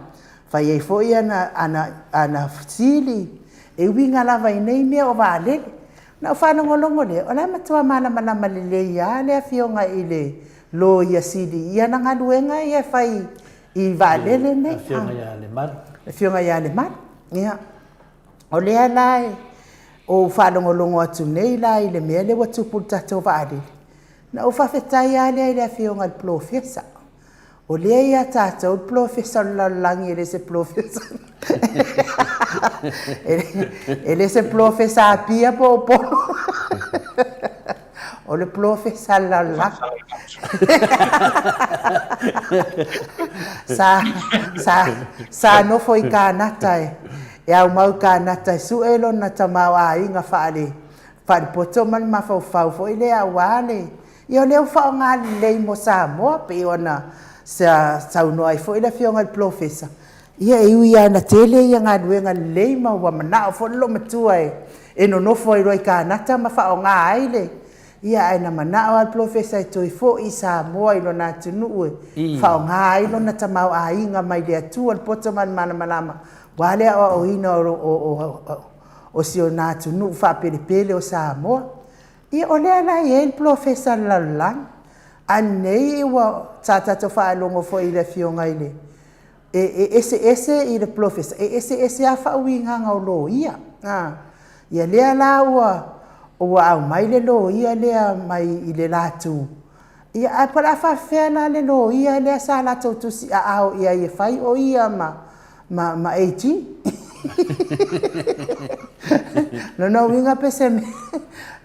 fai ai foi ana ana ana fesili e uiga lava i nei mea o vaalele. Na ou faalogologo lea, o la e matua malamalama lelei lava le Afioga i le Loia Sili i ana galuega ia e fai i vaalele nei. Le Afioga ia Lemalu. Le Afioga ia Lemalu. Ia, o lea la e ou faalogologo atu nei la i le mea lea ua tupu i le tatou vaalele, na ou faafetai lava lea i le Afioga i le Polofesa. O lea ia tatou le polofesa o le lalolagi e le se polofesa e le se polofesa Apia po o Upolu. O le polofesa o le lalolagi. Sa, sa, sa nofo i Kanata e, e aumau i Kanata e sue lona tamaoaiga faale, faalepoto ma le mafaufau foi lea aua le Ia o lea ua faaaoga lelei mo Samoa pei ona Sa saunoa ai foi le Afioga i le Polofesa, ia e ui lava ina tele ia galuega lelei ma ua manao foi le loomatua e nonofo ai loa i Kanata ma faaaoga ai le, ia ae na manao lava le Polofesa e toe foi i Samoa i lona atunuu e faaaoga ai lona tamaoaiga mai le Atua, le poto ma le malamalama aua le aoaoina o si ona atunuu faapelepele o Samoa. Ia o lea la e i ai le polofesa a le lalolagi, a lenei ua, sa tatou faalogo foi i le afioga i le, e eseese i le polofesa, e eseese lava faauigaga o loia. Ia lea la ua aumai le loia lea mai i le latu, ia ae po o le a faapefea la le loia lea sa latou tusiaao i ai e fai o ia ma AG. Lona uiga pe se mea,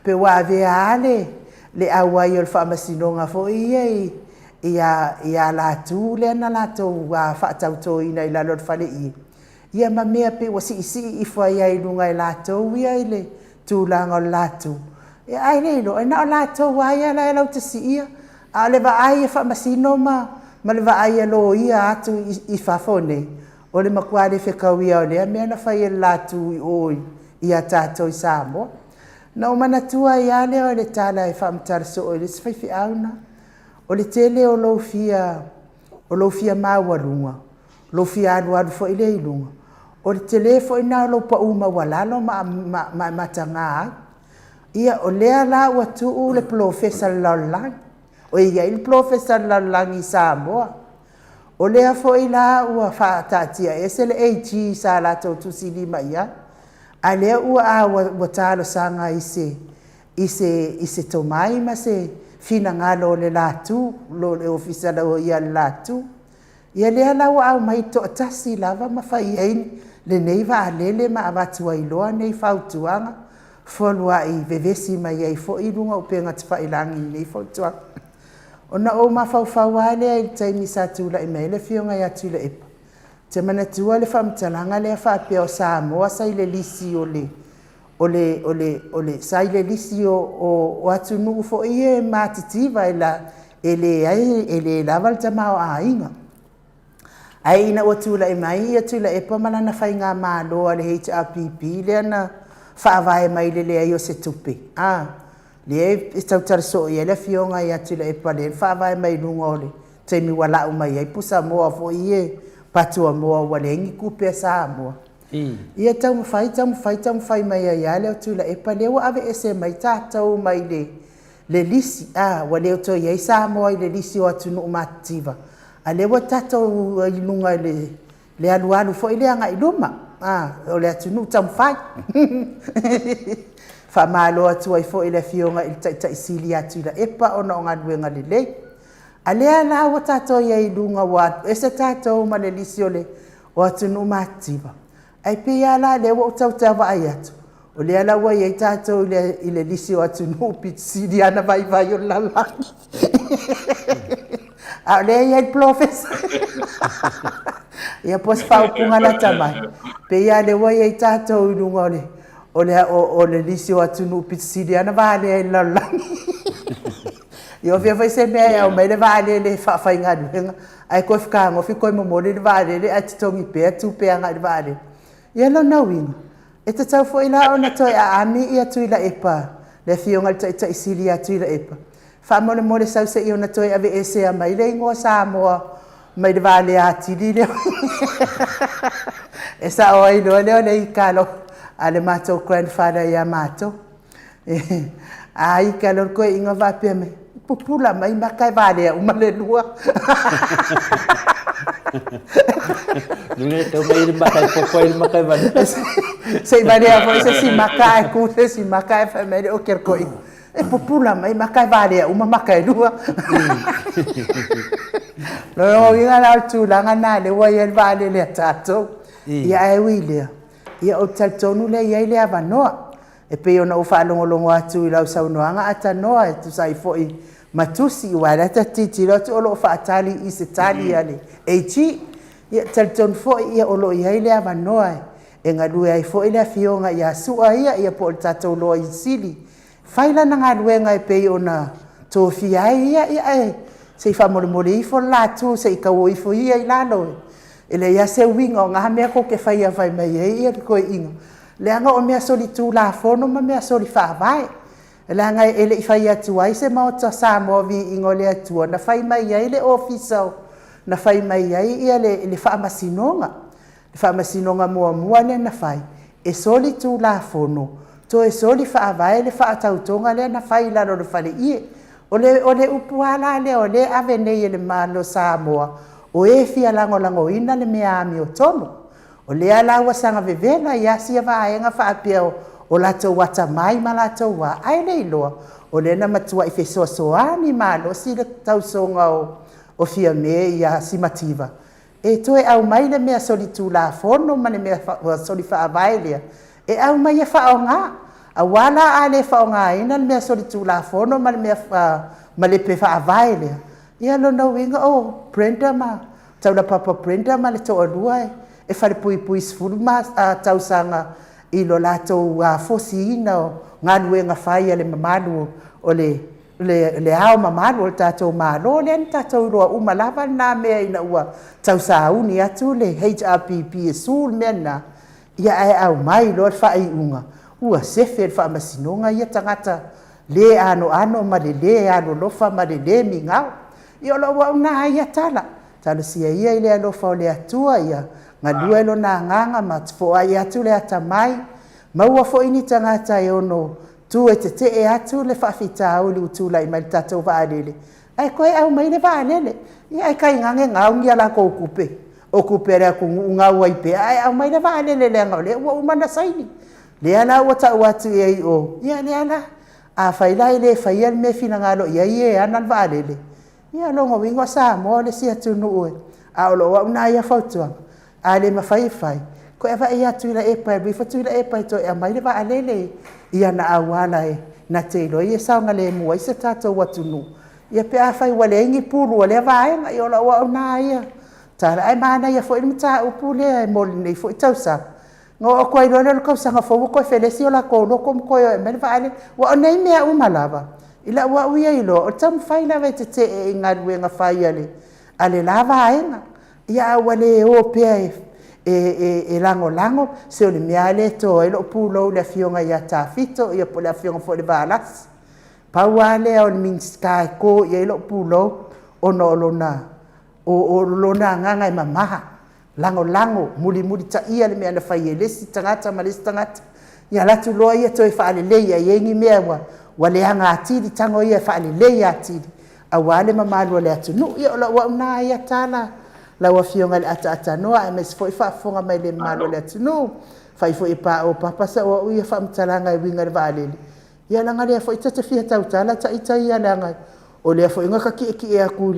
pe ua avea lava le auai o le faamasinoga foi ia i alatu lea na latou faatautoina i lalo o le faleie, ia ma mea pei ua siisii ifo ai lava i luga e latou ia i le tulaga o le latu, ae le iloa, e na o latou lava ia la e lautasiia, a o le vaai a faamasino ma le vaai a loia atu i fafo nei, o le matua le fetaui lava o lea mea na fai e le latu i o ia tatou i Samoa. Na ou manatua ai lava lea o le tala e faamatala soo e le isi faifeau lena, o le tele o lou fia, o lou fia maualuga, lou fia alualu foi lea i luga, o le tele foi lena o lou pau maualalo ma e mataga ai. Ia, o lea la ua tuu le polofesa a le lalolagi, e i ai le polofesa a le lalolagi i Samoa. O lea foi la ua faataatiaese le AG sa latou tusilima i ai, a o lea ua ua talosaga i se i se i se tomai ma se finagalo o le latu, le Ofisa Loia a le latu. Ia lea la ua aumai toatasi lava ma fai ai lenei vaalele ma avatu ai loa nei fautuaga, fealuai vevesi mai ai foi luga o upega tafailagi i nei fautuaga. Ona ou mafaufau lava lea i le taimi sa tulai mai ai le Afioga ia Tuilaepa, ou te manatua le faamatalaga lea faapea o Samoa sa i le lisi o le o le, o le, o le, sa i le lisi o, o, o atunuu foi ia e matitiva e, la, e leai, e le lava le tamaoaiga. Ae ina ua tulai mai ia Tuilaepa ma lana faigamalo a le HRPP lea na faavae mai le leai o se tupe, a, lea e tautala soo i ai le afioga ia Tuilaepa lea na faavae mai luga o le taimi ua lau mai ai pusamoa foi ia, patuamoa ua leai ni tupe a Samoa. Ia taumafai, taumafai, taumafai mai ai lava lea o Tuilaepa, lea ua aveese mai tatou mai le le lisi, a, ua le o toe i ai Samoa i le lisi o atunuu matitiva, a lea ua tatou i luga i le le alualu foi lea agai i luma, a, o le atunuu taumafai. Faamalo atu ai foi i le Afioga i le Taitai Sili ia Tuilaepa ona o galuega lelei. A lea la ua tatou i ai i luga ua alu ese tatou ma le lisi o le o atunuu matitiva, ae pei lava la lea ua ou tau vaai atu, o lea la ua i ai tatou i le, i le lisi o atunuu pito sili lava ona vaivai o le lalolagi. A o lea e i ai le polofesa. Ia po o se faaupuga lata mai, pei lava lea ua i ai tatou i luga o le, o le, o, o le lisi o atunuu pito sili lava ona valea i le lalolagi. Ia o fea foi se mea e aumai le vaalele faafaigaluega ae toe fetagofi toe momoli le vaalele ae totogi pea tupe agai i le vaalele. Ia lona uiga, e tatau foi la ona toe aami ia Tuilaepa, le Afioga i le Taitai Sili ia Tuilaepa, faamolemole sau se i ona toe aveesea mai le igoa Samoa mai le valea atili lea. E sao ai loa lea o le ika a le matou grandfather ia matou. A ika loa le toeaina faapea mai, pupula mai maka e valea uma le lua. Luna e tau mai le maka e popo ai le maka e valea. Se i valea foi se isi maka ae ku se isi maka ae fai mai le oke a le toeaina, e pupula mai maka e valea uma maka e lua. Lona uiga la o le tulaga lena lea ua i ai le vaalele a tatou. Ia ae ui i lea, ia ou te talitonu lea e i ai le avanoa. E pei ona ou faalogologo atu i lau saunoaga Atanoa e tusa ai foi ma tusi, aua o lea ta te tilotilo atu o lo o faatali i se tali a le AG. Ia, e talitonu foi o lo o i ai le avanoa e galue ai foi le Afioga ia Sua ia, ia po o le tatou Loia Sili, e fai lana galuega e pei ona tofia ai ia, ia ae Se i faamolemole ifo le la tu se i tauo ifo ia i lalo e. E leai lava se uiga o na mea tou te faia fai mai ai ia le toeaina, leaga o mea solitulafono ma mea soli faavae. Leaga e le i fai atu ai se Maota Samoa Viiga o le Atua na fai mai ai le Ofisa o, na fai mai ai ia le Faamasinoga. Le Faamasinoga muamua lea na fai, e soli Tulafono, toe soli Faavae le faatautoga lea na fai i lalo o le faleie. O le, o le upu lava la lea o lea e ave nei e le Malo o Samoa, o e fia lagolagoina le mea amiotonu. O lea la ua saga vevela ai lava sia vaega faapea o latou atamai ma latou a, ae le iloa, o lea na matuai fesoasoani malosi le tausoga o Fiame ia Simativa e toe aumai le mea solitulafono ma le mea soli faavae lea e aumai e faaaoga. Aua la a le faaaogaina le mea solitulafono ma le mea malepe faavae lea, ia lona uiga o Brenda ma Taulapapa Brenda ma le toalua e falepuipui 10 tausaga i lo latou fosiina o galuega fai a le mamalu o le le ao mamalu o le tatou Malo, lea na tatou iloa uma lava lena mea ina ua tausauni atu le HRPP e sue le mea lena, ia ae aumai loa le faaiuga, ua sefe le Faamasinoga ia tagata le anoano ma le le alolofa ma le le migao. Ia o lou au lena ia tala, talosia ia i le alofa o le Atua ia galue Lona Agaga ma foai atu le atamai, maua foi ni tagata e ono tu e tetee atu le faafitauli ua tulai mai i le tatou vaalele, ae toe aumai le vaalele. Ia ae tainane gau ni a latou tupe, o tupe a le atunuu gau ai pea, ae aumai le vaalele leaga o lea ua uma ona saini. Lea la ua tau atu i ai i o, ia lea la, afai la e le faia le mea e finagalo i ai e e ana le vaalele, ia o lona uiga o Samoa le isi atunuu e, a o lou au lena ia fautuaga, A le mafai e fai, toe avai ia Tuilaepa e alu ifo Tuilaepa e toe aumai le vaalele i ana auala e na te iloa e saogalemu ai se tatou atunuu. Ia pe afai ua leai ni pulu a lea vaega, ia o lau au lena ia tala. Ae manaia foi le mataupu lea mo lenei foi tausaga. Na oo atu ai loa lea i le tausaga fou ua toe felesi o latou loto ma toe o e aumai le vaalele. Aua o nei mea uma lava, i lau au ia iloa, o le taumafai lava e tetee i galuega fai a le la vaega. Ia a ua le o pea e lagolago, se o le mea lava lea e to ai lou pulou i le Afioga ia Tafito po o le Afioga foi i le Valasi. Pau lava lea o le Minisita e to i ai lou pulou ona o lona agaga e mamaha, lagolago, mulimulitaia le mea na fai e le isi tagata ma le isi tagata. Ia alu atu loa ia toe faalelei a i ai ni mea ua leaga atili, tago ia e faalelei atili aua le mamalu o le atunuu. Ia o lau au lena ia tala lau Afioga i le ataatanoa aemaise foi faafofoga mai le mamalu o le atunuu. Fai foi e paopapa sau au ia faamatalaga e uiga i le vaalele, ia leaga o lea foi ta te fia tautala ita ia leaga o lea foi na ta tietie atu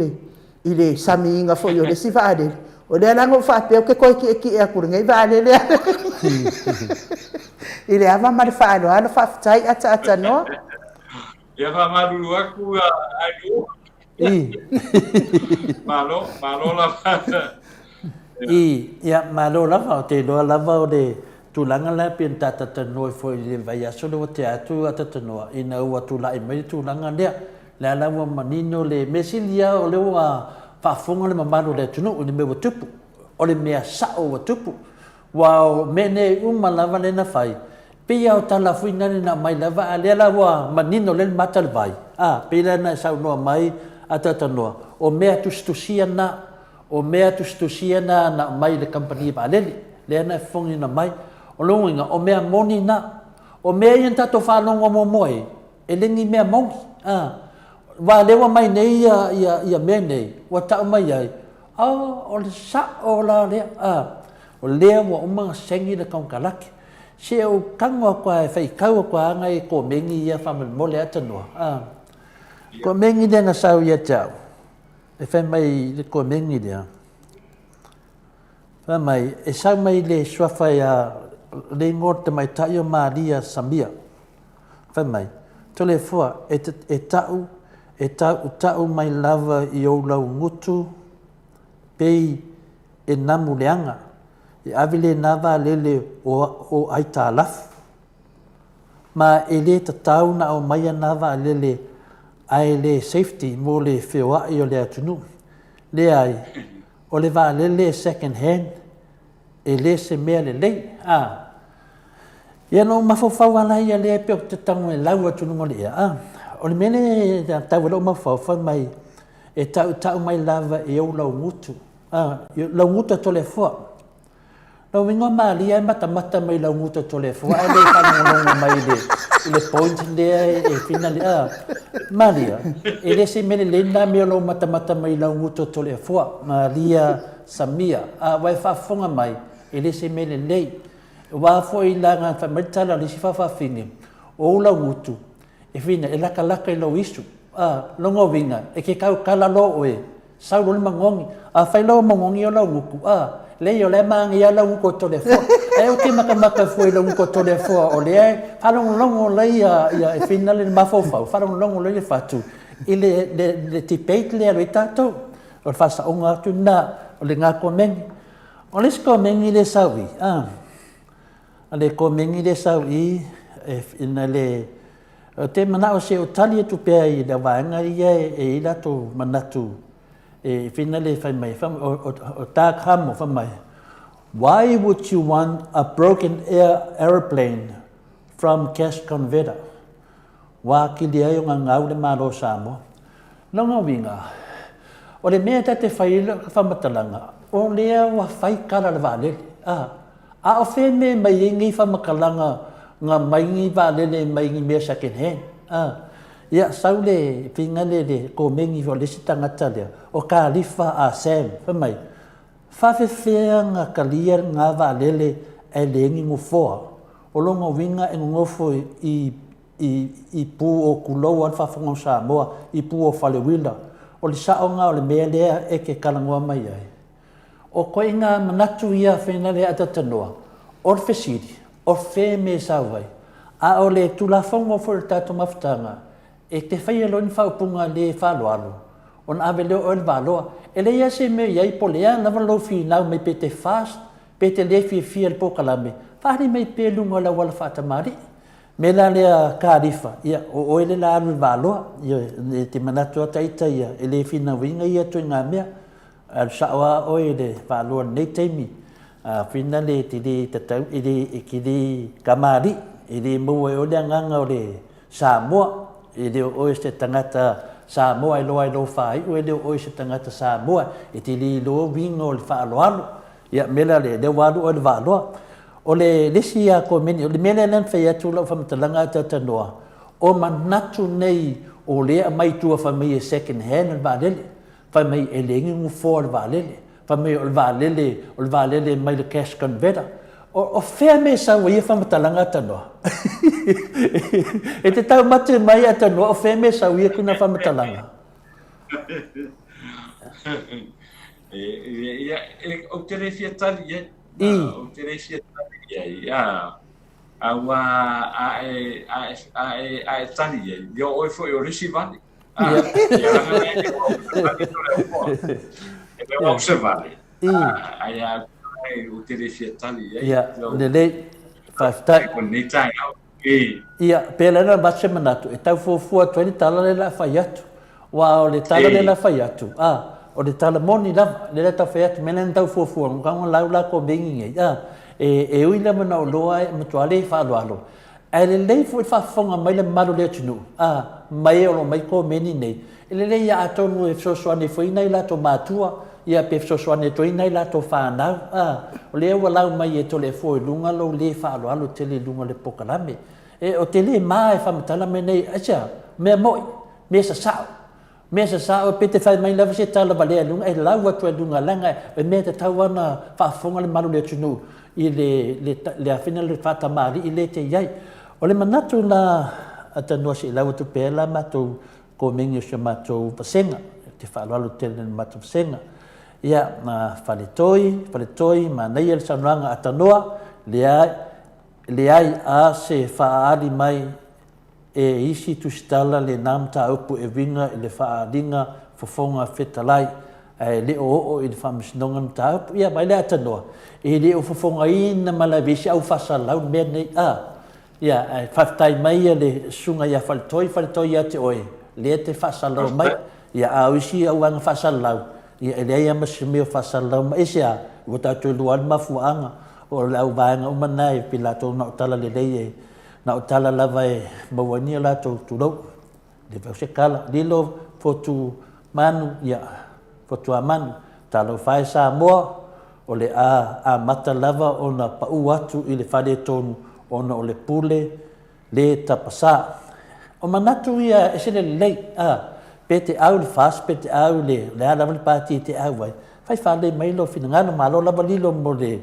i le samiina foi o le isi vaalele. O lea la na ou faapea ou te toe tietie atu i lenei vaalele i le ava ma le faaaloalo. Faafetai ataatanoa. Ia faamalulu atu Andrew. I. Malo, malo lava. I, ia, malo lava, ou te iloa lava o le tulaga lea pei ona ta talanoa foi i le vaiaso lea ua tea atu a talanoa, ina ua tulai mai le tulaga lea. Lea la ua manino le mea sili lava o lea ua faafofoga le mamalu o le atunuu i le mea ua tupu, o le mea sao ua tupu. Aua o mea nei uma lava lea na fai, pei lava o tala foi na na aumai lava, a o lea la ua manino lea le mata o le vai, a, pei la na e saunoa mai a talatalanoa, o mea tusitusia na, o mea tusitusia na na aumai i le kamupani vaalele, lea na e fofogaina mai. O lona uiga, o mea moni na. O mea ia na tatou faalogo muamua ai, e le ni mea moni, a. Aua o lea ua aumai nei ia, ia, ia mea nei, ua tau mai ai, oh, o le sao la lea, a. O lea ua uma ona saini le konekarate. Se ou tago atu lava e faitau atu lava nai komeni ia faamolemole a tanoa, a. Komeni lea na sau ia te au, e fai mai le komeni lea, fai mai, e sau mai le suafa ia, le igoa o le tamaitai o Maria Samia. Fai mai, Toleafoa, e, e ta'u, e ta'u mai lava i ou laugutu pei e namu leaga, e ave lena vaalele o, o aitalafu. Ma e le tatau na aumaia na vaalele. ae le safety mo le feoai o le atunuu. Leai, o le vaalele second hand e le se mea lelei. A. Ia na ou mafaufau lava la ia lea e pei ou te tago e lau atu i luga o le ea, a. O le mea lea e tau ai lou mafaufau, fai mai, e tautau mai lava e ou laugutu, a, laugutu a Toleafoa. Lona uiga o Malia e matamata mai i laugutu a Toleafoa ae le faalogologo mai i le, i le point lea e finali, a. Malia, e le se mea lelei lena mea o lou matamata mai i laugutu a Toleafoa. Malia Samia, a, ua e faafofoga mai, e le se mea lelei. Aua foi leaga fai mai le tala a le isi faafafine, o ou laugutu, e fina, e latalata i lou isu. A, lona uiga, e te tautala loa oe, sau loa le magogi. Afai loa ua magogi ou laugutu, a, leai o la e manaia lava laugutu o Toleafoa. Ae ou te matamata fua i laugutu o Toleafoa o lea e faalogologo lelei ia, e fina le mafaufau, faalogologo lelei le fatu i le, le, le debate lea e alu ai tatou. O le faasaoga atu lena o lena komeni. O le isi komeni lea e sau i, a, o le komeni lea e sau i, e, ina le, ou te manao se i ou tali atu pea i le vaega ia e i ai latou manatu e whina le fai mai, fai mai, o, o, o Doug Hamo fai mai, Why would you want a broken air aeroplane from cash converter? Ua atili ai ona gau le Malo o Samoa. Lona uiga, o le mea ta te fai ai lau faamatalaga, o lea ua fai tala a le vaalele, a, a o fea mea e mai ai nei faamatalaga na mai ni vaalele mai ni mea second hand, a. Ia, sau le faiga lea i le komeni foi a le isi tagata lea, o Kalifa a Sam, fai mai, Faafefea na talia lena vaalele ae leai ni nofoa? O lona uiga e nonofo i i i pu o Tulou a le faafofoga o Samoa, i pu o Faleuila. O le sao lena o le mea lea e te talanoa mai ai. O koiga manatu ia fena lea a talanoa, o le fesili, o fea mea e sau ai? A o le Tulafono foi o le tatou mafutaga, E te faia loa ni faaupuga le faaaloalo, ona ave lea o oe le valoa. E leai lava se mea o i ai, po o le a lava lou finau mai pe te fast, pe te le fiafia i le polokalame, faaali mai pea i luga o le auala faatamalii. O le mea la lea Kalifa, ia, o oe lea o le a alu i le valoa. Ioe, e te manatu lava ita ia, e le finauina ia ituaiga mea. Alu sao lava oe i le faaloa i lenei taimi, a whina le e te le tatau, e le, e te le kamali'i, e le maua e oe le agaga o le Samoa, e le o oe se tagata Samoa e loa ai lou faaiu, e le o oe se tagata Samoa e te le iloa uiga o le faaaloalo. Ia, mea la lea, lea ua alu oe i le vaaloa. O le isi a komeni, o le mea lea na fai atu lau faamatalaga a talatalanoa, o manatu nei o lea e aumai i tua fai mai e second hand le vaalele. Fai mai e leai ni nofoa o le vaalele. Fai mai o le vaalele, o le vaalele mai le cash converter. O, o fea mea e sau ai ia faamatalaga Tanoa? e te taumate mai a Tanoa, o fea mea e sau ia kina faamatalaga? E, e, e, ou te le fia tali i ai. I. Ou te le fia tali i ai. A, aua a e, a e, a e, a e tali i ai, ia o oe foi o le isi vale. Ia, lelei, faafetai. Ia, pei la na avatu se manatu, e tau fuafua atu ai le tala lea o le a fai atu. Aua o le tala lea o le a fai atu, a, o le tala moni lava, lea o le a tau fai atu, mea lea na tau fuafua, na tau lau la komeni nei, a, e ui lava na ou iloa e matua le faaaloalo, Ae lelei foi le faafofoga mai le mamalu o le atunuu, a, mai e o lo o mai komeni nei, e lelei ia atonu e fesoasoani foi nai latou matua, ia pe fesoasoani atu ai nai latou fanau, a, o lea ua lau mai e Toleafoa i luga lou le faaaloalo tele i luga o le polokalame. E, o te le ma e faamatala mea nei, aisea? Mea moi, mea sasao. Mea sasao, pe te fai mai lava se tala valea i luga, e lau atu ai i luga, leaga e mea e tatau lava ona faafofoga le malu o le atunuu i le, le, le afina le faatamalii lea e te i ai. O le manatu la a Tanoa se i lau atu pea la matou komeni o si o matou vasega, ou te faaaloalo tele i le matou vasega. Ia, ma Faletoi, Faletoi, manaia le saunoaga a Tanoa, leai, leai a se faaali mai e isi tusitala lena mataupu e uiga i le faaaliga fofoga fetalai, ae le o oo i le faamasinoga le mataupu. Ia, mai le atanoa, e le o fofogaina ma le ave au faasalau le mea lenei. A, ia, ae faafetai mai le susuga ia Faletoi, Faletoi ia te oe. Lea e te faasalalau mai, ia a o isi auvaega faasalalau, ia e leai lava ma se mea o faasalalau mai. Aisea? Ua tatou iloa lava le mafuaaga o le auvaega uma na e pei latou na o tala lelei e, na o tala lava e maua ai ni a latou tulou. Le fai o se tala, lilo fotu manu, ia, fotuamanu, talofa e Samoa, o le a amata lava ona pau atu i le faaletonu ona o le pule le tapasā. O manatu ia e ese le lelei, a, pe te au i le FAST, pe te au i le, o le a lava le pati e te au ai, fai faalelei mai lou finagalo, malo lava lilo mo le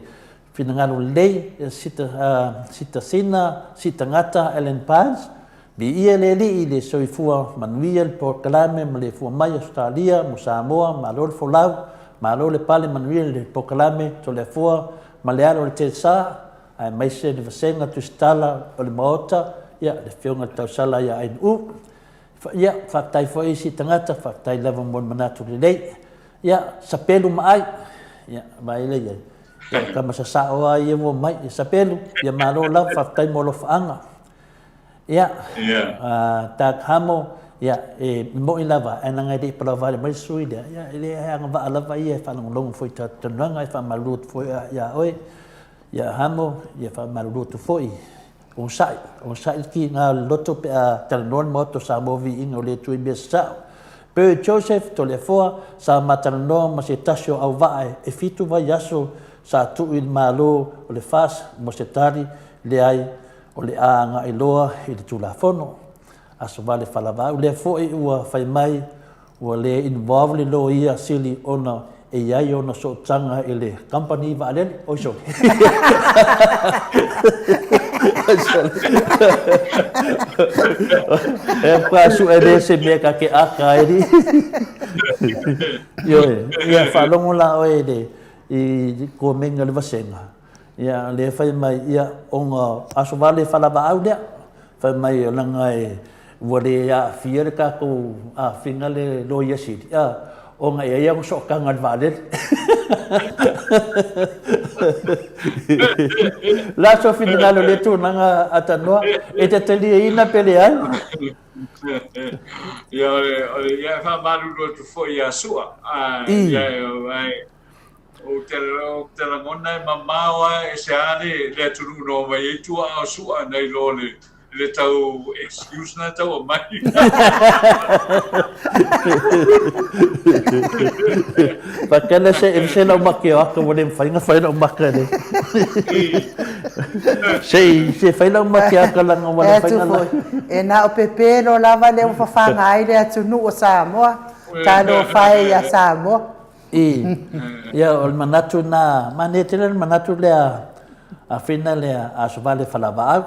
finagalo lelei, sita, sita sina, sita gata, Allan Barnes, Viia le Alii i le soifua manuia le polokalame ma le fua mai Ausetalia mo Samoa, malo le folau, malo le pale manuia le polokalame Toleafoa ma le alo o le Telsa aemaise le vasega tusitala o le Maota, ia le Afioga i le Tausala ia Ainuu. Ia faafetai foi isi tagata, faafetai lava mo le manatu lelei. Ia sapelu ma ai, ia vaai lea i ai. Ia o tama sasao lava ia ua omai, ia sapelu, ia malo lava, faafetai mo alofaaga. Ia, Doug Hamo, ia, e moni lava, ae leaga e le i palauvale mai le sui lea, ia, e le agavaa lava ia e faalogologo foi i tatou talanoaga, e faamalulu atu foi ia oe, ia Hamo, ia faamalulu atu foi, onosai, onosai le tiga o le loto pe a talanoa le Maota o Samoa viiga o le Atua i mea sasao. Perry Joseph, Toleafoa, sa ma talanoa ma se tasi o auvaa e 7 vaiaso sa tuu i le Malo o le FAST mo se tali, leai, o le a agai loa i le Tulafono. Aso vale falavaau lea foi ua fai mai ua le involve le loia sili ona e i ai ona sootaga i le kamupani vaalele. Oi sole. Oi sole. E pa sue le se mea ka ke aka ai ri. Ioe, ia faalogo la oe le i komenga le vasenga. Ia, lea fai mai, ia, ona aso vale falavaau lea. Fai mai, leaga e, ua le aafia le tatou afiga le Loia Sili, a, ona e i ai ana sootaga i le vaalele. O le a sou finagalo i lea tulaga Atanoa, e te taliaina pe leai? Ia, o le, o le, ia, e faamalulu atu foi ia Sua. A, ia, e, Ou te, ou te lagona e mamao a e se a le, le atunuu na omai ai tuaa o Su'a nai lo le, le tau excuse na tau aumai. Faapea se e se lau make o aka ua le mafai ona fai lau maka le. Se se fai lau make aka langa ua le mafai ona. E na o pepelo lava lea ua fafaga ai le atunuu o Samoa. Talofa e ia Samoa. I, ia, o le manatu na, manaia tele le manatu lea a Fina lea a Asovale Falavaau.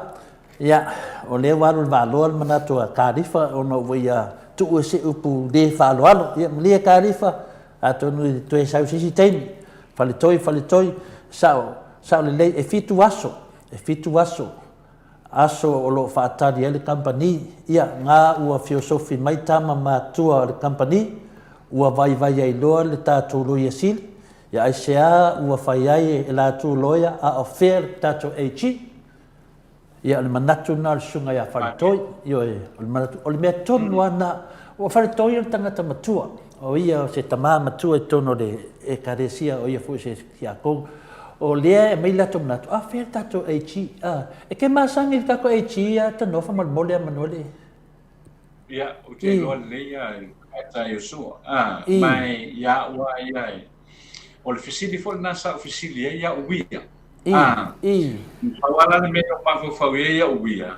Ia, o lea ua alu i le Valoa le manatu a Kalifa ona ua ia tuu e se upu le faaaloalo. Ia, malie Kalifa, atonu e toe sau se isi taimi. Faletoi, faletoi, sao, sao lelei, e fitu aso, e fitu aso. Aso o lo o faatali ai le kamupani, ia, nga ua feosofi mai tama matua o le kamupani, ua vaivai ai loa le tatou loia sili, ia aisea ua fai ai e latou loia a o fea le tatou AG? Ia, o le manatu lena o le susuga ia Faletoi, ioe, o le manatu, o le mea tonu lava lena. Ua Faletoi o le tagata matua, o ia o se tama matua i totonu o le Ekalesia, o ia foi o se Tiakono. O lea e aumai le latou manatu, a fea le tatou AG? A, e te masani i le tatou AG a tanoa faamolemole a Manuele. Ia, ou te iloa lelei ia i le tamaitai o Sua. A, mai ia au lava ia e, o le fesili foi lena sa ou fesili ai ia Uia. A, pau lava la le mea na ou mafaufau i ai ia Uia,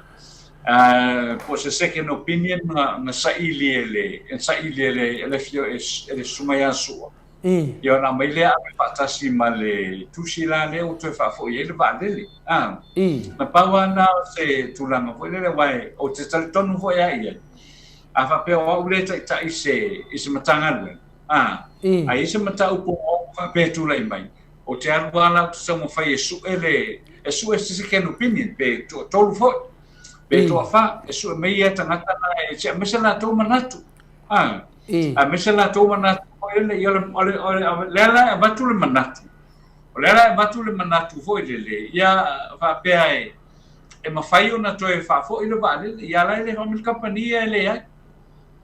a, po o se second opinion na saili e le, saili e le, e le afio, e le susuga ia Sua. Ia ona aumai lea ave faatasi ma le tusi la lea ua toe faafoi ai le vaalele. A, na pau lava lena o se tulaga foi lele aua ou te talitonu foi lava i ai, a faapea o au lea e taitai i se, i se Matagaluega, a, a i ai se mataupu o au faapea e tulai mai, ou te alu lava la ou te taumafai e sue le, e sue se second opinion pe toatolu foi, pe toafa, e sue mai ia tagata na e, aemaise latou manatu. A, aemaise latou manatu foi lele, ia, o le, o le, o lea la e avatu le manatu, o lea la e avatu le manatu foi lele, ia faapea e, e mafai ona toe faafoi le vaalele, ia la e le fai mai le kamupani ia e leai.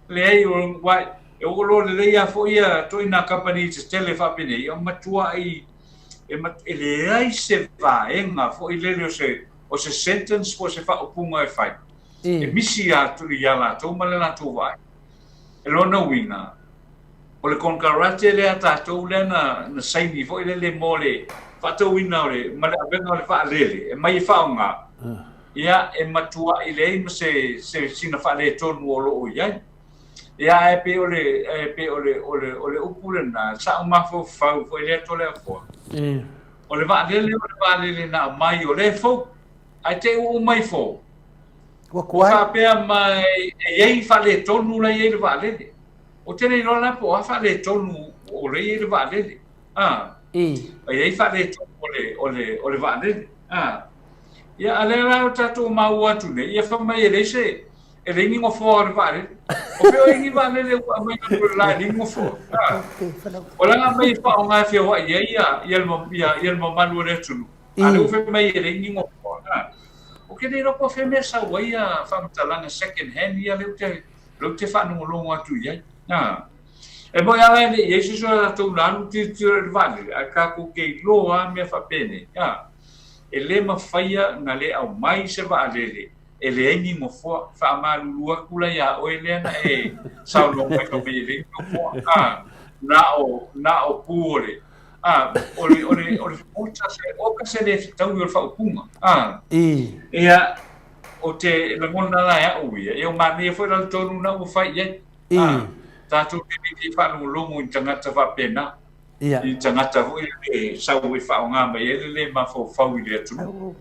Leai, aua e oo loa lelei lava foi ia ituaiga kamupani tetele faapenei, e matuai e leai se vaega foi lele o se o se sentence po o se faaupuga e fai, e misi atu ia latou ma le latou vaai. E lona uiga, o le konekarate lea a tatou lea na na saini foi lele mo le faatauina o le ma le avega o le vaalele e mai e faaaoga, ia e matuai leai ma se se sina faaletonu o lo o i ai. Ia ae pei o le ae pei o le o le o le upu lena, sa ou mafaufau foi lea Toleafoa. O le vaalele o le vaalele na aumai o lea e fou, ae te i ua uma ifo, Ua ua tuai. faapea mai e i ai faaletonu la e i ai le vaalele. Ou te le iloa la po o a faaletonu o lea e i ai le vaalele. A, e i ai faaletonu o le, o le, o le vaalele. A, ia, a lea la o tatou maua atu nei, ia fai mai e leai se, e leai ni nofoa o le vaalele. O fea o i ai ni vaalele ua aumai i lalo o le la e leai ni nofoa? A, o lana aumai e faaaoga e feoai ai ia, ia le, ia, ia le mamalu o le atunuu. A lea ua fai mai e leai ni nofoa. A, ou te le iloa po o fea mea e sau ai ia faamatalaga second hand ia lea ou te, lea ou te faalogologo atu i ai. A, e moni lava e le i i ai se isi o latou na alu tilotilo i le vaalele, ae tatou te iloa lava mea faapenei. A, e le mafaia ona le aumai se vaalele e leai ni nofoa. E faamalulu atu la iā oe lea na e saunoa mai fai mai e leai ni nofoa. A, na o, na o pu o le, a, o le, o le, o le oka se, oka se le fetaui o le faaupuga. A, ia, Ou te lagona la e au ia, ia ua manaia foi la le tonu na ua fai i ai. A, tatou te le fia faalogologo i tagata faapena, i tagata foi e sau e faaaoga mai ai le le mafaufau i le atunuu.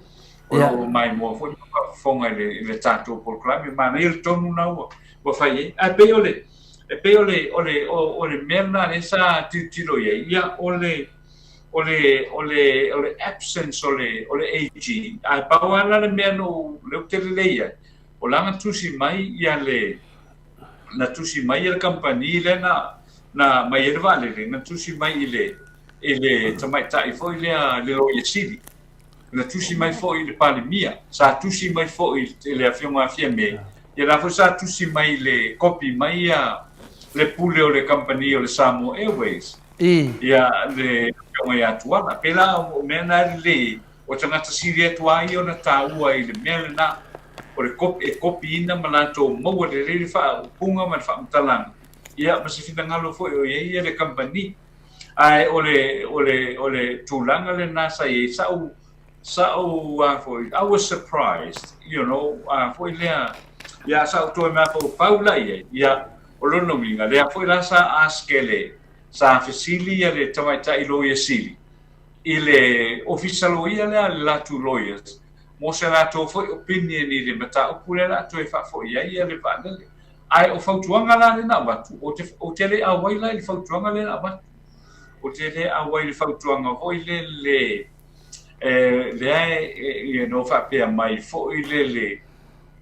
O lo o maimoa foi ma faafofoga i le, i le tatou polokalame. Manaia le tonu na ua, ua fai ai. Ae pei o le, e pei o le, o le, o le mea lena lea sa tilotilo i ai, ia o le, o le, o le, o le absence o le, o le AG, ae pau lava la le mea na ou, lea ou te lelei ai, o la na tusi mai ia le, na tusi mai ia le kamupani lea na, na aumai ai le vaalele, na tusi mai i le, i le tamaitai foi lea, le Loia Sili, na tusi mai foi i le Palemia, sa tusi mai foi i le Afioga ia Fiame, ia la foi sa tusi mai i le kopi mai ia le pule o le kamupani o le Samoa Airways, ia le Afioga ia Tuala. Pēlā o mea na e lelei, o tagata sili atu lava ia ona taua i le mea lena, o le kopi, e kopiina ma latou maua lelei le faaupuga ma le faamatalaga, ia ma se finagalo foi o i ai le kamupani. Ae o le, o le, o le tulaga lena sa i ai, sa ou, sa ou, a foi, I was surprised, you know, a foi lea, ia sa ou toe mafaufau la i ai, ia, o lona uiga, lea foi la sa ask e le, sa fesili ia le tamaitai loia sili, i le ofisa loia lea a le latou lawyers, mo se latou foi opinion i le mataupu lea o le a toe faafoi ai ia le vaalele. Ae o fautuaga la lea na avatu, ou te, ou te le auai la i le fautuaga lea na avatu. Ou te le auai i le fautuaga foi lele, e, lea e, you know, faapea mai foi lele,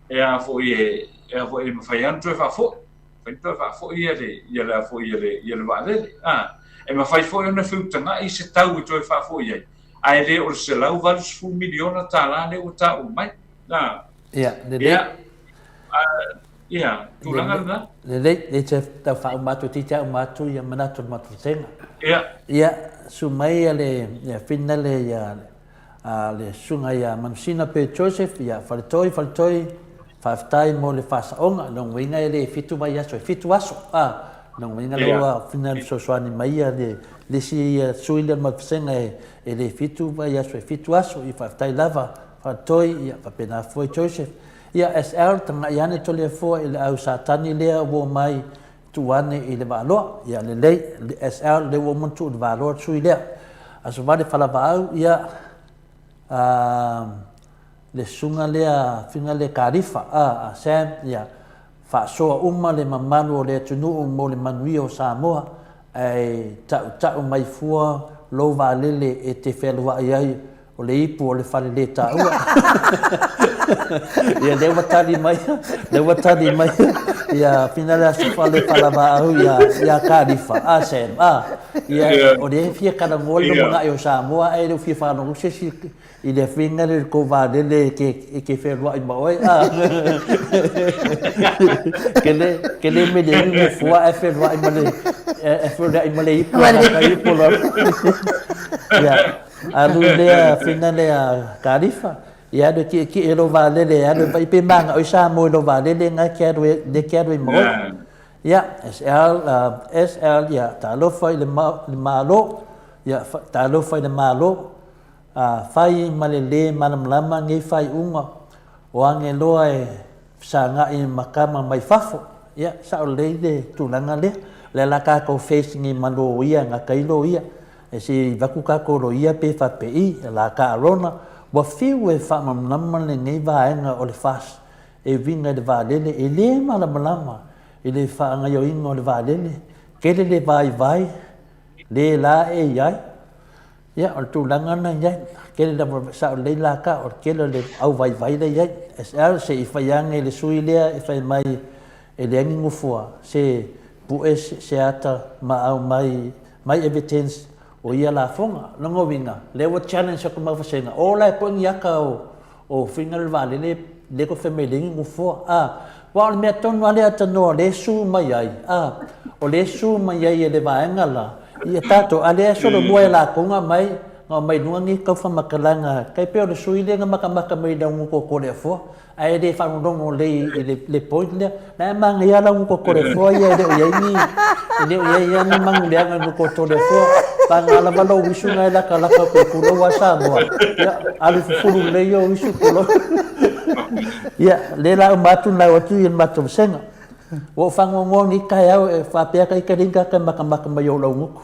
e a foi e, e a foi e mafai lava ona toe faafoi. Mafai ona toe faafoi ia le, ia le a foi ia le, ia le vaalele. A, e mafai foi ona feutaga'i se tau e toe faafoi ai, ae le o le $180 miliona tala lea ua taua mai. A, Ia, lelei. Ia, ia, tulaga lena. Lelei, lelei te tau faauma atu, toeitiiti lava uma atu ia manatu o le matou vasega. Ia. Ia, susu mai ia le ia Finale ia a le susuga ia Manusina pe Joseph, ia Faletoi, Faletoi, faafetai mo le faasaoga, lona uiga e le 7 vaiaso, e 7 aso, a, lona uiga lea ua Finale fesoasoani mai ia le le isi ia sui lea o le matou vasega e le 7 vaiaso, e 7 aso, ia faafetai lava Faletoi, ia faapena foi Joseph. Ia SL, tagai ane Toleafoa i le au Satani lea ua omai tuu ane i le Vaaloa. Ia lelei, SL, lea ua uma ona tuu i le Vaaloa le sui lea. Aso Vale Falavaau, ia, a, le susuga lea, figa lea Kalifa, a, a Sam, ia, Faasoa uma le mamalu o le atunuu mo le manuia o Samoa, ae tautau mai fua lou vaalele e te fealuai ai o le ipu o le faleletaua. Ia lea ua tali mai, lea ua tali mai ia Finale Asofale Falavaau ia ia Kalifa, a Sam, a. Ia, o lea e fia talanoa le lumanai o Samoa ae le o fia faalogo se isi i le afioga lea i le tou vaalele e te, e te fealuai ma oe. A. Ke le, ke le mele ai nofoa ae fealuai ma le, ae fealuai ma le ipu, a ipu loa. Ia, alu lea afioga lea Kalifa, ia alu e tietie i lou vaalele, alu e vaai pe manao ai Samoa i lou vaalele lena e te alu ai, lea e te alu ai ma oe. Ia, SL, SL, ia, talofa i le Malo, ia, talofa i le Malo, a fai ma le lē malamalama nei faaiuga o ageloa e fesagai ma tama mai fafo. Ia, sao lelei le tulaga lea. O lea la tatou face nei ma loia, gata ai loia. E se i avatu tatou loia pe faapei, la ta Arona, ua fiu e faamalamalama lenei vaega o le FAST e uiga i le vaalele, e le malamalama i le faagaioiga o le vaalele, tele le vaivai, le la e i ai. Ia, o le tulaga lena e i ai. Tele lava, sao lelei la ta, o le tele o le auvaivai la e i ai. SL, se i fai ane i le sui lea e fai mai e leai ni nofoa, se pue se ata ma aumai mai evidence o ia lafoga. Lona uiga, lea ua challenge atu mau vasega, o la e pue ni ata o O faiga le vaalele lea ko fai mai leai ni nofoa a aua o le mea tonu lava lea tanoa o lea e su mai ai a o lea e su mai ai e le vaega la ia tatou a lea e solomua e latou na aumai na aumai i luga nei tau faamatalaga tai pei o le sui lea na matamata mai i le aunutotoleafoa ae le faalogologo lelei i le le point lea la e manaia lava le aunutotoleafoa ia e le o i ai ni e le o i ai lava ni manu leaga i le nutotoleafoa paga lava lou uisu na e latalata atu i pulou a Samoa ia alu fufulu lelei ou uisu pulou ia lea la uma atu lau atu i le matou vasega ua ou faanoanoa nei taeao e faapea ka ita leai ni tagata e matamata mai ou laugutu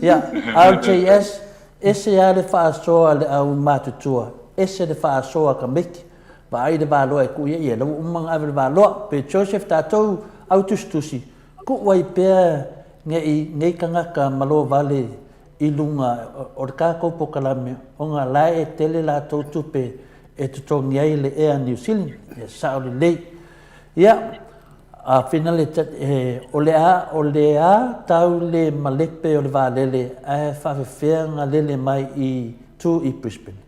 ia RJS ese lava le faasoa a le au matutua ese le faasoa a tamaiti Vaai le valoa e tuu i ai, ia la ua uma ona ave le valoa. Pe Joseph tatou au tusitusi, tuu ai pea nei, nei tagata malo vale i luga o le tatou polokalame ona la e tele latou tupe e totogi ai le Air New Zealand. Ia sao lelei. Ia, a finale, o le a, o le a tau le malepe o le vaalele ae faafefea ona lele mai i tu i Brisbane.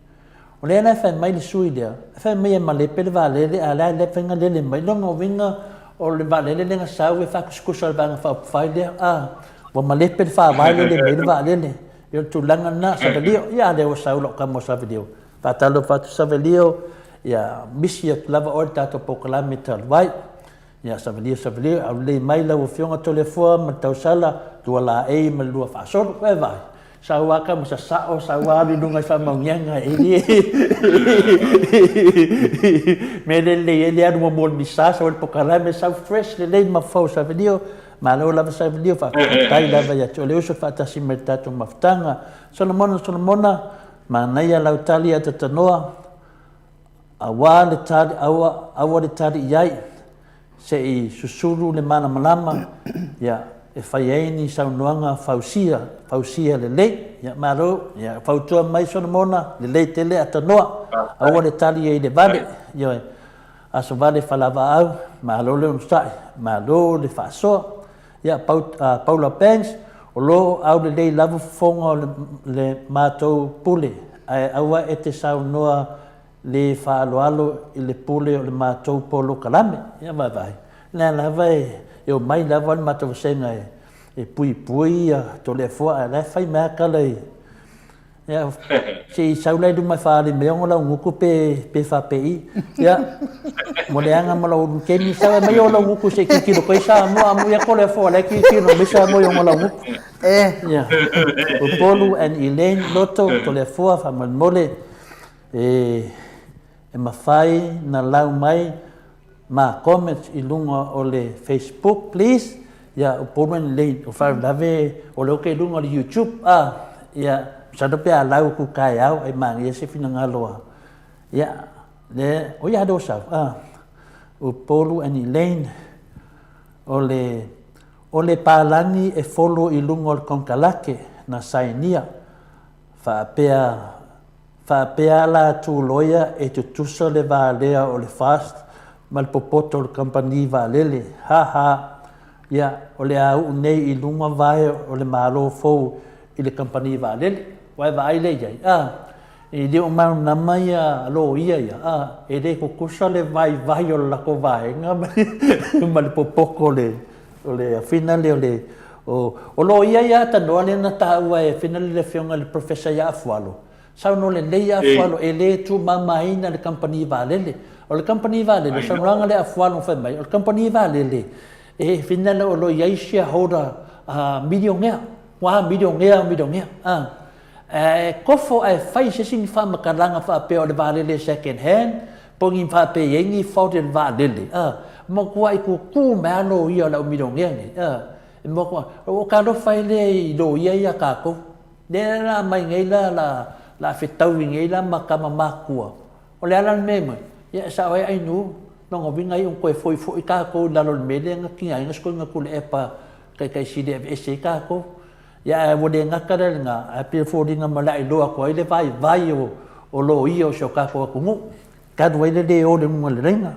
O lea la e fai mai le sui lea, e fai mai e malepe le vaalele a o le a le mafai ona lele mai. Lona uiga o le vaalele lea na sau e faatusatusa i le Vaega Faaupufai lea, a, ua malepe le faavae lele mai ai le vaalele. Ia o le tulaga lena, Savelio, ia a lea ua sau lau tama o Savelio. Faatalofa atu Savelio, ia misi atu lava oe i le tatou polokalame talu ai. Ia Savelio, Savelio, aulelei mai lau Afioga Toleafoa ma le tausala, lua laei ma le lua faasolo. Vae vaai, sau lava tama sasao, sau lava alu i luga i faamauniaga e le mea le lelei ai le alu muamua o le misa, sau ai le pokalame, sau fresh lelei le mafaufau o Savelio. Malo lava Savelio, faafetai lava ia te oe le uso faatasi mai i le tatou mafutaga. Solomona, Solomona, manaia lau tali a Tatanoa. Aua le tali, aua, aua le tali i ai, se i susulu le malamalama, ia, e fai ai ni saunoaga fausia, fausia lelei. Ia, malo, ia, fautua mai Solomona, lelei tele atanoa, aua le tali ai i le vale, ioe, aso vale falavaau, malo le onosai, malo le faasoa. Ia, Paula Banks, o lo o aulelei lava fofoga o le, le matou pule, ae aua e te saunoa le faaaloalo i le pule o le matou polokalame. Ia vaavaai, lea lava e, e omai lava le matou vasega e, e puipui ia Toleafoa, ae la e fai mai lava tala i, Ia, se i sau la i luma e faaali mai ona lau gutu pe, pe faapei. Ia, mo leaga ma lau ulu kemi, sau e mai o lau gutu se i tilotilo koe i Samoa, amu ia kole afoa la e tilotilo mai Samoa i ona lau gutu. Eh. Ia, Upolu and Elaine Loto, Toleafoa, faamolemole, e, E mafai na lau mai ma comments i luga o le Facebook please ia Upolu and Elaine o faalavelave o lea ou te i luga o le YouTube a ia masalo pe a lau atu taeao ai manaia se finagalo a ia le o ia lea ua sau a Upolu and Elaine o le o le palagi e folo i luga o le konekarate na sainia faapea Faapea la atu loia e tutusa le valea o le fast ma le popoto o le kamupani vaalele. Ha ha! Ia, o le a uu nei i luga vae o le Malo fou i le kamupani vaalele. Ua e vaai lea i ai, a? E le o malamalama ia loia ia, a? E le tutusa le vaivai o le latou vaega ma le popoto o le, o le afina lea o le, o, o loia ia atanoa lea na taua e afina lea le afioga i le Professor ia Afualo, Saunoa lelei Afualo, e le tuumamaina le kamupani vaalele. O le kamupani vaalele, o saunoaga lea a Afualo na fai mai, o le kamupani vaalele, e finagalo o lo o i ai shareholder milionea, ua milionea, milionea. Ae kofo ae fai se isi ni faamatalaga faapea o le vaalele second hand, po o ni faapea e i ai ni fault i le vaalele, matuai tutu mai lava loia o le au milionea nei. Ua ou talofa ai lea i loia ia a tatou. Lea la aumai nei la la la fetaui nei la ma tama matutua. O le a la le mea e mai? Ia e sao ai Ainuu, lona uiga ia ua toe foi foi tatou i lalo o le mea lea na tigaina si toeaina Tuilaepa Taitai Sili e aveese ai tatou. Ia ae ua le gata la i lena, ae pei e foliga ma le a iloa atu ai le vaivai o o loia o si o tatou atunuu, talu ai le le o i luga o le laina.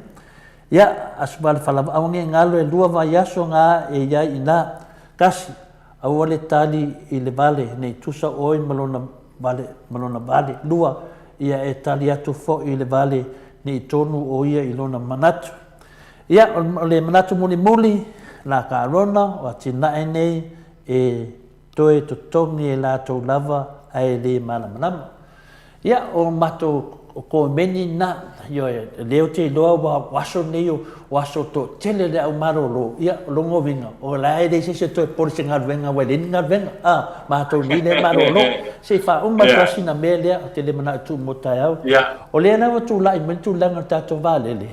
Ia, Aso Fala aua ne i galo e lua vaiaso na e i ai i ina. Tasi, Aua le tali i le vale, ne i tusa ʻoe ma lona vale, ma lona vale. Lua, ia e tali atu foi i le vale, ne i tonu ʻo ia i lona manatu. Ia, o le manatu mulimuli, la ka Arona, o atinae nei e toe totogi e latou lava ae le malamalama. Ia, o matou komeni na, ioe, lea ou te iloa ua o aso nei o aso toatele le au malolo, ia, o lona uiga, o la e leai se isi e toe pole i se galuega aua e leai ni galuega, a, matou nei lea e malolo. Se i faauma atu lava sina mea lea, ou te le manao e tuu mo taeao. O lea la ua tulai mai le tulaga o le tatou vaalele,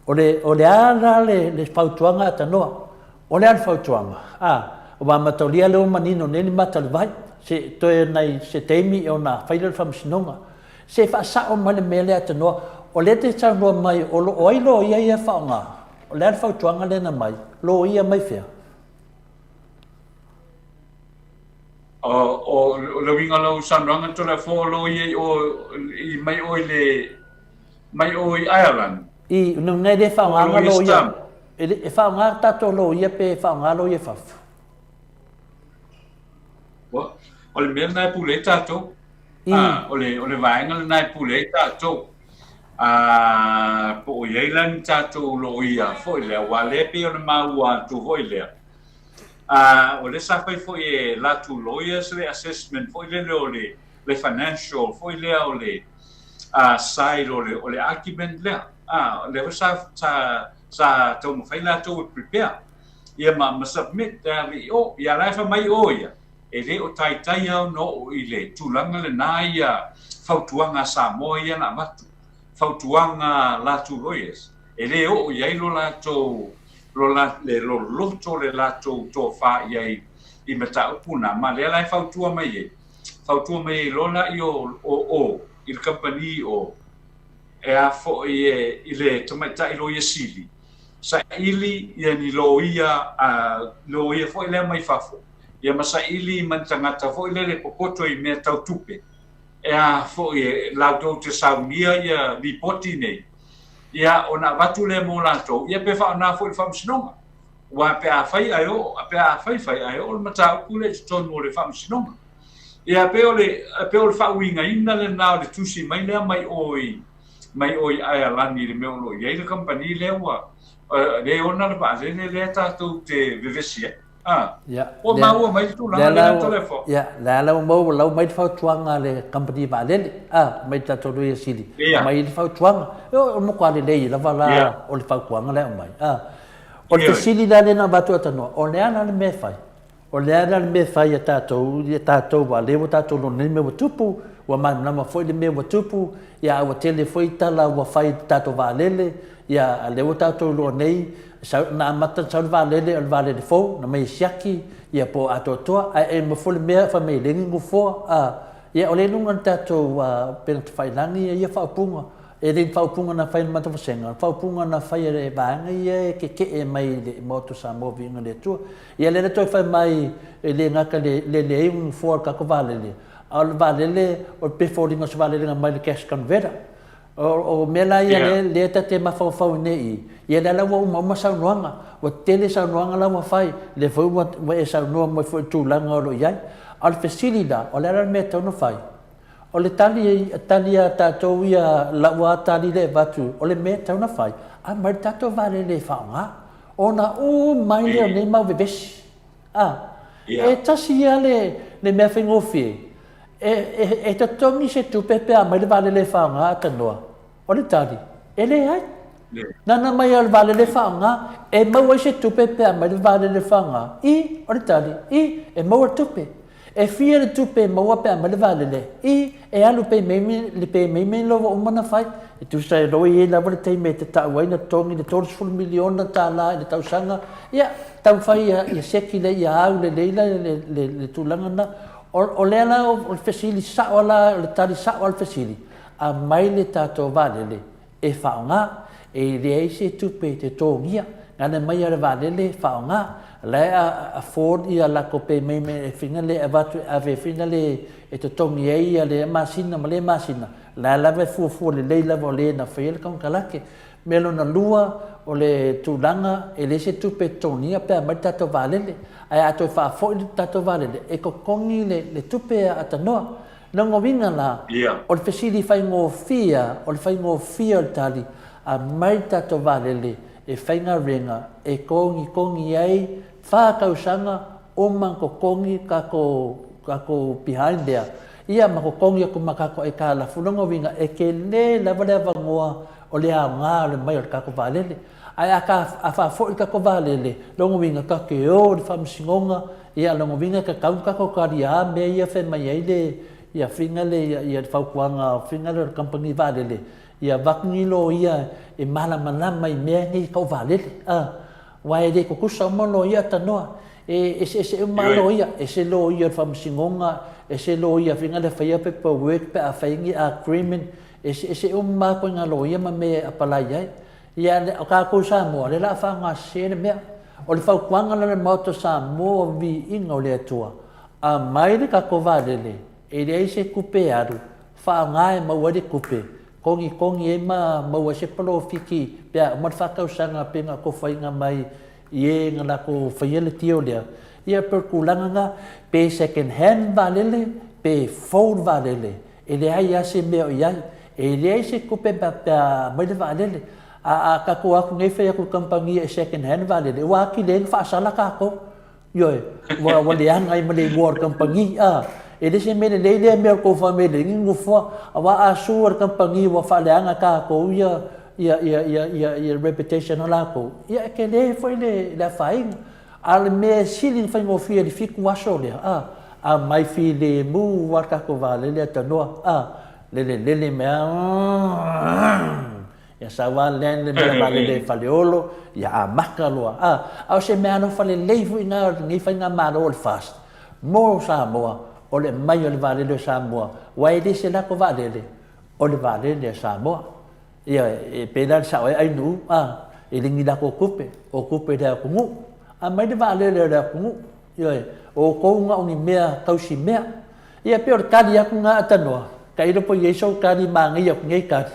o le, o le a la le, le fautuaga a Tanoa? O le a le fautuaga? A, ua mataulia lea ua manino nei le mata o le vai, se toe nai se taimi ona fai lea o le faamasinoga. Se faasao mai le mea lea a Tanoa, o lea e te saunoa mai o lo o ai loia ia e faaaoga? O le a le fautuaga lea na aumai? Loia mai fea? O le uiga o lau saunoaga Toleafoa o loia i o, i mai o i le, mai o i Ireland. I, e le faaaogaina loia. E faaaoga tatou loia pe faaaoga loia i fafo? O le mea lena e pule ai tatou. O le vaega lena e pule ai tatou. Po o i ai la ni tatou loia foi lea, aua o lea e pei ona maua atu foi lea, o lea sa fai foi e latou lawyers le assessment foi lele o le financial foi lea o le side o le argument lea. O lea foi sa taumafai latou e prepare ia ma submit e ave i o. Ia la e fai mai o ia, e le o taitai lava ona oo i le tulaga lena ia fautuaga a Samoa ia na avatu, fautuaga a latou lawyers, e le oo i ai lo latou, le loloto le latou tofa i ai i mataupu na, ma lea la e fautua mai ai, fautua mai ai loa la i o o i le kamupani o e a foi e i le tamaitai loia sili, saili ia ni loia, loia foi lea mai fafo, ia ma saili ma ni tagata foi lele popoto i mea tau tupe, e a foi e latou te saunia ia lipoti nei, ia ona avatu lea mo latou, ia pe faaaoga foi i le faamasinoga. Aua pe afai ae oo, pe afai fai ae oo le mataupu lea i totonu o le faamasinoga. Ia pei o le, pei o le faauigaina lena o le tusi mai lea mai o i, mai o i Aealani i le mea o lo o i ai le kamupani lea ua, lea e ona le vaalele lea tatou te vevesi ai. A, Ia, ua lea, maua mai le tulaga lea lea la, Toleafoa? ia, lea la ua maua, ua lau mai le fautuaga a le kamupani vaalele, a, mai le tatou Loia Sili, Ia. aumai le fautuaga. E, o matua lelei lava la Ia. o le fautuaga lea e aumai. A, o le Ioe. fesili la lea na avatu e Tanoa, o le a la le mea e fai? O le a la le mea e fai a tatou, ia tatou aua o lea ua tatou iloa nei le mea ua tupu, ua malamalama foi le mea ua tupu, ia a ua tele foi tala ua fai i le tatou vaalele, ia a lea ua tatou iloa nei, sau, na amata ona sau le vaalele o le vaalele fou, na aumai e siaki, ia po o atoatoa, ae e nofo le mea fai mai e leai ni nofoa, a, ia o lea i luga o le tatou upega tafailagi ia faaupuga. E le ni faaupuga na fai e le matou vasega, o le faaupuga na fai e le vaega ia e keke'e mai i le Maota o Samoa Viiga i le Atua. Ia lea na toe fai mai e le gata i le leai o ni nofoa o le tatou vaalele, a o le vaalele, o le pefoliga o se vaalele na aumai le cash converter. O mea la ia lea, lea ta te mafaufau nei i, ia lea la ua uma uma saunoaga, ua tele saunoaga la ua fai, lea foi ua, ua e saunoa mai foi i tulaga o lo o i ai. A o le fesili la, o le a la le mea e tatau ona fai? O le tali, tali a tatou ia, lau lava tali lea e avatu, o le mea e tatau ona fai, aumai le tatou vaalele e faaaoga, ona uma ai lea o nei mau vevesi. A, e tasi ia le, le mea faigofie, e, e, e totogi se tupe pe a aumai le vaalele e faaaoga atanoa. O le tali, e leai. Nana mai lava o le vaalele e faaaoga, e maua ai se tupe pe a aumai le vaalele e faaaoga? I, o le tali, i, e maua le tupe. E fia le tupe e maua pe a aumai le vaalele? I, e alu le payment loa ua uma ona fai. E tusa e loa e i ai lava le taimi e tatau ai ona totogi le $30 miliona i le tausaga. Ia, taumafai ia seki lea ia au lelei la le tulaga lena. O lea la o le fesili sao la, o le tali sao a le fesili, aumai le tatou vaalele e faaaoga, e leai se tupe e totogia, gana mai a le vaalele faaaoga, la e afford ia latou payment e fina le avatu e ave fina le e totogi ai ia lea masina ma lea masina, la lava e fuafua lelei lava o le na faia le konekarate. Mea lona lua, o le tulaga e leai se tupe e totogia pe aumai le tatou vaalele, ae a toe faafoi le tatou vaalele, e totogi le tupe e aatanoa. Lona uiga la, o le fesili faigofie, o le faigofie o le tali, aumai le tatou vaalele e faigaluega e togitogi ai fa tausaga uma ona totogi tatou tatou behind lea, ia ma totogi atu ma tatou aitalafu. Lona uiga, e tele lava le avanoa o le aoga o le mai o le tatou vaalele. Ae a ta, a faafoi le tatou vaalele, lona uiga tatou te o i le faamasinoga, ia lona uiga e tatau ona tatou taliā mea ia fai mai ai le, ia faiga le, ia, ia le fautuaga faiga lea o le kamupani vaalele, ia avatu ni loia e malamalama i mea nei tau vaalele, a. Aua e le tutusa uma loia tanoa. E eseese uma lava loia, ese loia o le faamasinoga, ese loia faiga lea faia paperwork pe a fai ni agreement, eseese uma lava ituaiga loia ma mea e apalai ai. Ia, o tatou i Samoa, o lea o le a faaaoga sese le mea. O le fautuaga lea i le Maota o Samoa, o viiga o le Atua, aumai le tatou vaalele, e leai se tupe e alu, faaaoga e maua ai le tupe, togitogi ai ma maua ai se polofiti pe a uma le faatausaga pei ona atofaina mai i e na latou faia le deal lea. Ia pei o le tulaga lena, pe second hand le vaalele, pe fou le vaalele, E leai lava se mea o i ai. E leai se tupe pe a aumai le vaalele. A a tatou o atu nei fai atu i le kamupani e second hand le vaalele, ua atili ai ona faasala tatou. Ioe, ua ua leaga ai ma le igoa o le kamupani, a. E le se mea lelei lea mea o le tou fai mai e leai ni nofoa. Aua a sue e le kamupani ua faaleaga e tatou ia ia ia ia ia ia reputation o latou, ia e tele foi le le afaina. A o le mea e sili ona faigofie i le fitu aso lea, a, aumai filemu lava le tatou vaalele atanoa, a, lele lele mai lava, ia sau lava land le mea vaalele i Faleolo, ia amata loa, a. A o se mea alofa lelei foi lena o lenei faigamalo o le FAST mo Samoa, o le aumai o le vaalele o Samoa, aua e le se latou vaalele, o le vaalele a Samoa. Ia, e pei la le sao ai Ainuu, a, e le ni latou tupe, o tupe i le atunuu. Aumai le vaalele a le atunuu, ioe, o outou na o ni mea tausi mea. Ia, pei o le tali atu lena Atanoa, tailo po o i ai sou tali manaia o lenei tali,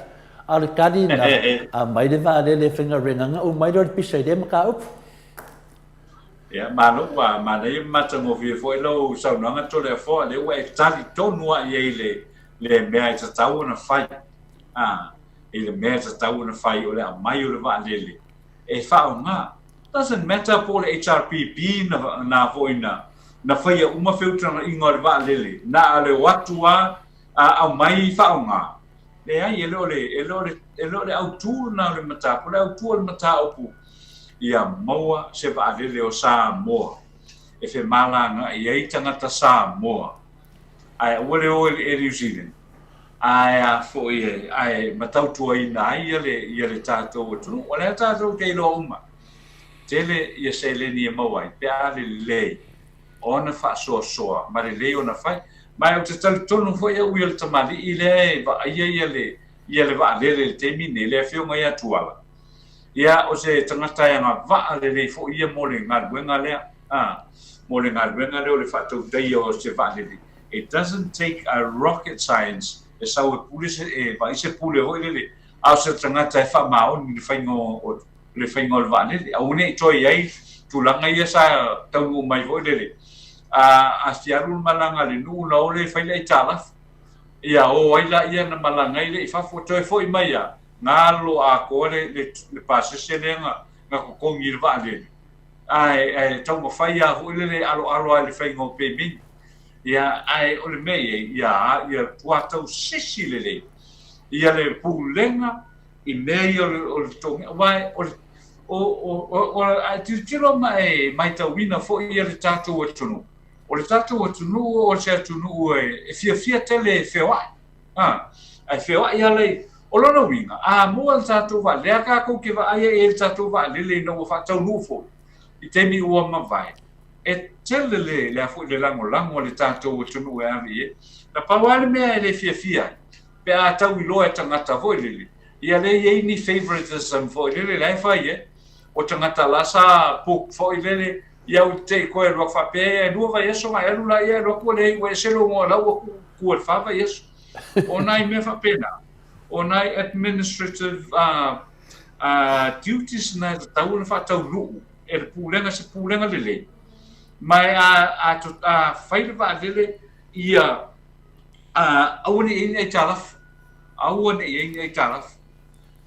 a o le tali lena, aumai le vaalele e faigaluega, ona uma ai lea o le pisa i lea mataupu. Ia, malo ua manaia ma matagofie foi lau saunoaga Toleafoa, lea ua e tali tonu lava i ai i le, le mea e tatau ona fai. A, i le mea e tatau ona fai o le aumai o le vaalele e faaaoga. Doesn't matter po o le HRPP na, na foi na, na faia uma feutagaiga o le vaalele, na o le o atu lava a aumai faaaoga. Leai, e le o le, e le o le, e le o le autu lena o le mataupu. O le autu o le mataupu, ia maua se vaalele o Samoa e femalagaai ai tagata Samoa, ae aua le o i le Air New Zealand, ae a foi e, ae matautuaina ai ia le, ia le tatou atunuu. O lea tatou te iloa uma, tele ia seleni e maua ai pe a lelei ona faasoasoa ma lelei ona fai. Ma ou te talitonu foi au ia le tamalii lea e vaaia ia le, ia le vaalele i le taimi nei, le afioga ia Tuala. Ia, o se tagata e agavaa lelei foi ia mo le galuega lea, a, mo le galuega lea o le faatautaia o se vaalele. It doesn't take a rocket science. e sau e pule se, e vaai se pule foi lele, a o se tagata e faamaoni i le faiga o, le faiga o le vaalele. Aua ne i toe i ai tulaga ia sa taunuu mai foi lele, a, a fia alu le malaga a le nuu ona o lea e fai le aitalafu. Ia o ai laia na malaga ai lea i fafo, toe foi mai lava, galo atoa le, le, le pasese lea na, na totogi i le vaalele. Ae, ae taumafai lava foi lele e aloalo lava i le faiga o pemeni. Ia, ae o le mea i ai, ia, ia tuatausisi lelei ia le pulega i mea ia o le, o le totogi, aua o le, o, o, o, o, a e tilotilo ma e maitauina foi ia le tatou atunuu, o le tatou atunuu o se atunuu e, e fiafia tele e feoai. A, ae feoai ala i, o lona uiga, a mua le tatou vaalele, lea tatou te vaai ai i le tatou vaalele ina ua faataunuu foi i taimi ua mavae, e tele le, le a foi le lagolago a le tatou atunuu e ave i ai. Na pau lava le mea e le fiafia ai, pe a tau iloa e tagata foi lele, ia lea e i ai ni favoritism foi lele la e fai ai, o tagata la sa book foi lele, ia ua te i koe alu atu faapea, e lua vaiaso ona e alu laia e alu atu ua leai ua ese lou igoa o la ua tu i le fa vaiaso. O nai mea faapena, o nai administrative duties na e tatau ona faataunuu e le pulega, se pulega lelei, ma e a fai le vaalele ia aua ne i i ai ni aitalafu, aua ne i i ai ni aitalafu.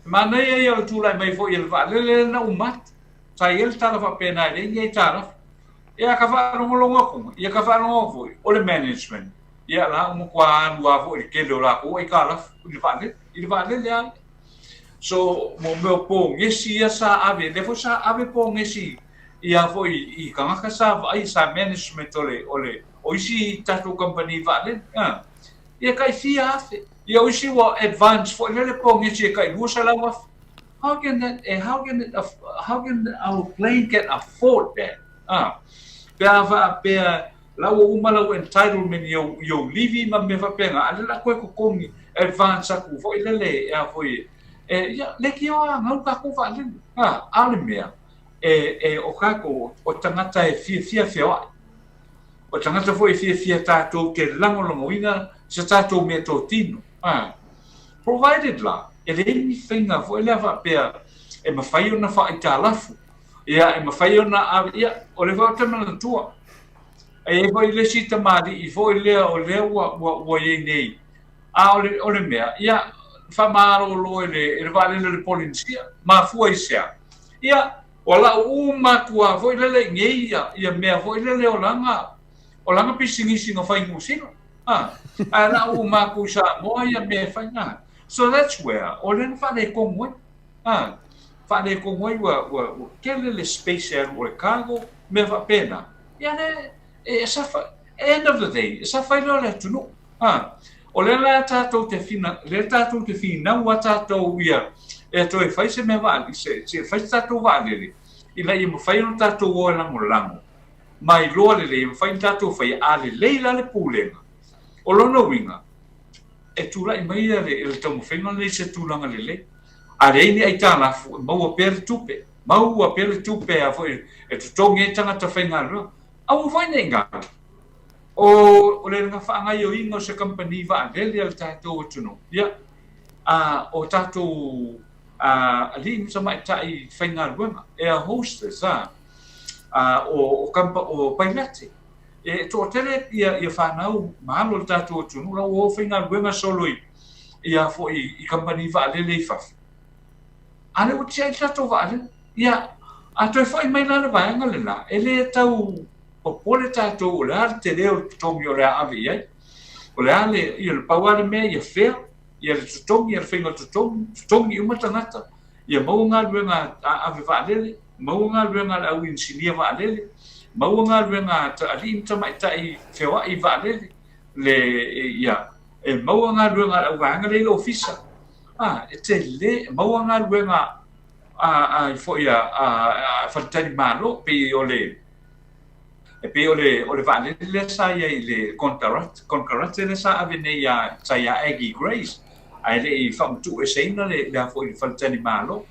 E manaia ia o le tulai mai foi o le vaalele lea na uma atu. Sa i ai le tala faapena e leai ni aitalafu. Ia ka faalogologo atu, ia ka faalogo atu foi, o le management, ia la ua matua alu lava foi i le tele o latou aitalafu i le vaalele, i le vaalele lava ia. So, mo mea o pogesi ia sa ave, lea foi sa ave pogesi ia foi i tagata sa vaai, sa management o le, o le, o isi tatou kamupani vaalele, a. Ia tai fia afe. Ia o isi ua advance foi lele pogesi e tai 200,000. How can that, eh, how can it, how can our plane can afford that? Ah, pe a faapea la ua uma lau entitlement i ou, i ou livi ma mea faapena, a le la koe totogi advance atu foi lele e a foi e, ia, leitioa a gau tatou vaalele. Ah, a o le mea, e, e, o tatou, o tagata e fiafia feoai. O tagata foi e fiafia tatou te lagolagoina se tatou meatotino. Ah, provided la, e leai ni faiga foi lea faapea e mafai ona faaitalafu, ia, e mafai ona ave, ia, o lea foi ou te manatua, e i ai foi le isi tamalii foi lea o lea ua, ua, ua i ai nei, a o le, o le mea, ia, faamalolo e le, e le vaalele o le Polenisia, mafua i se a? Ia, ua lau uma atu lava foi lele i inei ia, ia mea foi lele o lana, o lana pisinisi na fai i Niu Sila. A, ae lau uma atu i Samoa ia mea e fai, a. So that's where, o lea na faaletonu ai. A, faaletonu ai ua, ua, ua tele le space e alu o le cargo, mea faapena. Ia le, e safa, end of the day, e safa ai loa le atunuu. A, o lea la tatou te fina, lea tatou te finau a tatou ia, e toe fai se mea vaalele, se, se fai se tatou vaalele, ina ia mafai ona tatou o e lagolago, ma iloa lelei, e mafai ona tatou faia, a lelei la le pulega, o lona uiga, e tulai mai le, le taumafaiga lenei i se tulaga lelei. A leai ni aitalafu, e maua pea le tupe, maua pea le tupe a foi e totogi ai tagata faigaluega. Aua foi ne i galo, o, o le faagaoioiga o se kamupani vaalele a le tatou atunuu, ia, a, o tatou a, alii ma tamaitai faigaluega, air hostess, a, a, o, o, kampa, o pailate. E toatele ia, ia fanau ma alo o le tatou atunuu la ua o faigaluega solo i, ia foi i kamupani vaalele i fafo. A lea ua tiai le tatou vaalele. Ia, a toe foi mai la le vaega lena, e le tau popole tatou o le a le tele o le totogi o le a ave i ai. O le a le, ia le pau lava le mea ia fair, ia le totogi, ia le faiga o le totogi, totogi uma tagata, ia maua galuega a ave vaalele, maua galuega a le au inisinia vaalele, maua galuega a alii ma tamaitai feoai vaalele, le, ia, e maua galuega a le auvaega lea i le ofisa. A, e tele, e maua galuega a, a, foi a, a, a faletalimalo, pei o le, e pei o le, o le vaalele lea sa i ai i le konekarate lea sa ave nei ia, sa ia Aggie Grace, ae le i faamatuueseina le, le a foi le faletalimalo.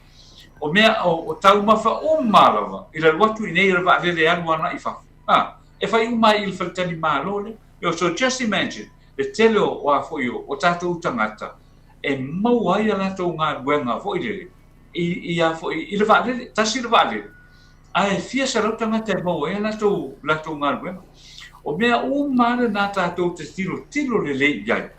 O mea, o, o taumafa uma lava i le alu atu i inei i le vaalele e alu agai i fafo. A, e fai uma ai i le faletalimalo lea. So just imagine, le tele o a foi o tatou tagata e maua ai a latou galuega foi lele i, i a foi i le vaalele, tasi le vaalele, ae fia selau tagata e maua ai a latou, latou galuega. O mea uma lava lena tatou te tilotilo lelei i ai,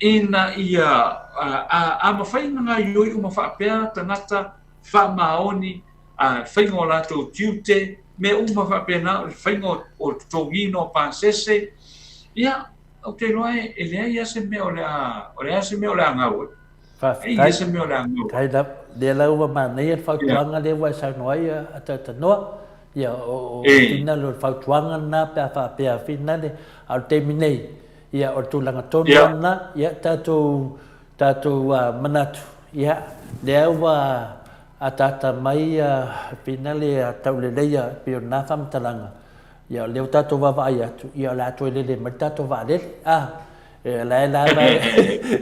ina ia, a, a mafai ona gaoioi uma faapea tagata faamaoni, a, faiga o latou tiute, mea uma faapena, o le faiga o le totogiina o pasese, ia, ou te iloa e leai lava se mea o le a, o le a se mea o le a gau ai. Faafetai. Faafetai lava. Lea la ua manaia le fautuaga lea ua e saunoa ai a Taitanoa. Ia, o finale o le fautuaga lena pe a faapea finale, a o le taimi nei, ia, o le tulaga tonu lava lena, ia, tatou, tatou manatu, ia, lea ua ataata mai finale tauleleia e pei o lena faamatalaga, ia, o lea ua tatou vaavaai atu, ia, o le a toe lele mai le tatou vaalele, a. E la e lava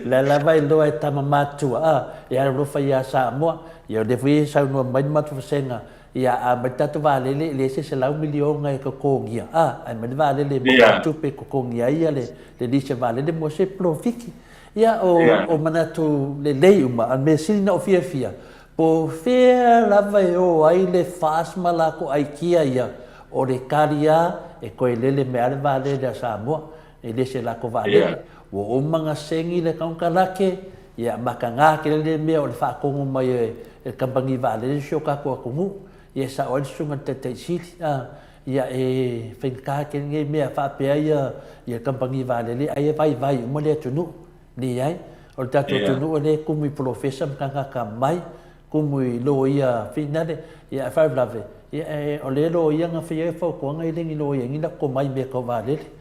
la e lava e iloa e tama matutua a e alolofa ia Samoa. Ia o lea foi e saunoa mai le matou vasega, ia a aumai le tatou vaalele e leai se $100 miliona e totogia a, ae aumai le vaalele e maua ai tupe e totogia ai le lease vaalele mo se polofiki. Ia o o manatu lelei uma, a o le mea sili ona ou fiafia, po o fea lava e o ai le FAST ma latou aikia ia, o le tali lava e toe lele mai lava le vaalele a Samoa. E le se lako vaalele, ua uma ona segi le konekarate, ia mataga tele le mea o le faatonu mai e le kamupani vaalele si o tatou atunuu. Ia e sao ai le susuga i le Taitai Sili, a, ia e faigata tele nei mea faapea ia le kamupani vaalele ai e vaivai uma le atunuu. Leai, o le tatou atunuu o lea e tumu i polofesa ma tagata mai, tumu i loia finale, ia ae faalavelave, ia o le loia na faia ai fautuaga e le ni loia ni lako mai i mea tau vaalele.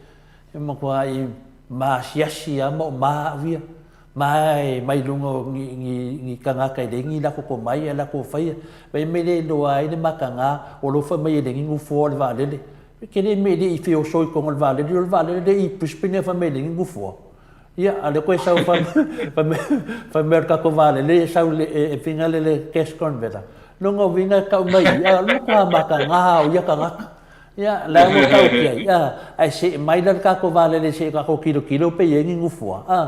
E matuai maasiasi lava ma o ma au ia. Ma e mai luga o ni, ni, ni tagata e leai ni latou tomai ae latou faia. Fai mai le iloa ai le mataga, ua alofa mai e leai ni nofoa o le vaalele. E tele mea e le i feoso i totonu o le vaalele, o le vaalele lea i Brisbane fai mai e leai ni nofoa. Ia, a o lea toe sau fai mai, fai mai o le tatou vaalele e sau e finale le cash converter. Lona uiga e tau mai i i, a o le matua mataga o ia tagata. Ia, la ua tau ki ai, a, ae see mai la le tatou vaalele se i tatou tilotilo pe i ai ni nofoa, a,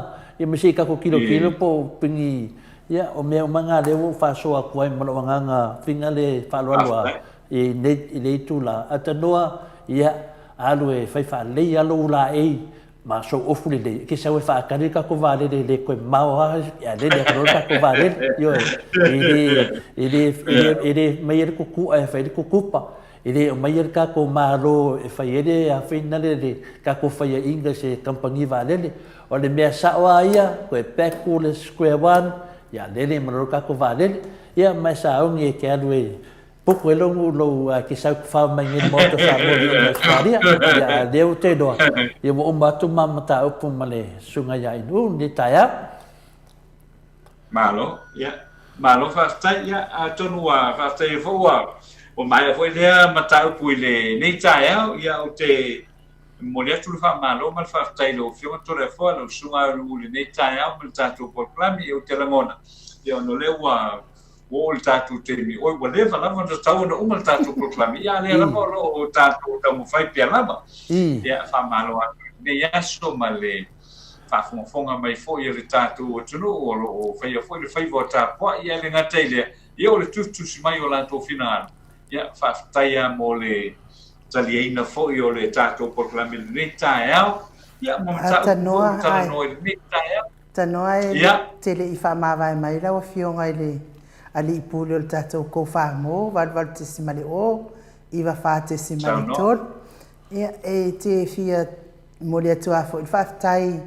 ia ma se i tatou tilotilo po o ni, ia, o mea uma na lea ua ou faasoa atu ai ma lou agaga finale faaaloalo lava i nei, i lenei itula. Atanoa, ia, alu e fai faalelei lava lou laei ma sou ofu lelei, e te sau e faatali le tatou vaalele e le toe mamao lava, ae lele atu loa le tatou vaalele. Ioe, e le, e le, e le aumaia le tutu'a e fai ai le tutupa, e le aumaia le tatou Malo e fai ai le afeina le le tatou faiaina i se kamupani vaalele. O le mea sao lava ia, toe back to le square one, ia lele ma loa le tatou vaalele. Ia ma e sauni e te alu e Puku e lou nuu lou ke sau kufao mai nei le Maota o Samoa i mai Australia. Ia a lea ua te iloa, ia ua uma atu ma mataupu ma le susuga ia Inu i lenei taeao. Malo, ia. Malo faafetai, ia atonu ua faafetai ai foi ua ua maea foi lea mataupu i lenei taeao, ia ou te momoli atu le faamalo ma le faafetai i lau Afioga Toleafoa, lau Susuga Inu i lenei taeao ma le tatou polokalame, ia ou te lagona, ia ona o lea ua ua oo i le tatou taimi, oi ua leva lava ona tatau ona uma le tatou polokalame, ia a o lea lava o lo o tatou taumafai pea lava. Ia faamalo atu i lenei aso ma le faafogafoga mai foi a le tatou atunuu o lo o faia foi le faiva o tapuai, ae le gata i lea, ia o le tusitusi mai o latou finagalo. Ia faafetai lava mo le taliaina foi o le tatou polokalame i lenei taeao, ia ma mataupu foi ua talanoa i lenei taeao. Tanoa e te le i faamavae mai lau Afioga i le Alii Pule o le tatou Kofamo, 88.0, 94.3. Ia, e te fia momoli atu lava foi le faafetai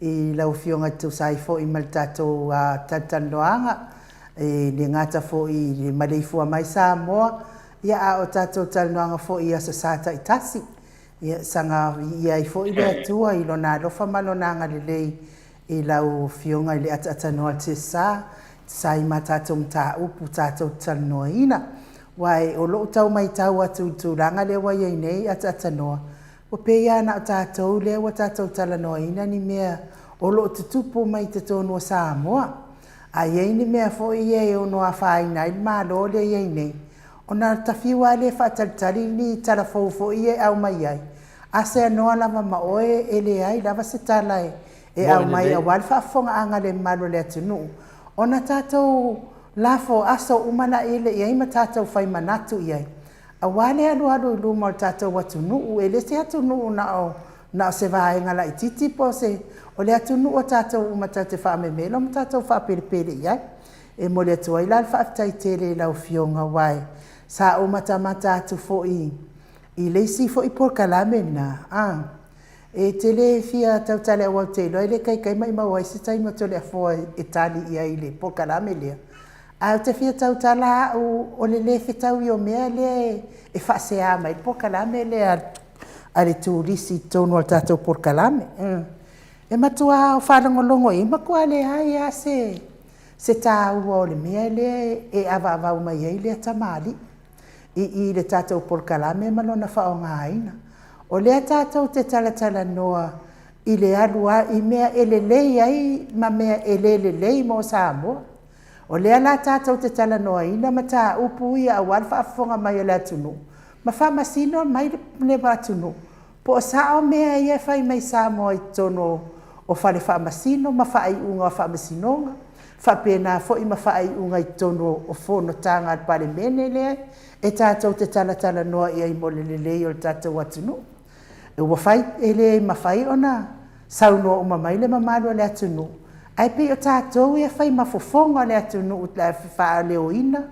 i lau Afioga e tusa ai foi ma le tatou talatalanoaga, e le gata foi i le maleifua mai Samoa, ia a o tatou talanoaga foi i Aso Sa taitasi. Ia saga viia ai foi le Atua i Lona alofa ma Lona agalelei i lau Afioga i le ataatanoa Tessa, sa i ma tatou mataupu tatou te talanoaina. Aua o lou tau maitau atu i le tulaga lea ua i ai nei ataatanoa, ua pei lava na o tatou lea ua tatou talanoaina ni mea o lo o tutupu mai totonu o Samoa. A i ai ni mea foi ia e ono afaina ai le Malo lea e i ai nei, Ona tafiu lava lea e faatalitali ni tala fou foi ia e aumai ai. A seanoa lava ma oe e leai lava se tala e e aumai aua le faafofogaaga a le mamalu o le atunuu ona tatou lafo aso uma laia i ai ma tatou fai manatu i ai aua le alualu i luma o le tatou atunuu. E le se atunuu na o na o se vaega laitiiti po o se, o le atunuu a tatou uma tatou te faamemelo ma tatou faapelepele i ai. E momoli atu ai la le faafetai tele i lau Afioga aua sa ou matamata atu foi i le isi foi polokalame lena, a, e te le fia tautala aua ou te iloa e le taitai maumau ai se taimi o Toleafoa e tali i ai i le polokalame lea. Ae ou te fia tautala au o le le fetaui o mea lea e faasea mai ai le polokalame lea a le turisi i totonu o le tatou polokalame. E matua faalogologo i ai, e matua leai lava se se taua o le mea lea e avaavau mai ai lea tamalii i i le tatou polokalame ma lona faaaogaina. O lea tatou te talatalanoa i le alu i mea e lelei ai ma mea e le lelei mo Samoa. O lea la tatou te talanoaina mataupu ia aua le faafofoga mai a le atunuu ma faamasino mai le atunuu po o sao mea ia e fai mai Samoa i totonu o fale faamasino ma faaiuga o faamasinoga, faapena foi ma faaiuga i totonu o fonotaga a le Palemene lea e tatou te talatalanoa i ai mo le lelei o le tatou atunuu. Ua fai, e le mafai ona saunoa uma mai le mamalu o le atunuu, ae pei o tatou ia e fai ma fofoga o le atunuu e faaleoina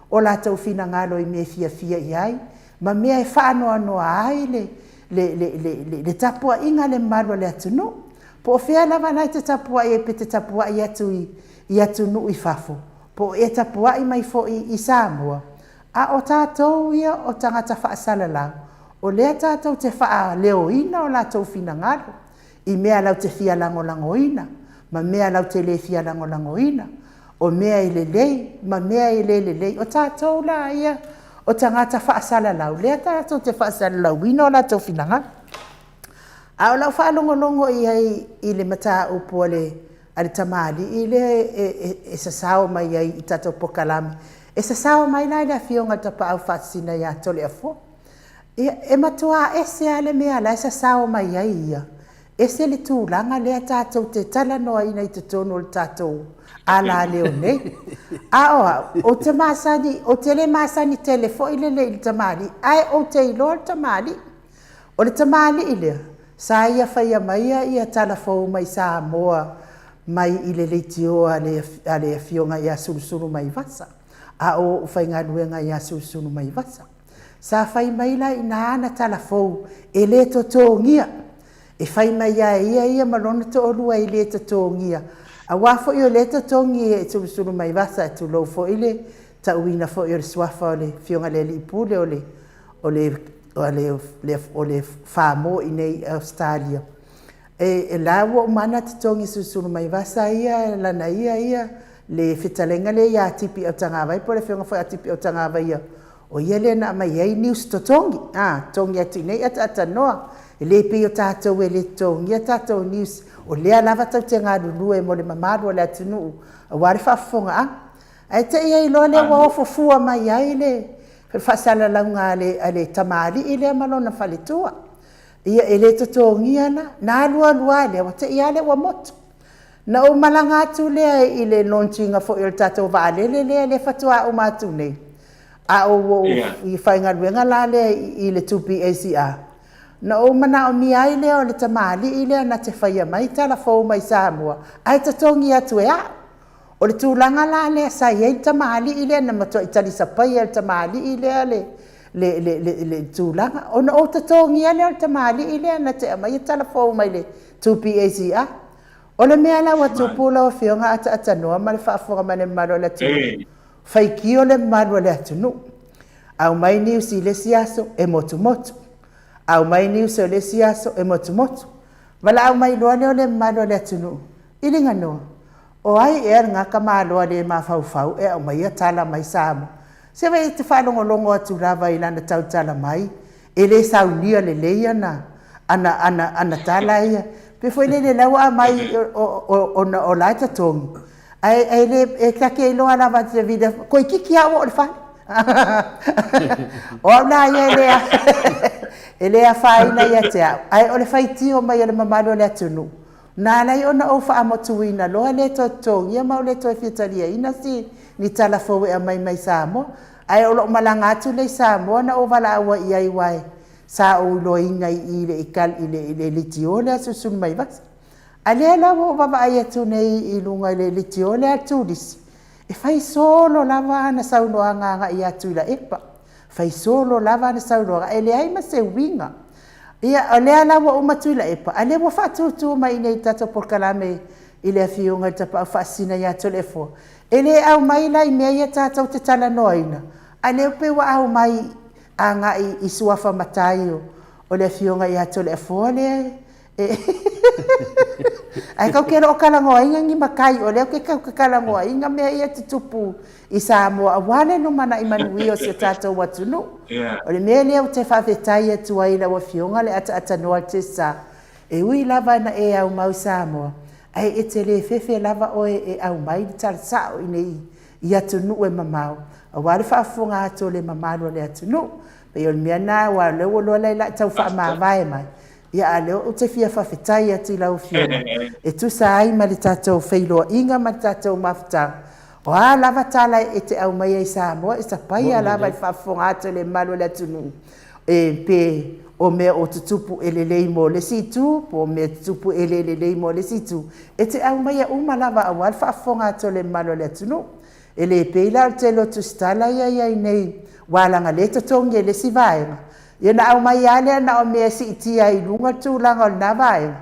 o latou finagalo i mea e fiafia i ai ma mea e faanoanoa ai le, le, le, le, le, le tapuaiga a le mamalu o le atunuu. Po o fea lava la e te tapuai ai, pe te tapuai atu i, i atunuu i fafo, po o e tapuai mai foi i Samoa, a o tatou ia o tagata faasalalau, o lea tatou te faaleoina o latou finagalo i mea latou te fia lagolagoina ma mea latou te le fia lagolagoina, o mea e lelei ma mea e le lelei. O tatou la ia o tagata faasalalau, lea tatou te faasalalauina o latou finagalo. A o lau faalogologo i ai i le mataupu a le a le tamalii lea e, e, e sasao mai ai i tatou polokalame, e sasao mai la i le Afioga i le Tapaau Faasisina ia Toleafoa. Ia, e matua ese lava le mea la e sasao mai ai ia, ese le tulaga lea tatou te talanoaina i totonu o le tatou alaleo nei. A o au, ou te masani, ou te le masani tele foi lele i le tamalii, ae ou te iloa le tamalii. O le tamalii lea, sa ia faia maia ia tala fou mai Samoa mai i le leitioa a le, a le afioga ia Sulusulumaiivasa, a o ou faigaluega ia Sulusulumaiivasa. Sa fai mai la i ina ana tala fou e le totogia, e fai mai lava e ia ia ma lona toalua e le totogia, aua foi o lea e totogi e Sulusulumaiivasa, tulou foi le tauina foi o le suafa o le Afioga i le Alii Pule o le o le, o le, o le Famo i inei i Ausetalia, e, e la ua uma ona totogi Sulusulumaiivasa ia, lana ia ia, le fetalaiga lea ia Tipi Autagavai po o le afioga foi ia Tipi Autagavai ia, o ia lea na aumai ai news totogi, a, totogi atu i inei ataatanoa. E le pei o tatou e le totogia tatou news, o lea lava tatou te galulue mo le mamalu o le atunuu aua le faafofogaaga. Ae te i ai loa lea ua ofo fua mai ai le faasalalauga a le, a le tamalii lea ma lona faletua. Ia, e le totogia la, na alu alu lava lea, ua te i lava lea ua motu. Na ou malaga atu lea i le launch-ina foi o le tatou vaalele lea, lea faatoa uma atu nei, a o ua ou i faigaluega la lea i le 2PACR. Na ou manaomia ai lea o le tamalii lea na te faia mai tala fou mai Samoa, ae totogi atu e au. O le tulaga la lea sa i ai le tamalii lea na matuai talisapaia e le tamalii lea le, le, le, le, le tulaga. Ona ou totogia lea o le tamalii lea na te aumaia tala fou mai le 2PACR. O le mea la ua tupu lau Afioga Ataatanoa ma le faafofoga mai le mamalu o le atunuu, faitio le mamalu o le atunuu. Aumai news i le isi aso e motumotu. Aumai news o le isi aso e motumotu. Valaau mai loa lea o le mamalu o le atunuu, i Liganoa, O ai ea lena tamaloa le mafaufau e aumaia tala mai Samoa? Se vaai e te faalogologo atu lava i lana tautala mai, e le saunia lelei ana, ana, ana, ana tala ia. Pei foi lele la ua aumai ona o la e totogi, ae, ae le, e ta te iloa lava te toeitiiti lava ua oo i le fale. O au la ia e le, E le afaina ia te au, ae o le faitio mai a le mamalu o le atunuu, na ala ai ona ou faamotuina loa le toe totogia ma ou le toe fia taliaina si ni tala fou e aumai mai Samoa. Ae o lou malaga atu lea i Samoa na ou valaau ai i ai aua sa ou iloaina i i i le i le leitio lea Sulufulumaivasa. A lea la ua ou vaavaai atu nei i luga i le leitio lea a le turisi, e fai solo lava ana saunoaga agai ia Tuilaepa. Fai solo lava ana saunoaga, e leai ma se uiga. Ia, o lea la ua uma Tuilaepa, a lea ua faatutu mai i inei i le tatou polokalame i le Afioga i le Tapaau Faasisina ia Toleafoa. E le aumai la i mea ia tatou te talanoaina, a lea pei ua aumai agai i suafa matai o le Afioga ia Toleafoa lea Ae tou te le o talanoaina ni matai, o lea ou te tau talanoaina mea ia e tutupu i Samoa aua le lumanai manuia o si o tatou atunuu. O le mea lea ou te faafetai atu ai i lau Afioga le ataatanoa o le Tsa, e ui lava ina e aumau i Samoa, ae e te le fefe lava oe e aumai le tala sao i inei i atunuu e mamao, aua le faafofoga atu o le mamalu o le atunuu. E pei o le mea lena aua o lea ua iloa la e tau faamavae mai, Ia, a o lea ou te fia faafetai atu i lau Afioga e tusa ai ma le tatou feiloaiga ma le tatou mafutaga. O a lava tala e te aumaia i Samoa, e sapaia lava i le faafofoga atu a le mamalu o le atunuu, e pe o mea o tutupu e lelei mo le isi itu, po o mea e tutupu e le lelei mo le isi itu, e te aumaia uma lava aua le faafofoga atu a le mamalu o le atunuu. E le pei la o le tele o tusitala ia e i ai nei, aua leaga o lea e totogi e le isi vaega, Ia na aumai lava lea na o mea e siitia ai i luga le tulaga o lena vaega,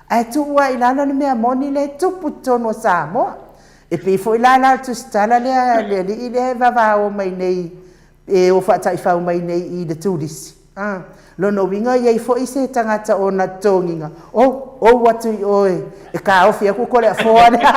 ae tuu lava i lalo le mea moni lea e tupu i totonu o Samoa. E pei foi la la o le tusitala lea a le alii lea e vavao mai nei, e o faataifau mai nei i le turisi, a. Lona uiga e i ai foi se tagata o ona totogiina, oh, ou atu i o e taofi atu Toleafoa lea,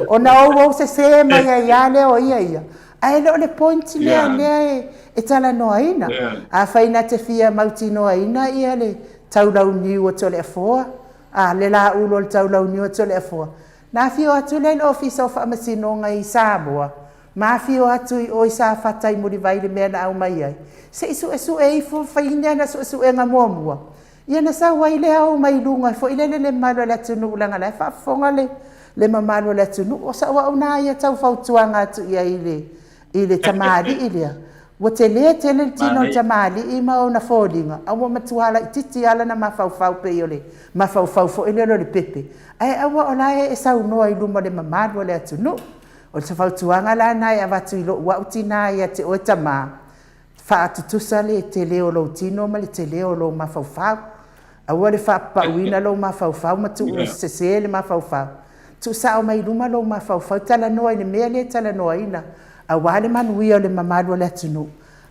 ona ouou sese mai ai lava lea o ia ia. Ae le o le point lea lea e talanoaina. Afai na te fia mautinoaina ia le taulauniu o Toleafoa, a, le laulu o le taulauniu o Toleafoa, na afio atu lea i le Ofisa o Faamasinoga i Samoa, ma afio atu i o i Safata i Mulivai i le mea na aumai ai, se i suesue ifo, fai ni ana suesuega muamua, Ia na sau ai lea o mai luga foi lele le mamalu o le atunuu leaga la e faafofoga le le mamalu o le atunuu. O sau au na ia tau fautuaga atu i ai i le i le tamalii lea. Ua tele tele le tino o le tamalii ma ona foliga, a ua matua laitiiti lava lana mafaufau pei o le mafaufau foi lele o le pepe. Ae aua o la e saunoa i luma o le mamalu o le atunuu. O se fautuaga la lena e avatu i lou au tina ia te oe tama, Faatutusa le tele o lou tino ma le tele o lou mafaufau. Aua le faapapauina lou mafaufau ma tuusese le mafaufau. Tuusao mai luma lou mafaufau, talanoa i le mea lea e talanoaina aua le manuia o le mamalu o le atunuu.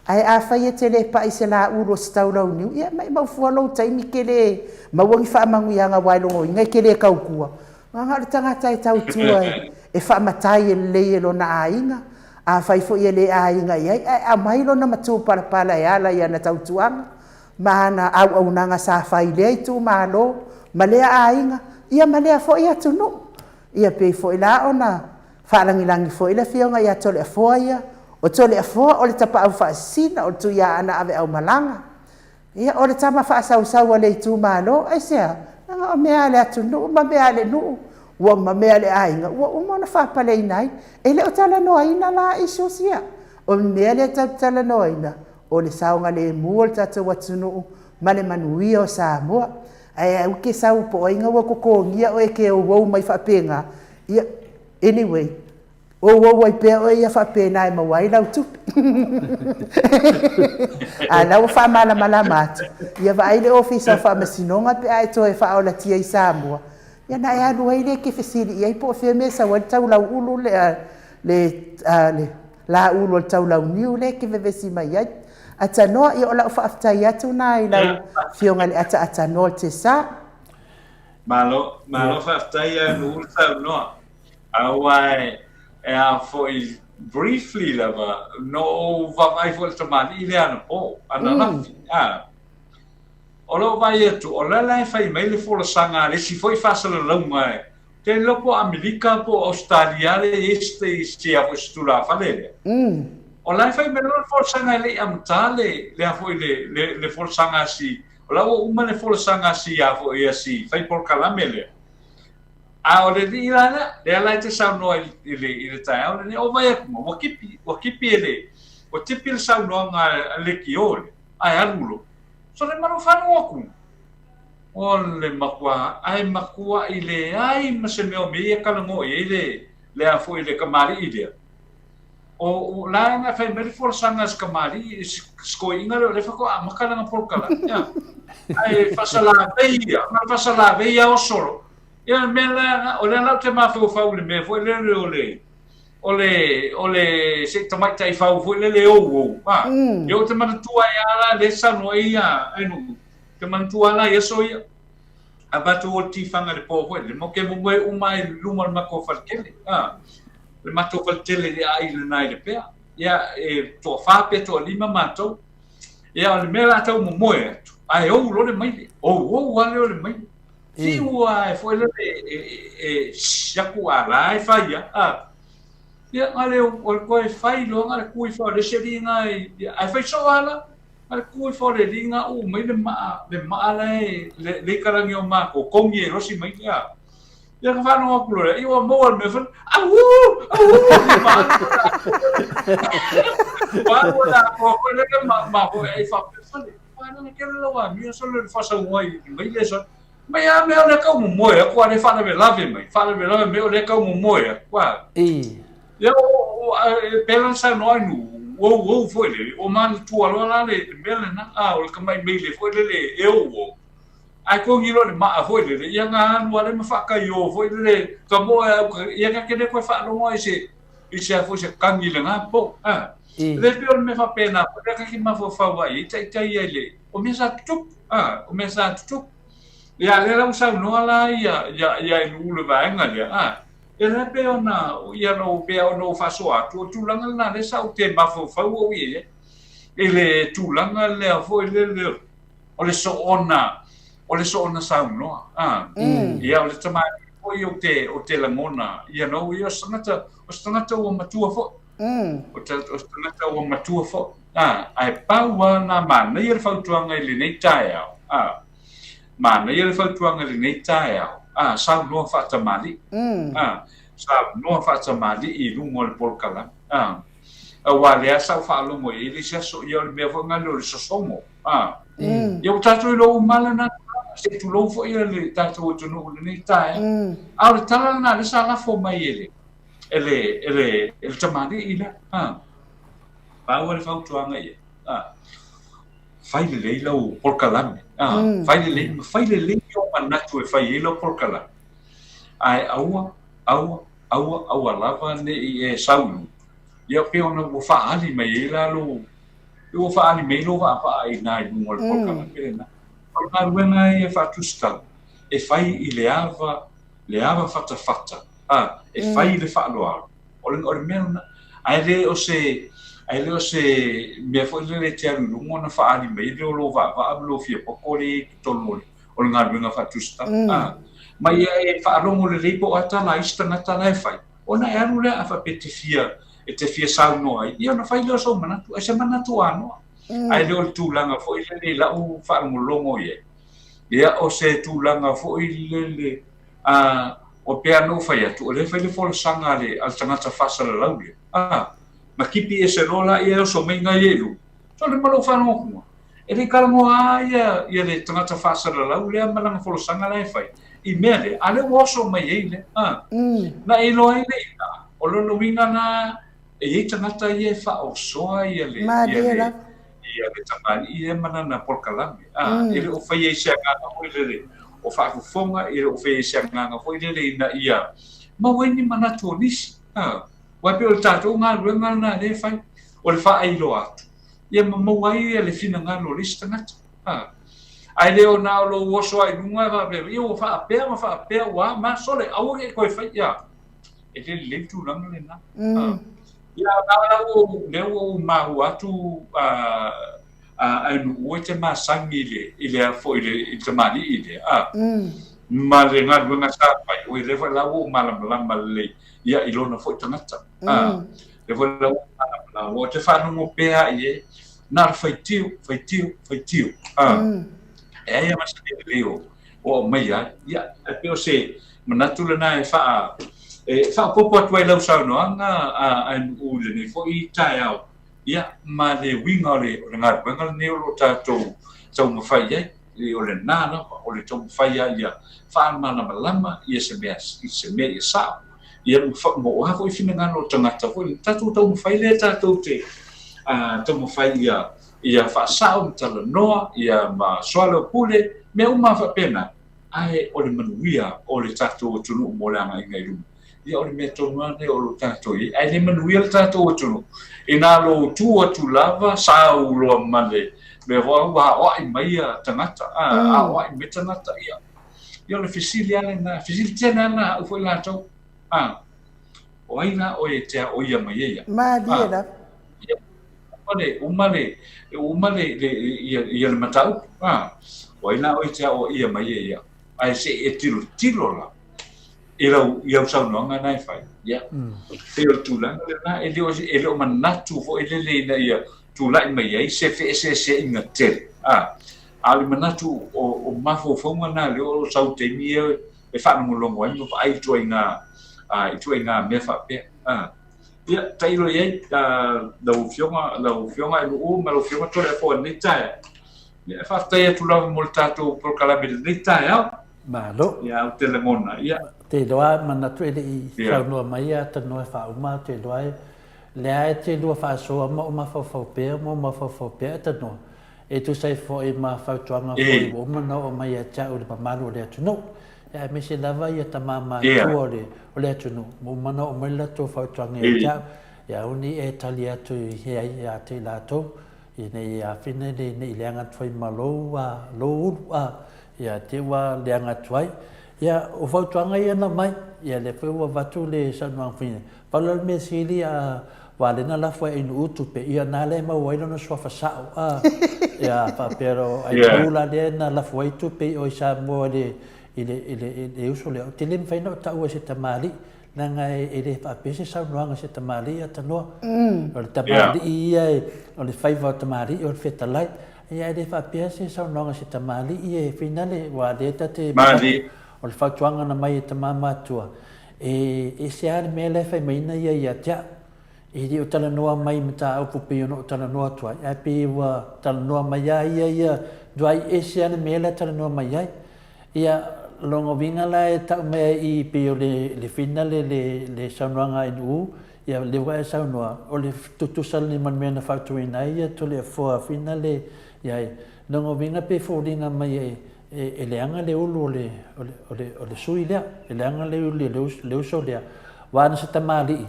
Ae afai e te le pai i se laulu o se taulauniu, ia maimau fua lou taimi e te le maua ni faamanuiaga aua e logoina e te le tautua. Leaga o le tagata e tautua e faamatai e lelei e lona aiga, afai foi e le aiga i ai, ae aumai lona matupalapala e ala i ana tautuaga ma ana auaunaga sa fai i lea itumalo ma lea aiga, ia ma lea foi atunuu. Ia pei foi la ona faalagilagi foi le Afioga ia Toleafoa ia, o Toleafoa o le tapaau faasisina, o le Tuiaana aveaumalaga, Ia, o le tama faasausau a le itumalo, aisea? Leaga o mea a le atunuu ma mea a le nuu ua ma mea a le aiga ua uma ona faapaleina ai. E le o talanoaina la issues ia. O le mea lea tatou te talanoaina, o le saogalemu o le tatou atunuu ma le manuia o Samoa. Ae aua e te sau po o ai na ua totogia oe e te ouou mai faapena. Ia, anyway, Ouou ai pea oe ia faapena e maua ai lau tupe. A la ua faamalamalama atu, ia vaai le Ofisa o Faamasinoga pe a e toe faaolatia i Samoa, ia ona e alu ai lea e te fesili i ai po o fea mea e sau ai le taulauulu le, le, le laulu o le taulauniu lea e te vevesi mai ai. Atanoa, ia o lau faafetai atu lena i lau Afioga i le Ataatanoa o le Tesa. Malo, malo faafetai a Nu'u le saunoa. Aua e a foi briefly lava, na ou vaavaai foi i le tamalii lea anapo, ananafi. Mm. O lou vaai atu, o la la e fai mai le folasaga a le isi foi faasalalauga e te iloa po o Amerika po o Ausetalia lea e i ai se, se, se tulafale lea. Mm. O la e fai mai loa le folasaga e le i amata le, le a foi le, le, le folasaga a si, o la ua uma le folasaga a si a foi a si fai polokalame lea. A o le alii la lea, lea la e te saunoa i, i le, i le taeao lenei, o vai atu ma, ua kipi, ua kipi e le, ua tipi le saunoaga a le lekiō lea, ae alu loa. So le malu faalogo atu, o le matua, ae matuaʻi leai ma se mea o mea ia e talanoa i ai le, le a foi le kamaliʻi lea. O, o la e fai mai le folasaga a si kamaliʻi, si, si toeaina lea o lea faatoa amata lana polokalame. Ia. Ae faasalavei ia, ma le faasalavei ia oso loa. Ia le mea la, o lea la ou te mafaufau i le mea foi lele o le, o le, o le se i tamaitai fau foi lele e ouou, a. Ia ou te manatua ai lava la lea e saunoa ai ia Ainuu, ou te manatua lava la i aso ia, a matou o le tifaga i le po foi lele, matou te momoe uma lava i luma o le matou faletele, a, le matou faletele i le aai lena i Lepea. Ia, e toafa pe toalima matou. Ia, o le mea la tau momoe atu, ae ou loa le maile, ouou lava lea o le maile. Fiu lava e foi lele e, e, e siaku a la e fai ia, a. Ia, na le o le toe fai loa, na le tu ifo o le isi alii na i, ae fai soo lava la. Na le tu ifo o le alii na uu mai le maa, le maa la e, le, le ikalagi o matou, kogi e losi mai, ia. Ia ka faalogo atu loa lea, ia ua maua le mea fai, auū, auū, ua alu la atoa foi lele ma, ma foi ai faapea sole. Ua lele kele lau amio sole le faasauga i mai le sole. Mai a mea o lea kau momoe aku a le faalavelave mai, faalavelave mai o lea kau momoe aku a. Ia o, o, e pei ona saunoa ai nu, ou ou foi lele, o manatua loa la le mea lena, a o le tamai maile foi lele e ou ou. Ae kogi loa le maa foi lele, ia na alu lava lea ma faataiō foi lele, ka moe au, ia ka te le toe faalogo ai se, i se a foi se kagi i lena po. A, le pei o le mea faapena foi lea ka te mafaufau ai i taitai ai le, o mea sa tutupu, a, o mea sa tutupu. Ia, lea la ua saunoa la ia, ia, ia i le vaega lea, a, ia la pei ona, ia na pei ona ou faasoa atu, o le tulaga lena lea sa ou te mafaufau au i ai, i le tulaga lea foi lele, o le soona, o le soona saunoa. A, Ia, o le tamalii foi ou te, ou te lagona, ia no, ia o se tagata, o se tagata ua matua foi. O, te, o se tagata ua matua foi. A, ae pau lava na manaia le fautuaga i lenei taeao. A, manaia le fautuaga i lenei taeao. A, saunoa faatamalii. A, saunoa faatamalii i luga o le polokalame. A, aua lea sa ou faalogo i ai le isi aso, ia o le mea foi lena o le sosogo. A. Ia ua tatou iloa uma lava lena tulaga, se i tulou foi le tatou atunuu i lenei taeao. A o le tala lena lea sa lafo mai e le, e le, e le, e le tamalii lea. A. Pau le fautuaga ia. A. Fai lelei lau polokalame. A. Fai lelei, ma fai lelei ou manatu e fai ai lau polokalame. Ae aua, aua, aua, aua lava ne i e sau i luga. Ia pei ona ua faaali mai ai la lou, Ua faaali mai lou vaavaa i ina i luga o le polokalame lena. O le galuega ia faatusitala, e fai i le ava, le ava fatafata, a, e fai i le faaaloalo. O le, o le mea lena. Ae le o se, ae le o se mea foi lele e te alu i luga ona faaali mai lea o lou vaavaa ma lou fia poto lea i totonu o le, o le galuega faatusitala. A, ma ia e faalogo lelei po o a tala a isi tagata la e fai, ona e alu lea a faapea e te fia, e te fia saunoa ai, ia ona fai lea o sou manatu, ai se manatu anoa. Ae le o le tulaga foi lele i lau faalogologo i ai. Ia, o se tulaga foi lele, a, o pei lava ona ou fai atu, o lea e fai le folasaga a le, a le tagata faasalalau lea, a, ma kipi ese loa la ia e oso mai nai e lua. Sole ma lou faalogologo, e le i talanoa lava ia, ia le tagata faasalalau lea ma lana folasaga la e fai i mea lea, a lea ua oso mai ai lea. A, na e iloa ai le ina, o lona uiga la, e i ai tagata ia e faaosoa ia le, ia le, ia le tamalii lea ma lana polokalame. A, e le o faia i se agaga foi lele o faafofoga, e le o faia i se agaga foi lele ina ia maua ai ni manatu o nisi. A, aua e pei o le tatou galuega lena lea e fai, o le faailoa atu, ia ma maua ai le finagalo o le isi tagata. A. Ae le o na o lou oso lava i luga e faapea, ia ua faapea ma faapea ua ma sole, aua ne i toe fai ia. E le lelei le tulaga lena. A. Ia na la ua lea ua ou maua atu a a nuu e te masani i le i le foi i le i le tamalii lea. A. Ma le galuega sa fai, oi lea foi la ua ou malamalama lelei ia i lona foi tagata. A. Lea foi la ua malamalama, ua te faalogo pea i ai, na o le faitio, faitio, faitio. A, e ai lava ma se mea lelei o aumaia ai. Ia, ae pei o se manatu lena e faa, e faaopoopo atu ai i lau saunoaga a Nu'u i lenei foi taeao, ia, ma le uiga o le galuega lenei o lo o tatou taumafai i ai. O lena lava, o le taumafai lava ia faamalamalama ia se mea, se mea ia sao. Ia ma o a foi finagalo o tagata foi, le tatou taumafai lea tatou te taumafai ia ia faasao ma talanoa ia ma soalaupule, mea uma lava faapena, ae o le manuia o le tatou atunuu mo le agaiga i luma. Ia o le mea tonu lava lea o lo o tatou i ai. Ae le manuia le tatou atunuu, inā lou tu atu lava sau loa ma le mea foi ua aoai mai ia tagata, aoai mai tagata, ia, ia o le fesili lava lena, fesili tele lava lena a au foi latou, a, o ai la oe e te aoia mai ai au? Malie lava. Ia, uma le, uma le, uma le, le, ia, ia le mataupu, a, o ai la oe e te aoaia mai ai au? Ae se i e tilotilo la i lau, i au saunoaga na e fai. Ia, pei o le tulaga lena, e le o, e le o manatu foi lele ina ia tulai mai ai se feeseeseaiga tele, a, a o le manatu o, o mafaufauga na lea o sau taimi ia e faalogologo ai ma vaai i ituaiga, a, ituaiga mea faapea, a. Ia, tailo i ai, a, lau Afioga, lau Afioga Nu'u ma lau Afioga Toleafoa i lenei taeao. Ia, e faafetai atu lava mo le tatou polokalame i lenei taeao. Malo. Ia, ou te lagona, ia. Te iloa, manatu e le i saunoa mai ia tanoa e faauma, te iloa e, lea e te lua faasoa ma ou mafaufau pea ma ou mafaufau pea e tanoa, e tusa ai foi ma fautuaga foi ua uma ona oo mai ia te au i le mamalu o le atunuu, ia aemaise lava ia tama matutua o le, o le atunuu, ua uma ona oo mai le latou fautuaga ia te au, ia aua ne i e tali atu i ai ia te i latou, Ina ia āwhina nei nei leaga atu ai ma lou a, lou ulu a, ia te ua leaga atu ai. Ia, o fautuaga ia na mai, ia lea foi ua avatu le saunoaga foi nei. Pau la le mea sili a ua lea na lafo ai Nu'u tupe, ia na lea e maua ai lona suafa sao a. Ia faapea loa, ai pau la lea na lafo ai tupe i o i Samoa i le, i le, i le, i le uso lea. Ou te le mafai ona ou taua i se tamalii, Leaga e le faapea se saunoaga a se tamalii a tanoa. O le tamalii ia e, o le faiva o tamalii o le fetalai. Ia e le faapea se saunoaga a se tamalii e finale, aua o lea ta te manatu, o le fautuaga na mai e tama matua, e ese lava le mea la e fai mai ai ia ia te au. E le o talanoa mai i mataupu pei ona ou talanoa atu ai, ae pei ua talanoa mai lava ia ia, matua ese lava le mea la e talanoa mai ai. Ia, lona uiga la e tau mai ai i i pei o le, le finale le, le saunoaga a NU, ia lea ua e saunoa, o le tutusa lenei ma le mea na fautuaina ai ia Toleafoa finale i ai. Lona uiga pei e foliga mai e, e, e leaga le ulu o le, o le, o le, o le sui lea, e leaga le ulu o le, le uso lea, aua na se tamalii,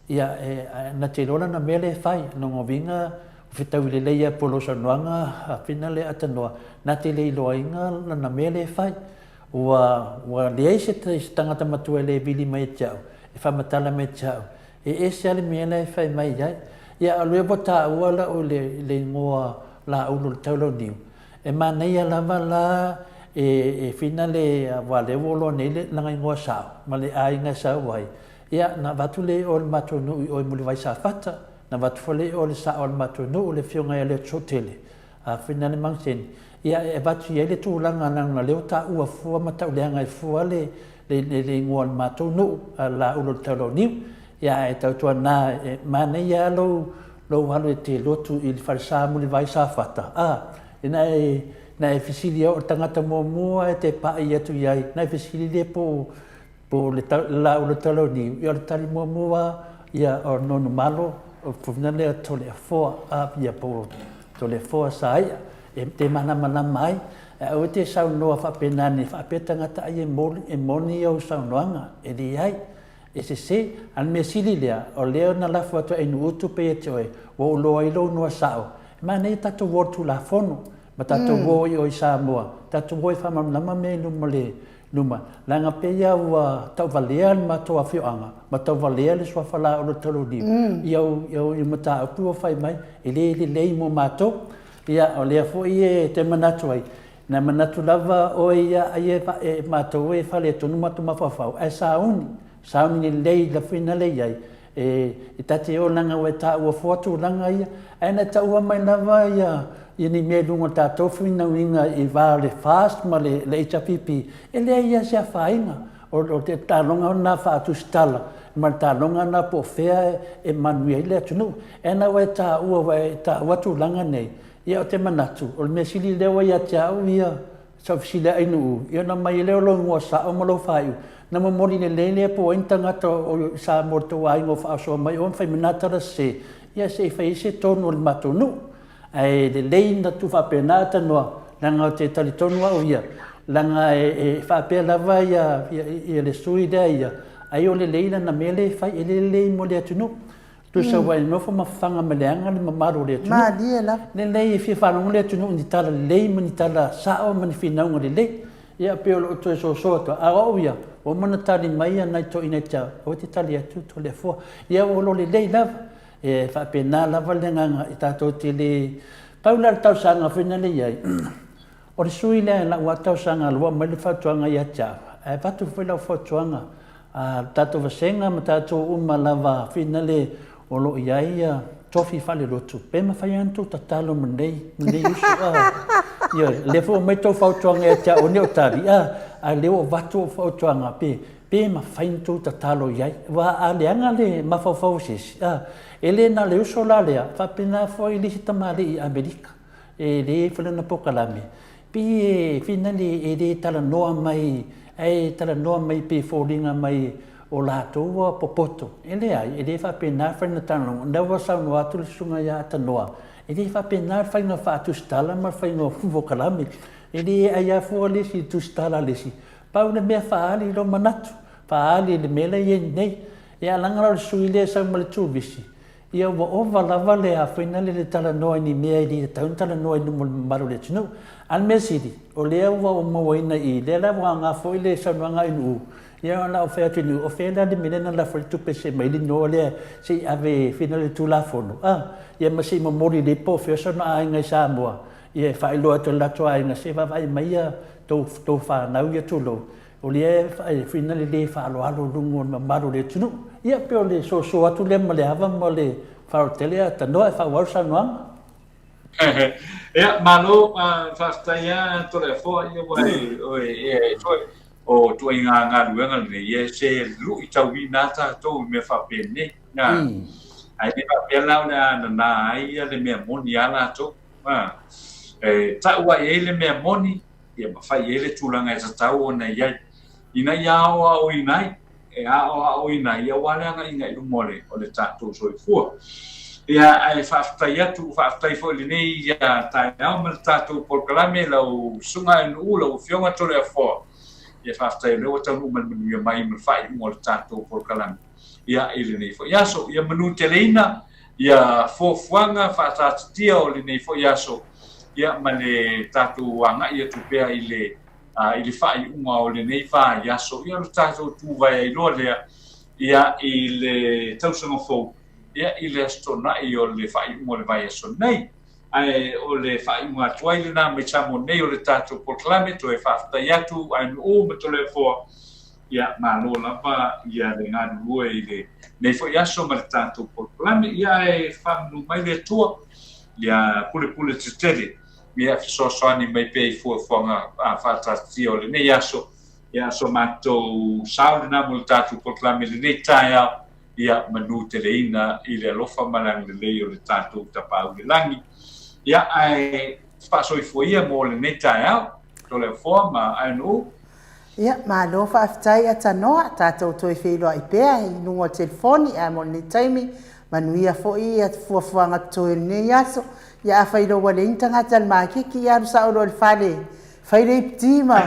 Ia, e, na te iloa lana mea lea e fai. Lona uiga, ua fetaui lelei lava po o lou saunoaga a Fina lea Atanoa, na te le iloaina lana mea lea e fai. Ua, ua leai se, se tagata matua e le vili mai ia te au, e faamatala mai ia te au, e ese lava le mea la e fai mai ai. Ia, o lea ua taua lau le, le igoa Laulu o le Taulauniu, e manaia lava la e, e Fina le, aua o lea ua iloa nei lana igoa sao ma le aiga e sau ai, Ia, na avatu le iʻa o le matou nuu i o i Mulivai Safata, na avatu foi le iʻa o le saʻo o le matou nuu, le afioga ia Leotosootele, a Finale Mauseni, ia, e avatu i ai le tulaga leaga o lea ua taua fua ma tauleaga ai fua le, le, le, le igoa o le matou nuu, a Laulu o le Taulauniu. Ia, ae tautuana, e manaia lava lou, lou alu e te lotu i le falesa Mulivai Safata, a, ina e, na e fesili au, o le tagata muamua e te paʻi atu i ai, na e fesili lea po o, Po o le laula talauniu, ia o le tali muamua ia o Nonumalo, o Puna lea Toleafoa, a ia po o Toleafoa Saia, e te malamalama ai. Ae aua e te saunoa faapena nei faapea tagata ai e moli, e moni ou saunoaga, e leai, e sese. A o le mea sili lea, o lea na lafo atu ai Nu'u tupe ia te oe, ua ou loa ai lou noa sao. E manaia tatou o i le Tulafono, ma tatou o i o i Samoa, tatou o e faamalamalama mea i luma o le Luma, leaga pei a ua tauvalea le matou afioaga ma tauvalea le suafa la o le Toloniu i au, i au mataupu ua fai mai, e le lelei mo matou. Ia, o lea foi e te manatu ai, na manatu lava oe ia ai e, e matou e faaletonu matou mafaufau, ae sauni, sauni lelei la foi na le i ai. E ta te o leaga ua e taua fua tulaga ia, ae na taua mai lava ia ia ni mea i luga o le tatou finauina i va o le FAST ma le HRPP, e leai lava se afaina. O le taaloga lena faatusitala ma le taaloga lena po o fea e manuia ai le atunuu. Ae na ua e taua, ua e taua tulaga nei, ia ou te manatu, o le mea sili lea ua ia te au ia, Sa ou fesili ai Nuu, ia ona aumai ai lea o lou igoa sao ma lou faaiu, na momoli lelei lea po o ai ni tagata o Samoa o le tou aiga o faasoa mai oe ma fai mai na tala sese, ia se i fai ai se tonu a le matou nuu. Ae lelei na tuu faapena Tanoa, leaga ou te talitonu au ia, leaga e faapea lava ia le sui lea ia, ai o lelei lana mea lea e fai, e le lelei mo le atunuu. Tusa ua e nofo ma fafaga ma leaga le mamalu o le atunuu. Malie lava. Lelei e fia faalogo le atunuu i ni tala lelei ma ni tala sao ma ni finauga lelei. Ia pei o lou toe soso atu, a o au ia, ua uma ona tali mai nai toeaiina ia te au, aua e te tali atu Toleafoa. Ia o lo lelei lava. E faapena lava le agaga e tatou te le... Pau la le talosaga foi lea e i ai, o le sui lea i lau lava talosaga ua aumai le fautuaga ia te au, ae avatu foi lau fautuaga A le tatou vasega ma tatou uma lava finale o lo o i ai ia tofi faalelotu, pe mafai lava ona tou tatalo ma lenei, ma lenei uso, a. Ioe, o lea foi ua aumai tou fautuaga ia te au e le o tali, a, a o lea ua avatu au fautuaga, pe, pe mafai ona tou tatalo i ai. Aua a leaga le mafaufau o se isi, a, e le na o le uso la lea, e faapena foi i le isi tamalii i Amerika, e le i ai foi lana polokalame, Pei e finale e le talanoa mai, ae talanoa mai pei e foliga mai o latou ua popoto. E leai, e le faapena le faiga talanoaga. O lena ua saunoa atu le Susuga ia Tanoa, e le faapena le faiga faatusitala ma le faiga o polokalame. E le aia fua le isi i le tusitala a le isi. Pau le mea faaali lou manatu, faaali le mea la e i ai nei. Ia leaga la o le sui usufono lea e sau ma le turisi, Ia ua ova lava le afaina lea i le talanoa i ni mea e le tatau ona talanoa i luma o le mamalu o le atunuu. A o le mea sili, o lea ua ou mauaina i i, lea la ua aoga foi le saunoaga a Nuuu, ia na ou fai atu i Nuuu, o fea la le mea lea na lafo ai le tupe se i aumai ai le igoa lea se i ave e finau i le Tulafono, a? Ia ma se i momoli lelei po o fea sona aiga i Samoa, ia e faailoa atu e le latou aiga se i vaavaai mai tou fanau ia tulou, O lea e finau le le faaaloalo i luga o le mamalu o le atunuu. Ia pei o le soso atu lea ma le ava ma le faaaloalo tele a tanoa e faaauau le saunoaga. Ia, malo, faafetai lava Toleafoa, ia ua e foi o ituaiga galuega lenei, ia se luitauina lava tatou i mea faapenei. Ae le faapea la o le a nana ai le mea moni a latou. E tau lava i ai le mea moni, ia ma fai i ai le tulaga e tatau ona i ai, ina ia aoaoina ai, e aoaoina ai aua le agaiga i luma o le, o le tatou soifua. Ia, ae faafetai atu, faafetai foi i lenei taeao ma le tatou polokalame, lau Susuga Nuu, lau Afioga Toleafoa, ia faafetai o lea ua taunuu ma le manuia mai ma le faaiuga o le tatou polokalame, ia, i lenei foi aso. Ia manuteleina ia fuafuaga faataatitia o lenei foi aso, ia ma le tatou agai atu pea i le i le faaiuga o lenei vaiaso, ia o le tatou tuvae ai loa lea ia i le tausaga fou, ia i le Aso Toonai o le faaiuga o le vaiaso nei. Ae o le faaiuga atu ai lena mai Samoa nei o le tatou polokalame, toe faafetai atu Ainuu ma Toleafoa, ia malo lava ia le galulue i lenei foi aso ma le tatou polokalame, ia ae faamanu mai le Atua, ia pulepule tetele, ia fesoasoani mai pea i fuafuaga faataatitia o lenei aso, ia so matou sao lena mo le tatou polokalame i lenei taeao, ia manuteleina i le alofa ma le agalelei o le tatou Tapaau i le Lagi. Ia ae faasoifua ia mo lenei taeao, Toleafoa ma Ainuu. Ia, malo faafetai Atanoa, tatou toe feiloai pea i luga o le telefoni ae mo lenei taimi, manuia foi ia fuafuaga totoe o lenei aso. Ia afai loa ua leai ni tagata i le maketi, ia alu sao loa i le fale, fai le ipti ma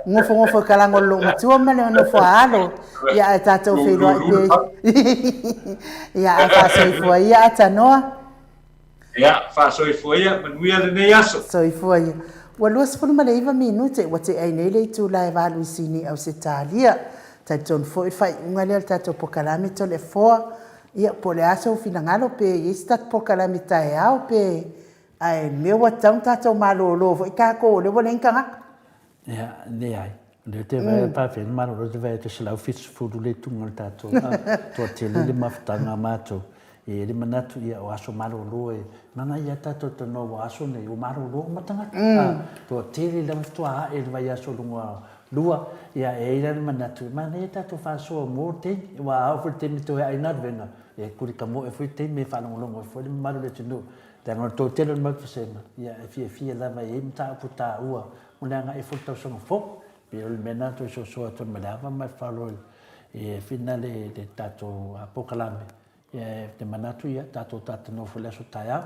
nofonofo i kalago o le loomatua ma le nofo a alo. Ia ae tatou feiloai pea. Ia ae faasoifua ia Atanoa. Ia, faasoifua ia, manuia lenei aso. Soifua ia. Ua 29 minute ua tea ai nei le itula e valu i Sini, Ausetalia. Talitonu foi le faaiuga lea o le tatou pokalame Toleafoa. Ia, po o le a sou finagalo pe i ai se tatou pokalame taeao pe ae mea ua tatau ona tatou malolo foi tatou o lea ua leai ni tagata. Ia, leai. Lea te vaai a faafeai le malolo te vaai atu e 170 le tuga o le tatou a toatele le mafutaga a matou. E i ai le manatu ia o aso malolo e manaia a tatou talanoa ua aso nei ua malolo uma tagata a toatele lava faatoa ae le vaiaso luga lua ia e i ai la le manatu e manaia tatou faasoa mo le taimi aua a oo foi i le taimi e toe ae ai galuega e kuli kamoe foi le taimi e faalogologo ai foi le mamalu o le atunuu leaga o le toatele o le mau vasega ia e fiafia lava e i ai mataupu taua mo le agai foi i le tausaga fou. E pei o le mea lena toe soasoa atu ai ma le ava ma le faaaloalo e whina le tatou polokalame. Ia ou te manatu ia tatou talanoa foi i le aso taeao.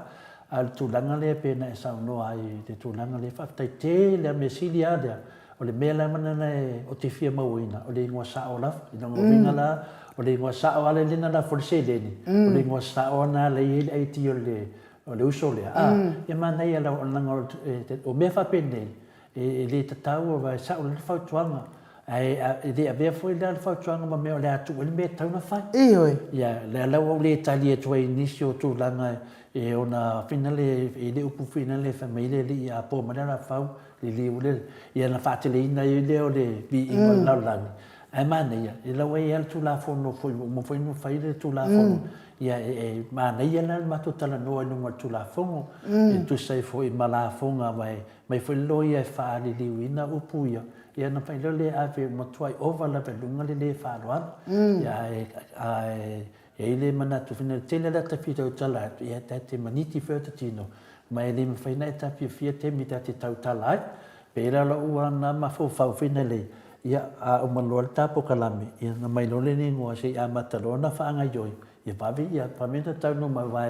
A o le tulaga lea pei ona e saunoa ai i le tulaga lea, faafetai tele lava, mea sili lava lea, o le mea lava lena ou te fia mauaina, o le igoa sao lava. I lona uiga la, o le igoa sao lava lea na lafo ai le seleni, o le igoa sao lava lena lea e i ai le ID o le uso lea, a, e manaia lava, leaga o mea faapenei, e le tatau aua e sao lelei le fautuaga, ae e le avea foi la le fautuaga ma mea o le a tuu ai le mea e tatau ona fai. Ioe. Ia, lea la ua ou le tali atu ai i nisi o tulaga e ona finale, e i ai le upu finale e fai mai ai le alii a po mai le alafau, liliu le, ia ona faateleina ai lea o le viiga o le lalolagi. Ae manaia, e lau ai lava le Tulafono foi ua uma foi ona fai le Tulafono, ia e manaia la le matou talanoa i luga o le Tulafono, e tusa ai foi ma lafoga aua e aumai foi le loia e faaliliuina upu ia, ia ona fai loa lea e ave, ua matuai ova lava i luga le le faaaloalo. Ia ae e i ai le manatu foi lea, e tele lava le ata fia tautala atu, ia ta te maniti foi o ta tino, ma e le mafai ona e tafiafia taimi ta te tautala ai. Pei la o lou lava lena mafaufau foi lele, ia a uma loa le ta polokalame, ia ona aumai loa lea o le igoa se i amata loa ona faagaoioi, ia vave ia vave ona taunuu mai aua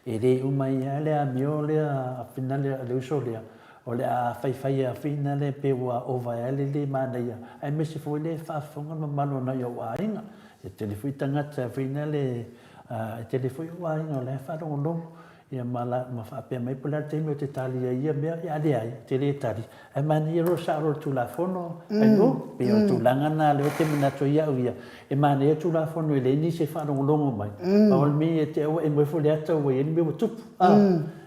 e le uma ai lava le amio lea a finale a le uso lea, o le a faifai lava finale pe ua ova ai le le manaia, aemaise foi le faafofoga le mamalu o nai ou aiga. E tele foi tagata finale, e tele foi ou aiga o la e faalogologo. Ia ma la, ma faapea mai po o le a le taimi ou te tali ai i ia mea, ia a leai, ou te le tali. Ae manaia loa le sao loa o le Tulafono, Aino, pei o le tulaga lena lea ou te manatu ai au ia, e manaia le Tulafono e leai nisi e faalogologo mai, pau o le mea ia te au ua emo ifo le ata ua i ai le mea ua tupu, a.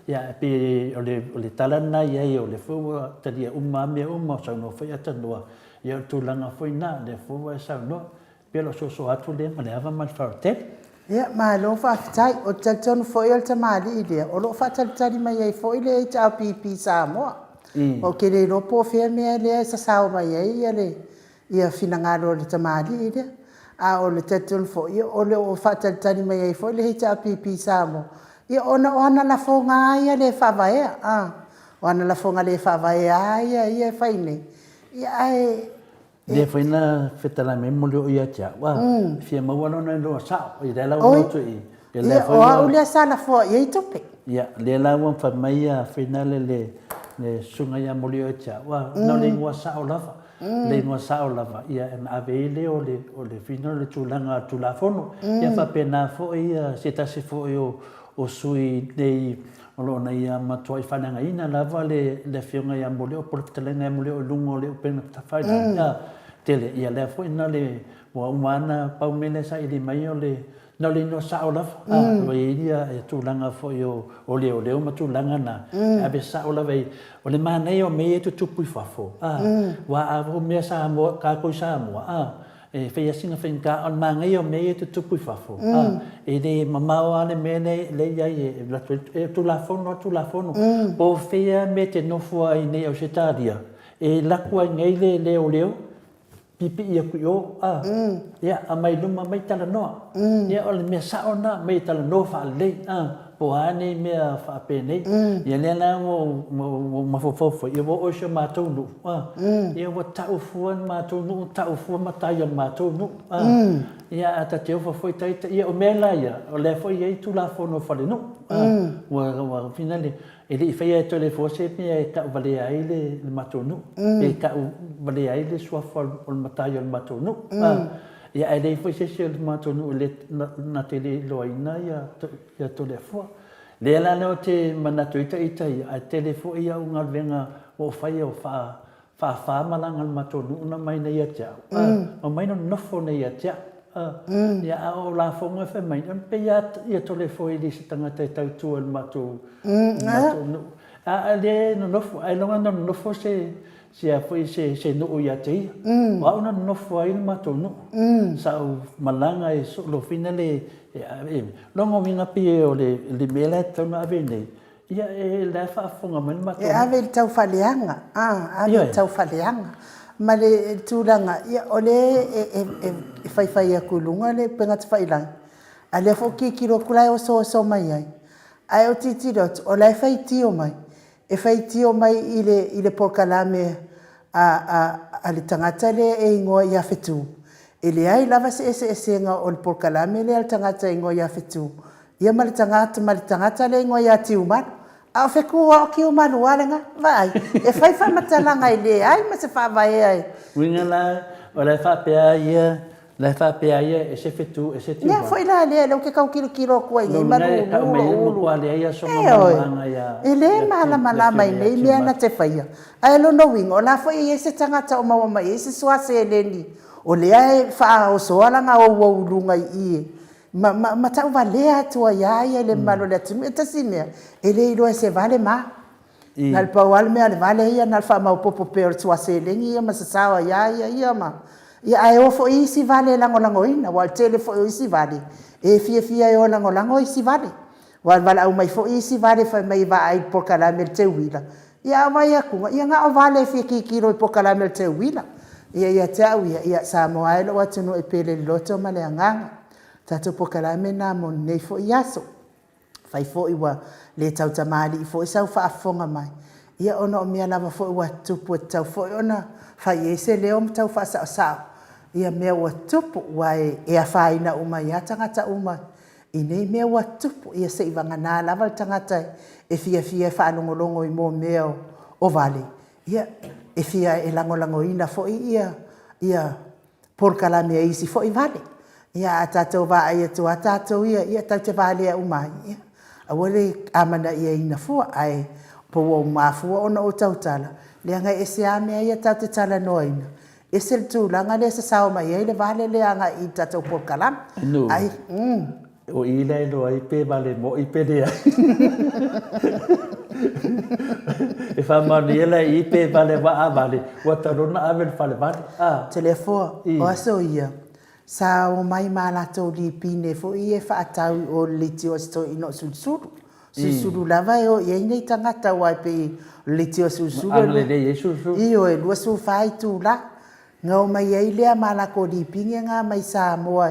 Ia, e pei o le, o le tala lena i ai, o lea foi ua talia uma lava mea uma, saunoa foi Atanua, ia o le tulaga foi lena, lea foi ua e saunoa. Pei o lau soso atu lea ma le ava ma le faaotele. Ia, malo faafetai. Ou te talitonu foi o le tamalii lea, o lo o faatalitali mai ai foi le HRPP Samoa. Ou te le iloa po o fea mea lea e sasao mai ai le ia finagalo o le tamalii lea. A o le talitonu foi, o lo o faatalitali mai ai foi le HRPP Samoa, ia ona o ana lafoga lava ia le faavaea, a. O ana lafoga le faavaea lava ia ia e fai nei, ia ae Lea foi na fetalai mai moli o ia te au, a, e fia maua lona iloa sao, i lea la ua motu i, i lea foi ua... O au lea sa lafoa i ai tupe. Ia, lea la ua fai mai ia Finale le, le susuga ia Molioo ia te au, a, na o le igoa sao lava, le igoa sao lava, ia ona ave ai lea o le, o le Finale o le tulaga Tulafono. Ia faapena foi ia se tasi foi o, o sui nei O lo o na ia matuai faaleagaina lava le le afioga ia Molioo po o le fetalaiga ia Molioo i luga o le upega tafailagi a tele ia lea foi na le ua uma ana pau mea lea saili mai o le na o le inoa sao lava a ua i ai ia tulaga foi o o leoleo ma tulaga na e ave sao lava i o le manaia o mea ia e tutupu i fafo a aua a o mea Samoa tatou i Samoa a E fai lava sina faigata, o le manaia o mea ia e tutupu i fafo, a, e le mamao lava le mea lea e i ai e alu atu ai, e Tulafono lava Tulafono. Po o fea lava le mea e te nofo ai nei i Ausetalia, e alu atu ai nei le leoleo, pipii atu i o, a, ia, aumai i luma aumai talanoa. Ia, o le mea sao lena, aumai e talanoa faalelei, a. Po o a nei mea faapenei. Ia lea la ua ou mafaufau foi, ia ua oo i si o matou nuu, a, ia ua tau fua le matou nuu, tau fua matai o le matou nuu, a. Ia a ta te ofo foi ta ita, ia o mea la ia, o lea foi e i ai Tulafono falenuu, a, ua finale, e le i faia e Toleafoa se mea e tauvalea ai le matou nuu, pe tauvalea ai le suafa o le matai o le matou nuu, a. Ia ae leai foi se isi o le matou nuu e na te le iloaina ia Toleafoa. Lea la lea ou te manatu ai ita ia, ae tele foi au galuega ua ou faia o faafa malaga a le matou nuu na aumai nei ia te au, a, aumai nonofo nei ia te au, a. Ia a o lafoga e fai mai, e pei lava ia Toleafoa e le o se tagata e tautua i le matou nuu. A lea e nonofo, ailoga na nonofo se, se a foi, se, se nuu ia te ia. O au na nonofo ai le matou nuu. Sa ou malaga e soolofina le, e, lona uiga pei o le, le mea la e tatau ona ave nei, ia e, la e faafofoga mai le matou E ave i le tau faaleaga, a, ave i le tau faaleaga. Ma le tulaga, ia, o lea e, e, e, e faifai atu i luga le upega tafailagi, a o lea foi ou te tilotilo atu la e osooso mai ai. Ae ou tilotilo atu, o la e faitio mai, e faitio mai i le, i le polokalame a, a, a le tagata lea e igoa ia Fetu. E leai lava se eseesega o le polokalame lea a le tagata e igoa ia Fetu, ia ma le tagata, ma le tagata lea e igoa ia Tiumalu. A o Fetu lava o Tiumalu lava lena. Vaai, e fai faamatalaga e leai ma se faavaea e. Uiga la, o la e faapea ia La e faapea ia e se fetu e se tiumalu. Mea foi la lea, lea ou te tau tilotilo atu ai nei ma lulu lou ulu. Ioe, e le malamalama i nei mea na te faia. Ae lona uiga, o la foi e i ai se tagata o maua mai ai se soa seleni, o lea e faaosoa lana ouou i luga i i e ma, ma, ma tauvalea atu ai lava ia i le mamalu o le atunuu. E tasi mea, e le iloa e se vale ma. Na o le pau lava le mea a le vale ia, na o le faamaopoopo pea o le suaseleni ia ma sasao ai lava ia ia ma... Ia ae o foi isi vale e lagolagoina, aua o le tele foi o isi vale, e fiafia e o e lagolago isi vale. Aua e valaau mai foi isi vale fai mai e vaai i le polokalame a le Teuila, ia a vaai atu, ia na o vale e fia tilotilo i le polokalame a le Teuila. Ia ia te au ia, ia Samoa e lou atunuu e pele i le loto ma le agaga. O tatou polokalame lena mo lenei foi aso. Afai foi ua le tautamalii foi sau faafofoga mai, ia ona o mea lava foi ua tupu e tatau foi ona fai i ai se leo ma tau faasaosao ia mea ua tupu, aua e afaina uma ai lava tagata uma i nei mea ua tupu. Ia se i vagana lava le tagata e fiafia e faalogologo i mo mea o vale, ia e fia e lagolagoina foi ia ia polokalame a isi foi vale. Ia a tatou vaai atu lava tatou ia, ia tatou te valea uma ai, ia aua le amanaiaina fua, ae po ua mafua ona ou tautala, leaga e ese lava mea ia tatou te talanoaina, ese le tulaga lea e sasao mai ai le vale lea agai i le tatou polokalame. Ai, mm. O i la e iloa ai pe vale moʻi pe leai. E faamaonia la i pe vale aua a vale, ua tatau loa ona ave i le fale vale. A. Toleafoa, o aso ia, sa omai ma latou lipine foi ia e faatau i o i le leitio a si toeaina o Sulusulu. Sulusulu lava e o i ai nei tagata aua e pei o le leitio a Sulusulu e lua, ioe, e 24 itula. Na omai ai lea ma lako lipine na mai Samoa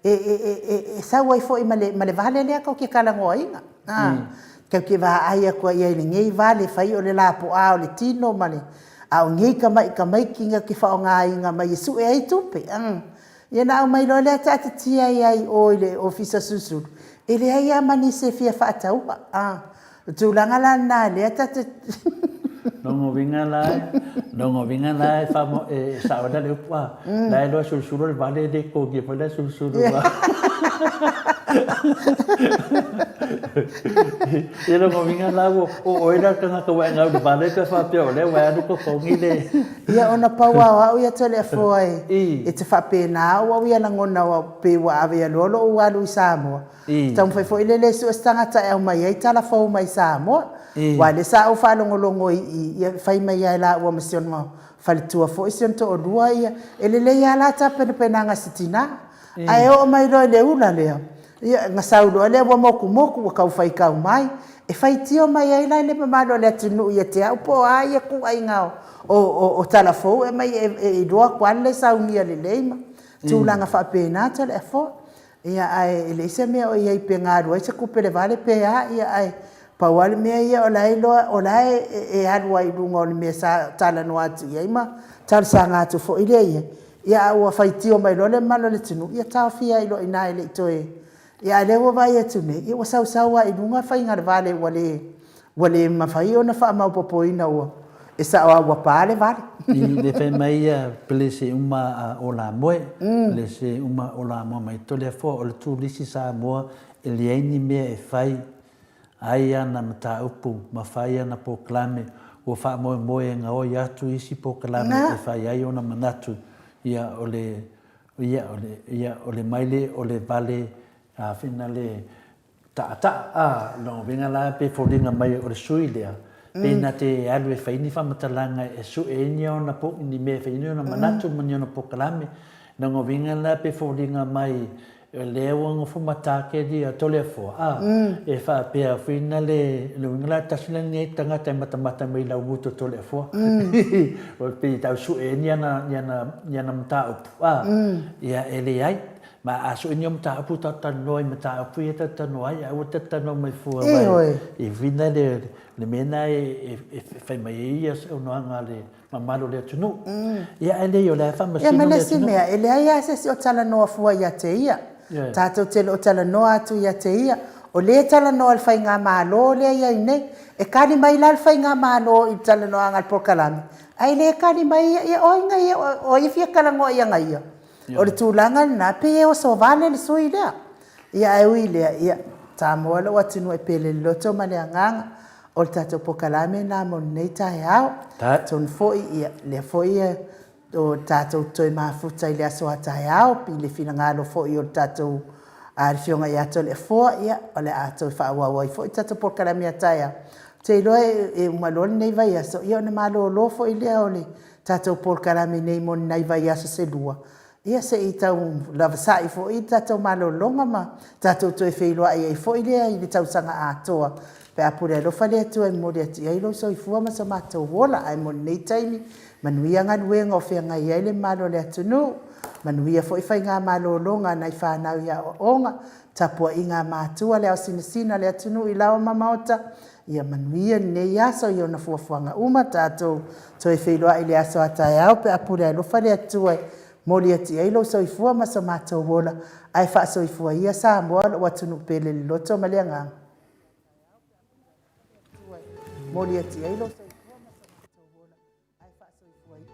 e, e, e, e, e sau ai foi ma le, ma le vale lea tou te talanoaina. A, tou te vaai atu ai i lenei vale fai o le lapoa o le tino ma le, a o nei tama'i tamaiti na te faaaogaina mai e sue ai tupe. A, ia na aumai loa lea taatitia ai ai i o i le Ofisa Sulusulu, e leai lava ma nisi e fia faataua. A, O le tulaga la lena lea ta te. Lona uiga la, lona uiga la e faamo, e sao ai la le upu a, la e iloa e sulusulu le vale e le togia foi la e sulusulu a. Ia lona uiga la ua, o oe la le tagata ua e gau i le vale pe a faapea o lea ua e alu totogi le. Ia ona pau lava o au ia Toleafoa e, e te faapena au au ia lagona o au pei ua ave loa lou alu i Samoa, Taumafai foi lele e sue se tagata e aumai ai tala fou mai Samoa. Aua lea sa ou faalogologo i i, ia fai mai lava e laua ma si ona faletua foi si ona toalua ia, e lelei lava la tapenapenaga a si tina. Ae oo mai loa i le ula lea, ia na sau loa lea ua motumotu, ua tau faitau mai. E faitio mai ai la le mamalu o le atunuu ia te au po o a ia ituaiga o tala fou e aumai e iloa atu lava le le saunia lelei ma tulaga faapena Toleafoa. Ia, ae e leai se mea o i ai pe galu ai se tupe i le vale pe a, ia, ae pau lava le mea ia o la e iloa, o la e, e alu ai i luga o le mea sa talanoa atu i ai ma talosaga atu foi lea i ai. Ia, a ua faitio mai loa le mamalu o le atunuu, ia taofia ai loa i ina e le i toe, ia, a o lea ua vaai atu nei, ia ua sausau lava i luga faiga o le vale ua le, Ua le mafai ona faamaopopoina ua e sao a ua pa le vale. I le fai mai ia pelese uma a Olamoe, pelese uma Olamoa mai Toleafoa o le turisi Samoa e leai ni mea e fai ai ana mataupu ma fai ana polokalame ua faamoemoe e gaoi atu isi polokalame e fai ai ona manatu ia o le ia o le ia o le maile o le vale a fina le Taʻataʻa, a, lona uiga la pe foliga mai o le sui lea, Pe na te alu e fai ni faamatalaga e sue ai ni ona po, ni mea e fai ai ni ona manatu ma ni ona polokalame. Lona uiga la pe foliga mai o lea ua nofo matake lia Toleafoa, a, e faapea foi na le, lona uiga la tasi lenei tagata e matamata mai i lau gutu o Toleafoa. O pei e tau sue ai ni ana, ni ana, ni ana mataupu, a, ia e leai. Ma a sue ni au mataupu tatou talanoa i mataupu ia tatou talanoa ai, ae aua tatou talanoa mai fua mai i uiga le, le mea lena e fai mai ai ia saunoaga a le mamalu o le atunuu. Ia ae leai o la e faamasino le atunuu. Ia ma le isi mea, e leai lava se isi o talanoa fua ia te ia. Tatou te le o talanoa atu ia te ia. O lea e talanoa i le faigamalo lea e i ai nei. E kali mai la le faigamalo i le talanoaga a le polokalame, ae le kali mai ia, ia o ai na ia, o ai e fia talanoa ia na ia? O le tulaga lena, pei e oso vale le sui lea. Ia ae ui i lea, ia, Samoa lou atunuu e pele i le loto ma le agaga, o le tatou polokalame lena mo lenei taeao. Atonu foi, ia, lea foi o tatou toe mafuta i le aso a taeao, i le finagalo foi o le tatou le Afioga ia Toleafoa, ia, o le a toe faaauau ai foi le tatou polokalame a taeao. Ou te iloa e uma loa lenei vaiaso, ia ona malolo foi lea o le tatou polokalame nei mo ni nai vaiaso se lua, ia se i tau lavasa'i foi le tatou malologa ma tatou toe feiloai ai foi lea i le tausaga atoa pe a pule alofa le Atua e momoli atu i ai lou soifua ma so matou ola. Ae mo lenei taimi, manuia galuega o feagai ai le mamalu o le atunuu, manuia foi faigamalologa a nai fanau i aoaoga, tapuaiga a matua, le aosinasina o le atunuu i laoa ma maota, Ia manuia lenei aso i ona fuafuaga uma, tatou toe feiloai i le aso a taeao pe a pule alofa le Atua e moli atu i ai lou soifua ma so matou ola, ae faasoifua ia Samoa lou atunuu pele i le loto ma le agaga. Moli atu i ai lou soifua ma so matou ola, ae faasoifua ia.